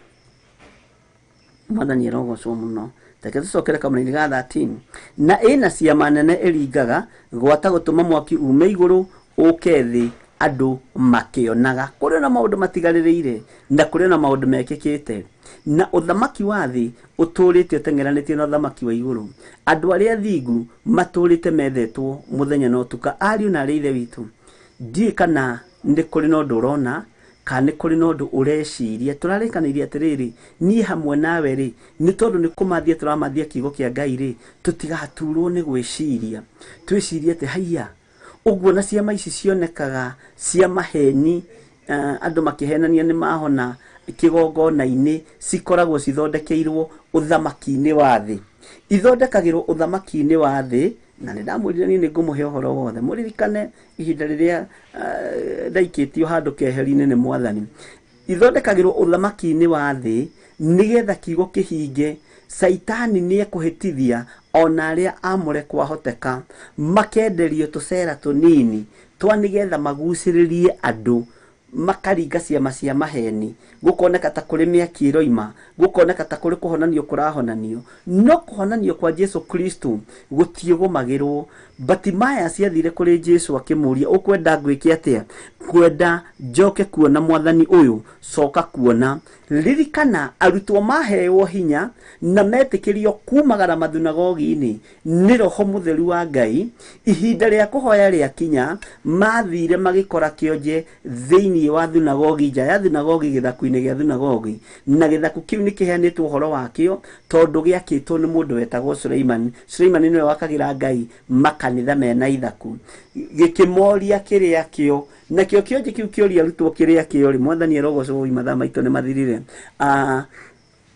Mwathani arogocwo mũno. Reke tũcokere kamũraini ga 13. Na ĩna ciama nene ĩringaga, gwata gũtũma mwaki ume igũrũ ũke thĩ andũ makĩonaga. Kũrĩ na maũndũ matigarĩrĩire na kũrĩ na maũndũ mekĩkĩte. Na ũthamaki wa thĩ ũtũrĩte ũteng'eranĩtie na ũthamaki wa igũrũ. Andũ arĩa athingu matũrĩte methetwo mũthenya na ũtukũ. Ariũ na arĩ a ithe witũ, ndiũĩ kana nĩ kũrĩ na ũndũ ũrona, kana nĩ kũrĩ na ũndũ ũreciria. Tũrarĩkanĩirie atĩrĩrĩ, niĩ hamwe nawe rĩ, nĩ tondũ nĩ kũmathia tũramathia kiugo kĩa Ngai rĩ, tũtigaturwo nĩ gwĩciria. Twĩcirie atĩ haiya, ũguo na ciama ici cionekaga cia maheni, andũ makĩhenania nĩ mahona kĩgongona-inĩ, cikoragwo cithondekeirwo ũthamaki-inĩ wa thĩ. Ithondekagĩrwo ũthamaki-inĩ wa thĩ, na nĩ ndamwĩrire niĩ nĩ ngũmũhe ũhoro wothe. Mũririkane ihinda rĩrĩa ndaikĩtio handũ keheri-inĩ nĩ Mwathani. Ithondekagĩrwo ũthamaki-inĩ wa thĩ nĩgetha kiugo kĩhinge. Caitani nĩ ekũhĩtithia ona arĩa amũre kwahoteka, makenderio tũcera tũnini twa nĩgetha magucĩrĩrie andũ, makaringa ciama cia maheni, gũkoneka ta kũrĩ mĩaki ĩroima, gũkoneka ta kũrĩ kũhonanio kũrahonanio. No kũhonanio kwa Jesu Kristo gũtiĩgũmagĩrwo. Bartimaeus athire kũrĩ Jesu akĩmũũria, ũkwenda ngwĩke atĩa? Ngwenda njoke kuona mwathani ũyũ, coka kuona. Ririkana arutwo mahewo hinya na metĩkĩrio kumagara mathunagogi-inĩ nĩ Roho Mũtheru wa Ngai. Ihinda rĩa kũhoya rĩakinya, mathire magĩkora kĩonje thĩinĩ wa thunagogi, nja ya thunagogi, gĩthaku-inĩ gĩa thunagogi. Na gĩthaku kĩu nĩ kĩheanĩtwo ũhoro wakĩo tondũ gĩakĩtwo nĩ mũndũ wetagwo Suleiman. Suleiman nĩwe wakagĩra Ngai makanitha mena ithaku. Gĩkĩmoria kĩrĩa kĩo, nakĩo kĩonje kĩu kĩoria arutwo kĩrĩa kĩo rĩ, mwathani arogocwo, mathaa maitũ nĩ mathirire.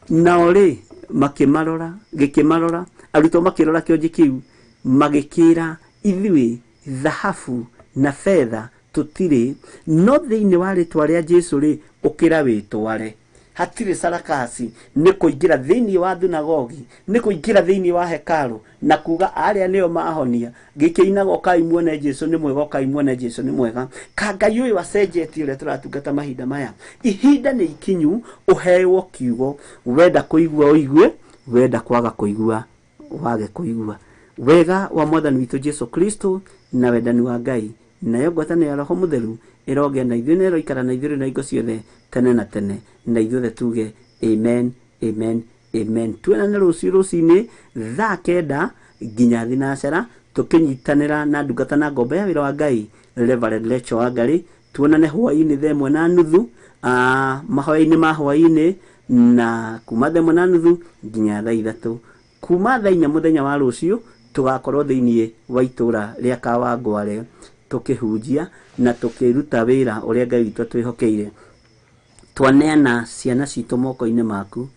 Nao rĩ makĩmarora, gĩkĩmarora, arutwo makĩrora kĩonje kĩu, magĩkĩra, ithuĩ thahabu na betha tũtirĩ, no thĩinĩ wa rĩtwa rĩa Jesu rĩ, ũkĩra wĩtware. Hatirĩ sarakasi, nĩ kũingĩra thĩinĩ wa thunagogi, nĩ kũingĩra thĩinĩ wa hekaru na kuga arĩa nĩo mahonia. Gĩkĩinaga ũkai muone Jesu nĩ mwega, ũkai muone Jesu nĩ mwega. Ka Ngai ũyũ acenjetie ũrĩa tũratungata mahinda maya. Ihinda nĩ ikinyu ũhewo kiugo, wenda kũigua ũigue, wenda kwaga kũigua wage kũigua. Wega wa mwathani witũ Jesu Kristo na wendani wa Ngai nayo ngwatanĩro ya Roho Mũtheru ĩrogĩa na ithuĩ na ĩroikara na ithuĩ na hingo ciothe tene na tene, na ithuothe tuge amen, amen, amen. Tuonane rũciũ rũcinĩ thaa 9 nginya thinacara, tũkĩnyitanĩra na ndungata na ngombo ya wĩra wa Ngai Reverend Lecho Wangari. Tuonane hwaĩ-inĩ thaa 1:30, mahoya-inĩ ma hwaĩ-inĩ, na kuma thaa 1:30 nginya thaa 3. Kuma thaa 4 mũthenya wa rũciũ tũgakorwo thĩinĩ wa itũra rĩa Kawangware tũkĩhunjia na tũkĩruta wĩra ũrĩa Ngai witũ atwĩhokeire. Twaneana ciana citũ moko-inĩ maku,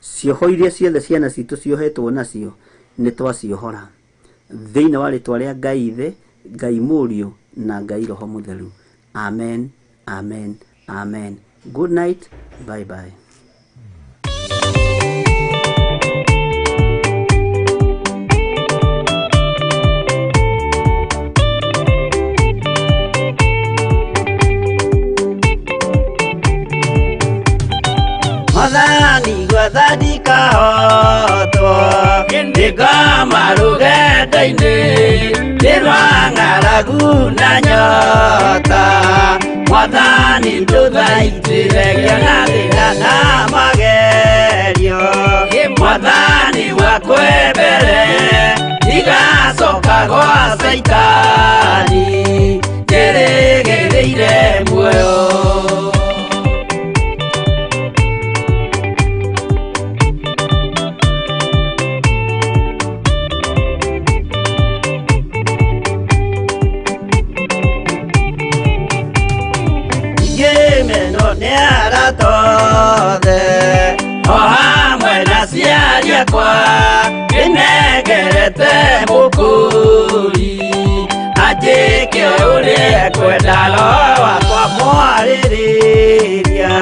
cioho iria ciothe ciana citũ ciohetwo nacio nĩ twaciohora thĩinĩ wa rĩtwa rĩa Ngai Ithe, Ngai Mũriũ na Ngai Roho Mũtheru. Amen, amen, amen. Good night, bye bye. Mwathani gwetha ndikahotwo, ndĩkoma rũgendo-inĩ, ndĩ rwa ng'aragu na nyota. Mwathani ndũthaitĩre ngĩona thĩna na magerio. Mwathani wakwe mbere, ndigacoka gwa Caitani, njĩrĩgĩrĩire muoyo. Ngĩmenwo nĩ arata othe, o hamwe na aciari akwa, ndĩnengerete mũkũri, anjĩke ũrĩa ekwenda, Roho wakwa mwarĩrĩria.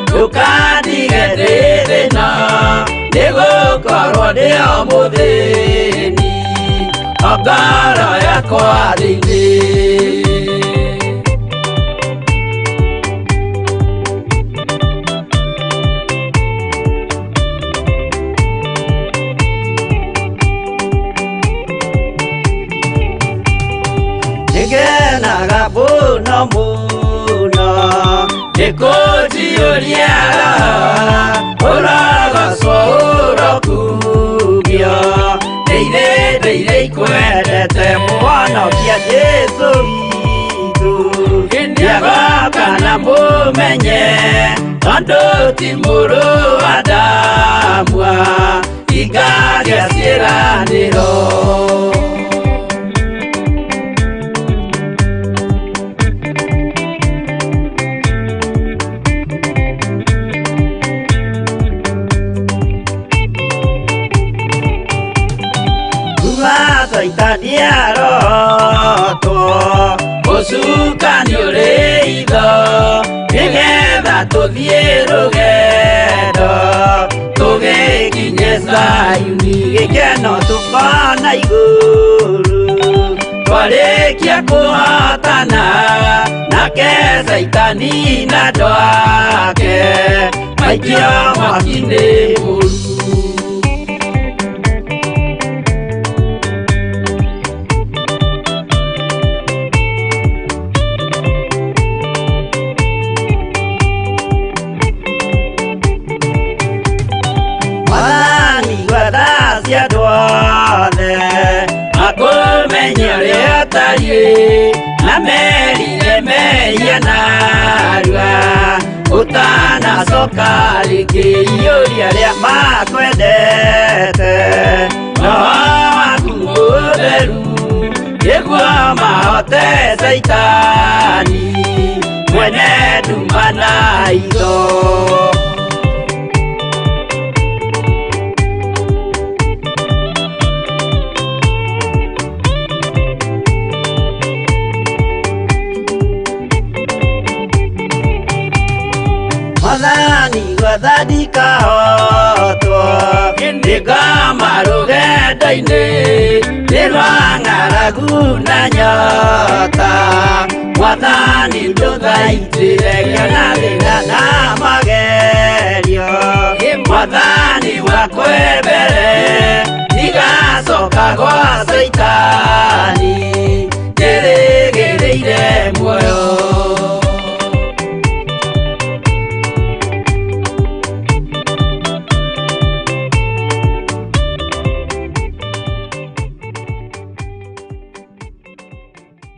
Ndũkandige ndĩ thĩna, nĩgũkorwo ndĩ o mũthĩni, o ngoro yakwa thĩinĩ. Nĩngenaga mũno mũno nĩkũnjiyũria Roho, ũrogocwo ũrokumio, ndĩire ndĩire ikwendete Mũhonokia Jesũ witũ. Nĩagoka na mũmenye, tondũ ti mũrũ wa Adamu, ingagĩa ciĩranĩro. Kuma Caitani arotwo, ũcukani ũrĩ itho, nĩgetha tũthiĩ rũgendo, tũgĩkinye Zayuni, gĩkeno tũkona igũrũ. Twarĩkia kũhotana nake Caitani na andũ ake, maikio mwaki-inĩ mũru. Na merire mehia narua ũtanacoka rĩngĩ iyũria arĩa makwendete roho waku mũtheru nĩguo mahote Caitani mwene nduma na itho. Mwathani gwathani kahotwo nĩngoma rũgendo-inĩ nĩ rwa ng'aragu na nyota. Mwathani ndũthaitĩre ngĩona thĩna na magerio. Mwathani wakwe mbere ndigacoka gwa Caitani.